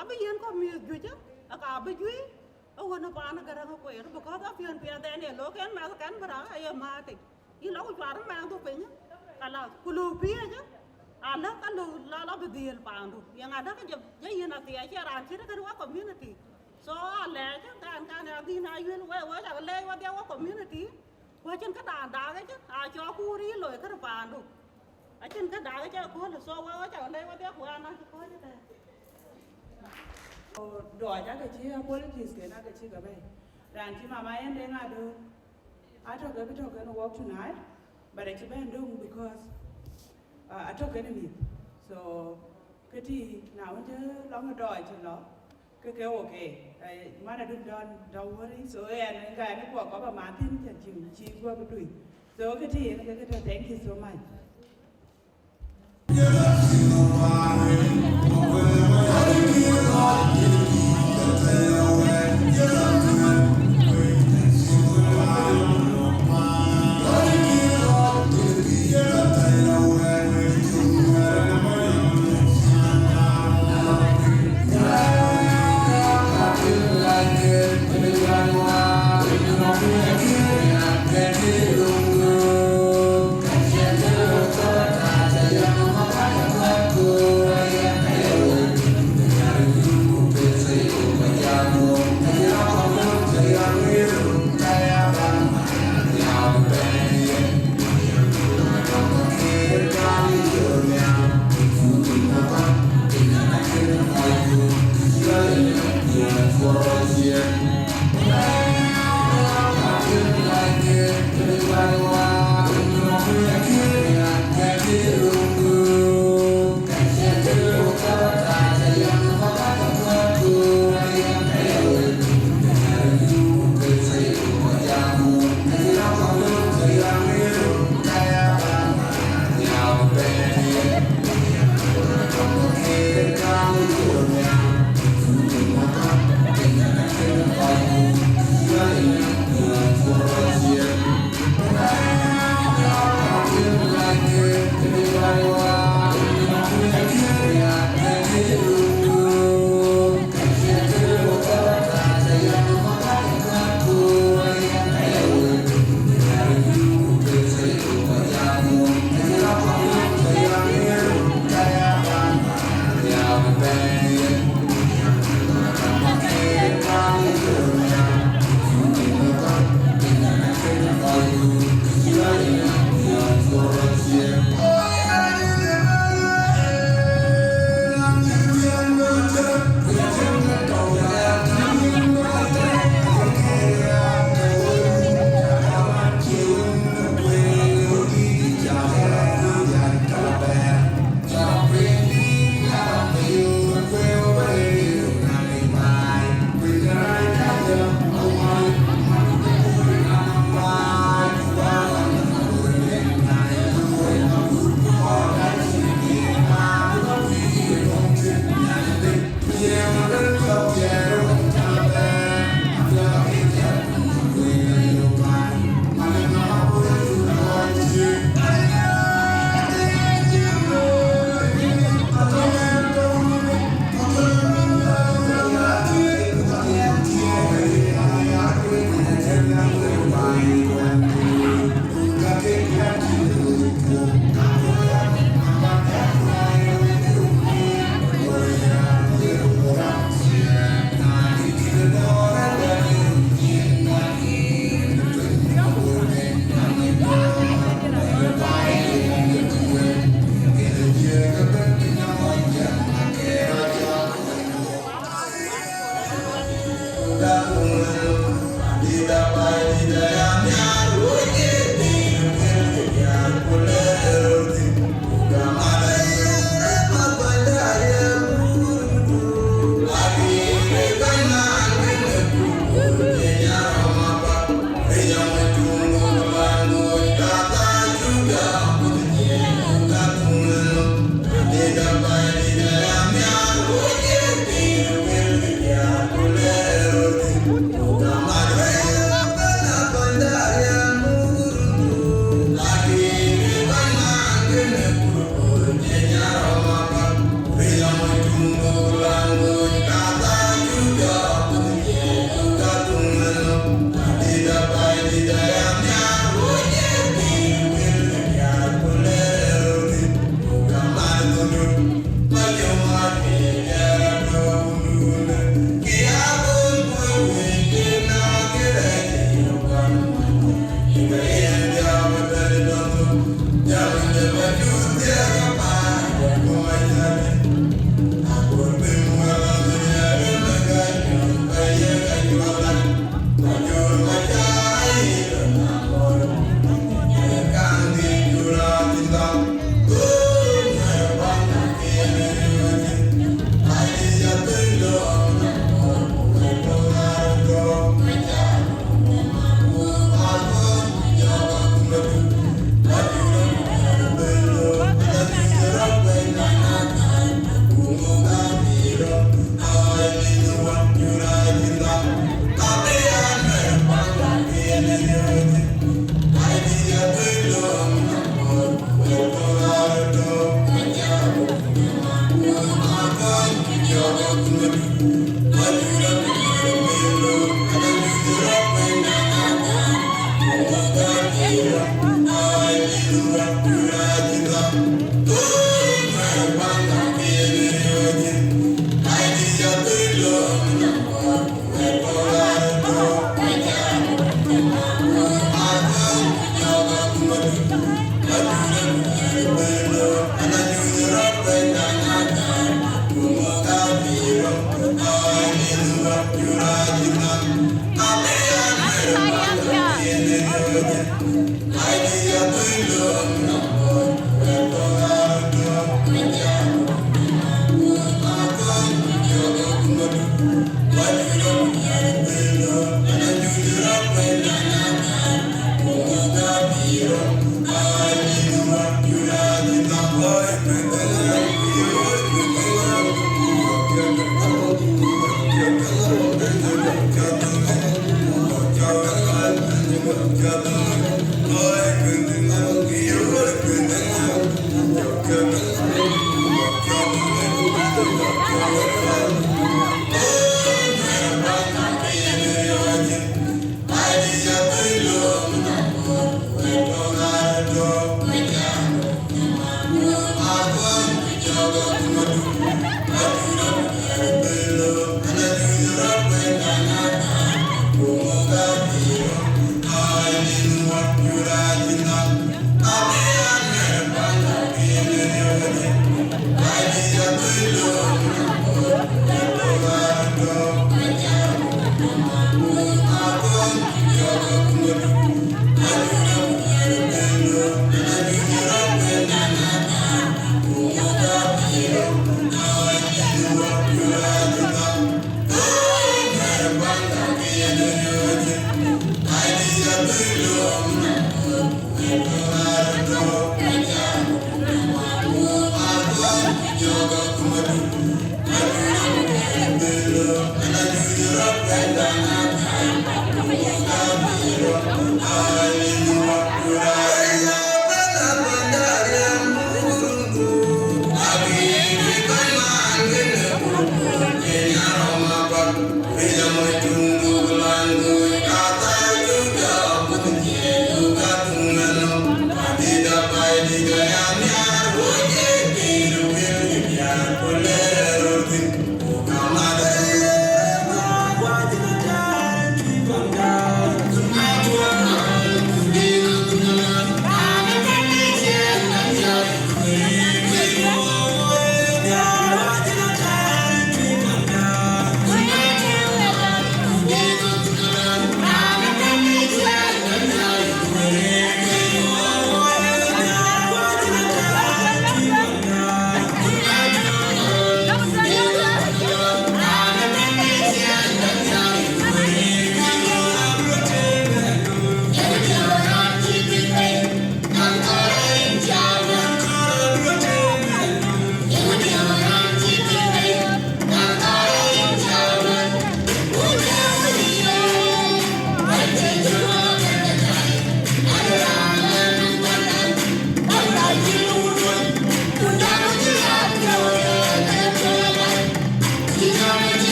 Abï yiën kɔ̈u mïth juëc, aka bï juëc, ë wën ë paan ë Gäräŋ kueer, because apiɛn piɛth ɛn ee look ɛn mɛth kɛn bï raak aye määt tei. Yïn lɔ ku cuar mɛnhdu piny, kalas, ku lëu piëëc, alä ka lëu la, la bï dhiëël paandu. Yen adä ke jɔ, jɔ yïn athiɛɛc, cie raan cït kënë wek community. So alɛɛc, kan, kan adhïn ayuel, wek, wek cak leec wedhie wek community. Ku acïn këdan daak ëcë, acɔk kuur yï loi kënë paandu. Acïn këdan ëcë aköölë, so wek, wek cak leec wedhie ku an acï kɔ̈ɔ̈c ëtɛ̈ɛ̈n. Dɔɔc ake cï apologies ken ake cï ke bɛ̈i. Raan cï mama yen Deŋ Adöör, atɔ̈ ke bï tɔ̈ kenë wok tonight, but acï bɛ̈n döŋ because, uh, atɔ̈ kenë mïth. So, këtï na wën cï lɔŋ ë dɔɔc cï lɔ, ke ke okay. Eh, man adun, don't, don't worry. So, yen ka yen kuɔk kɔp amathin cä cï, cï guɔ̈p dui. So, këtï yen ke këtɔ̈, thank you so much.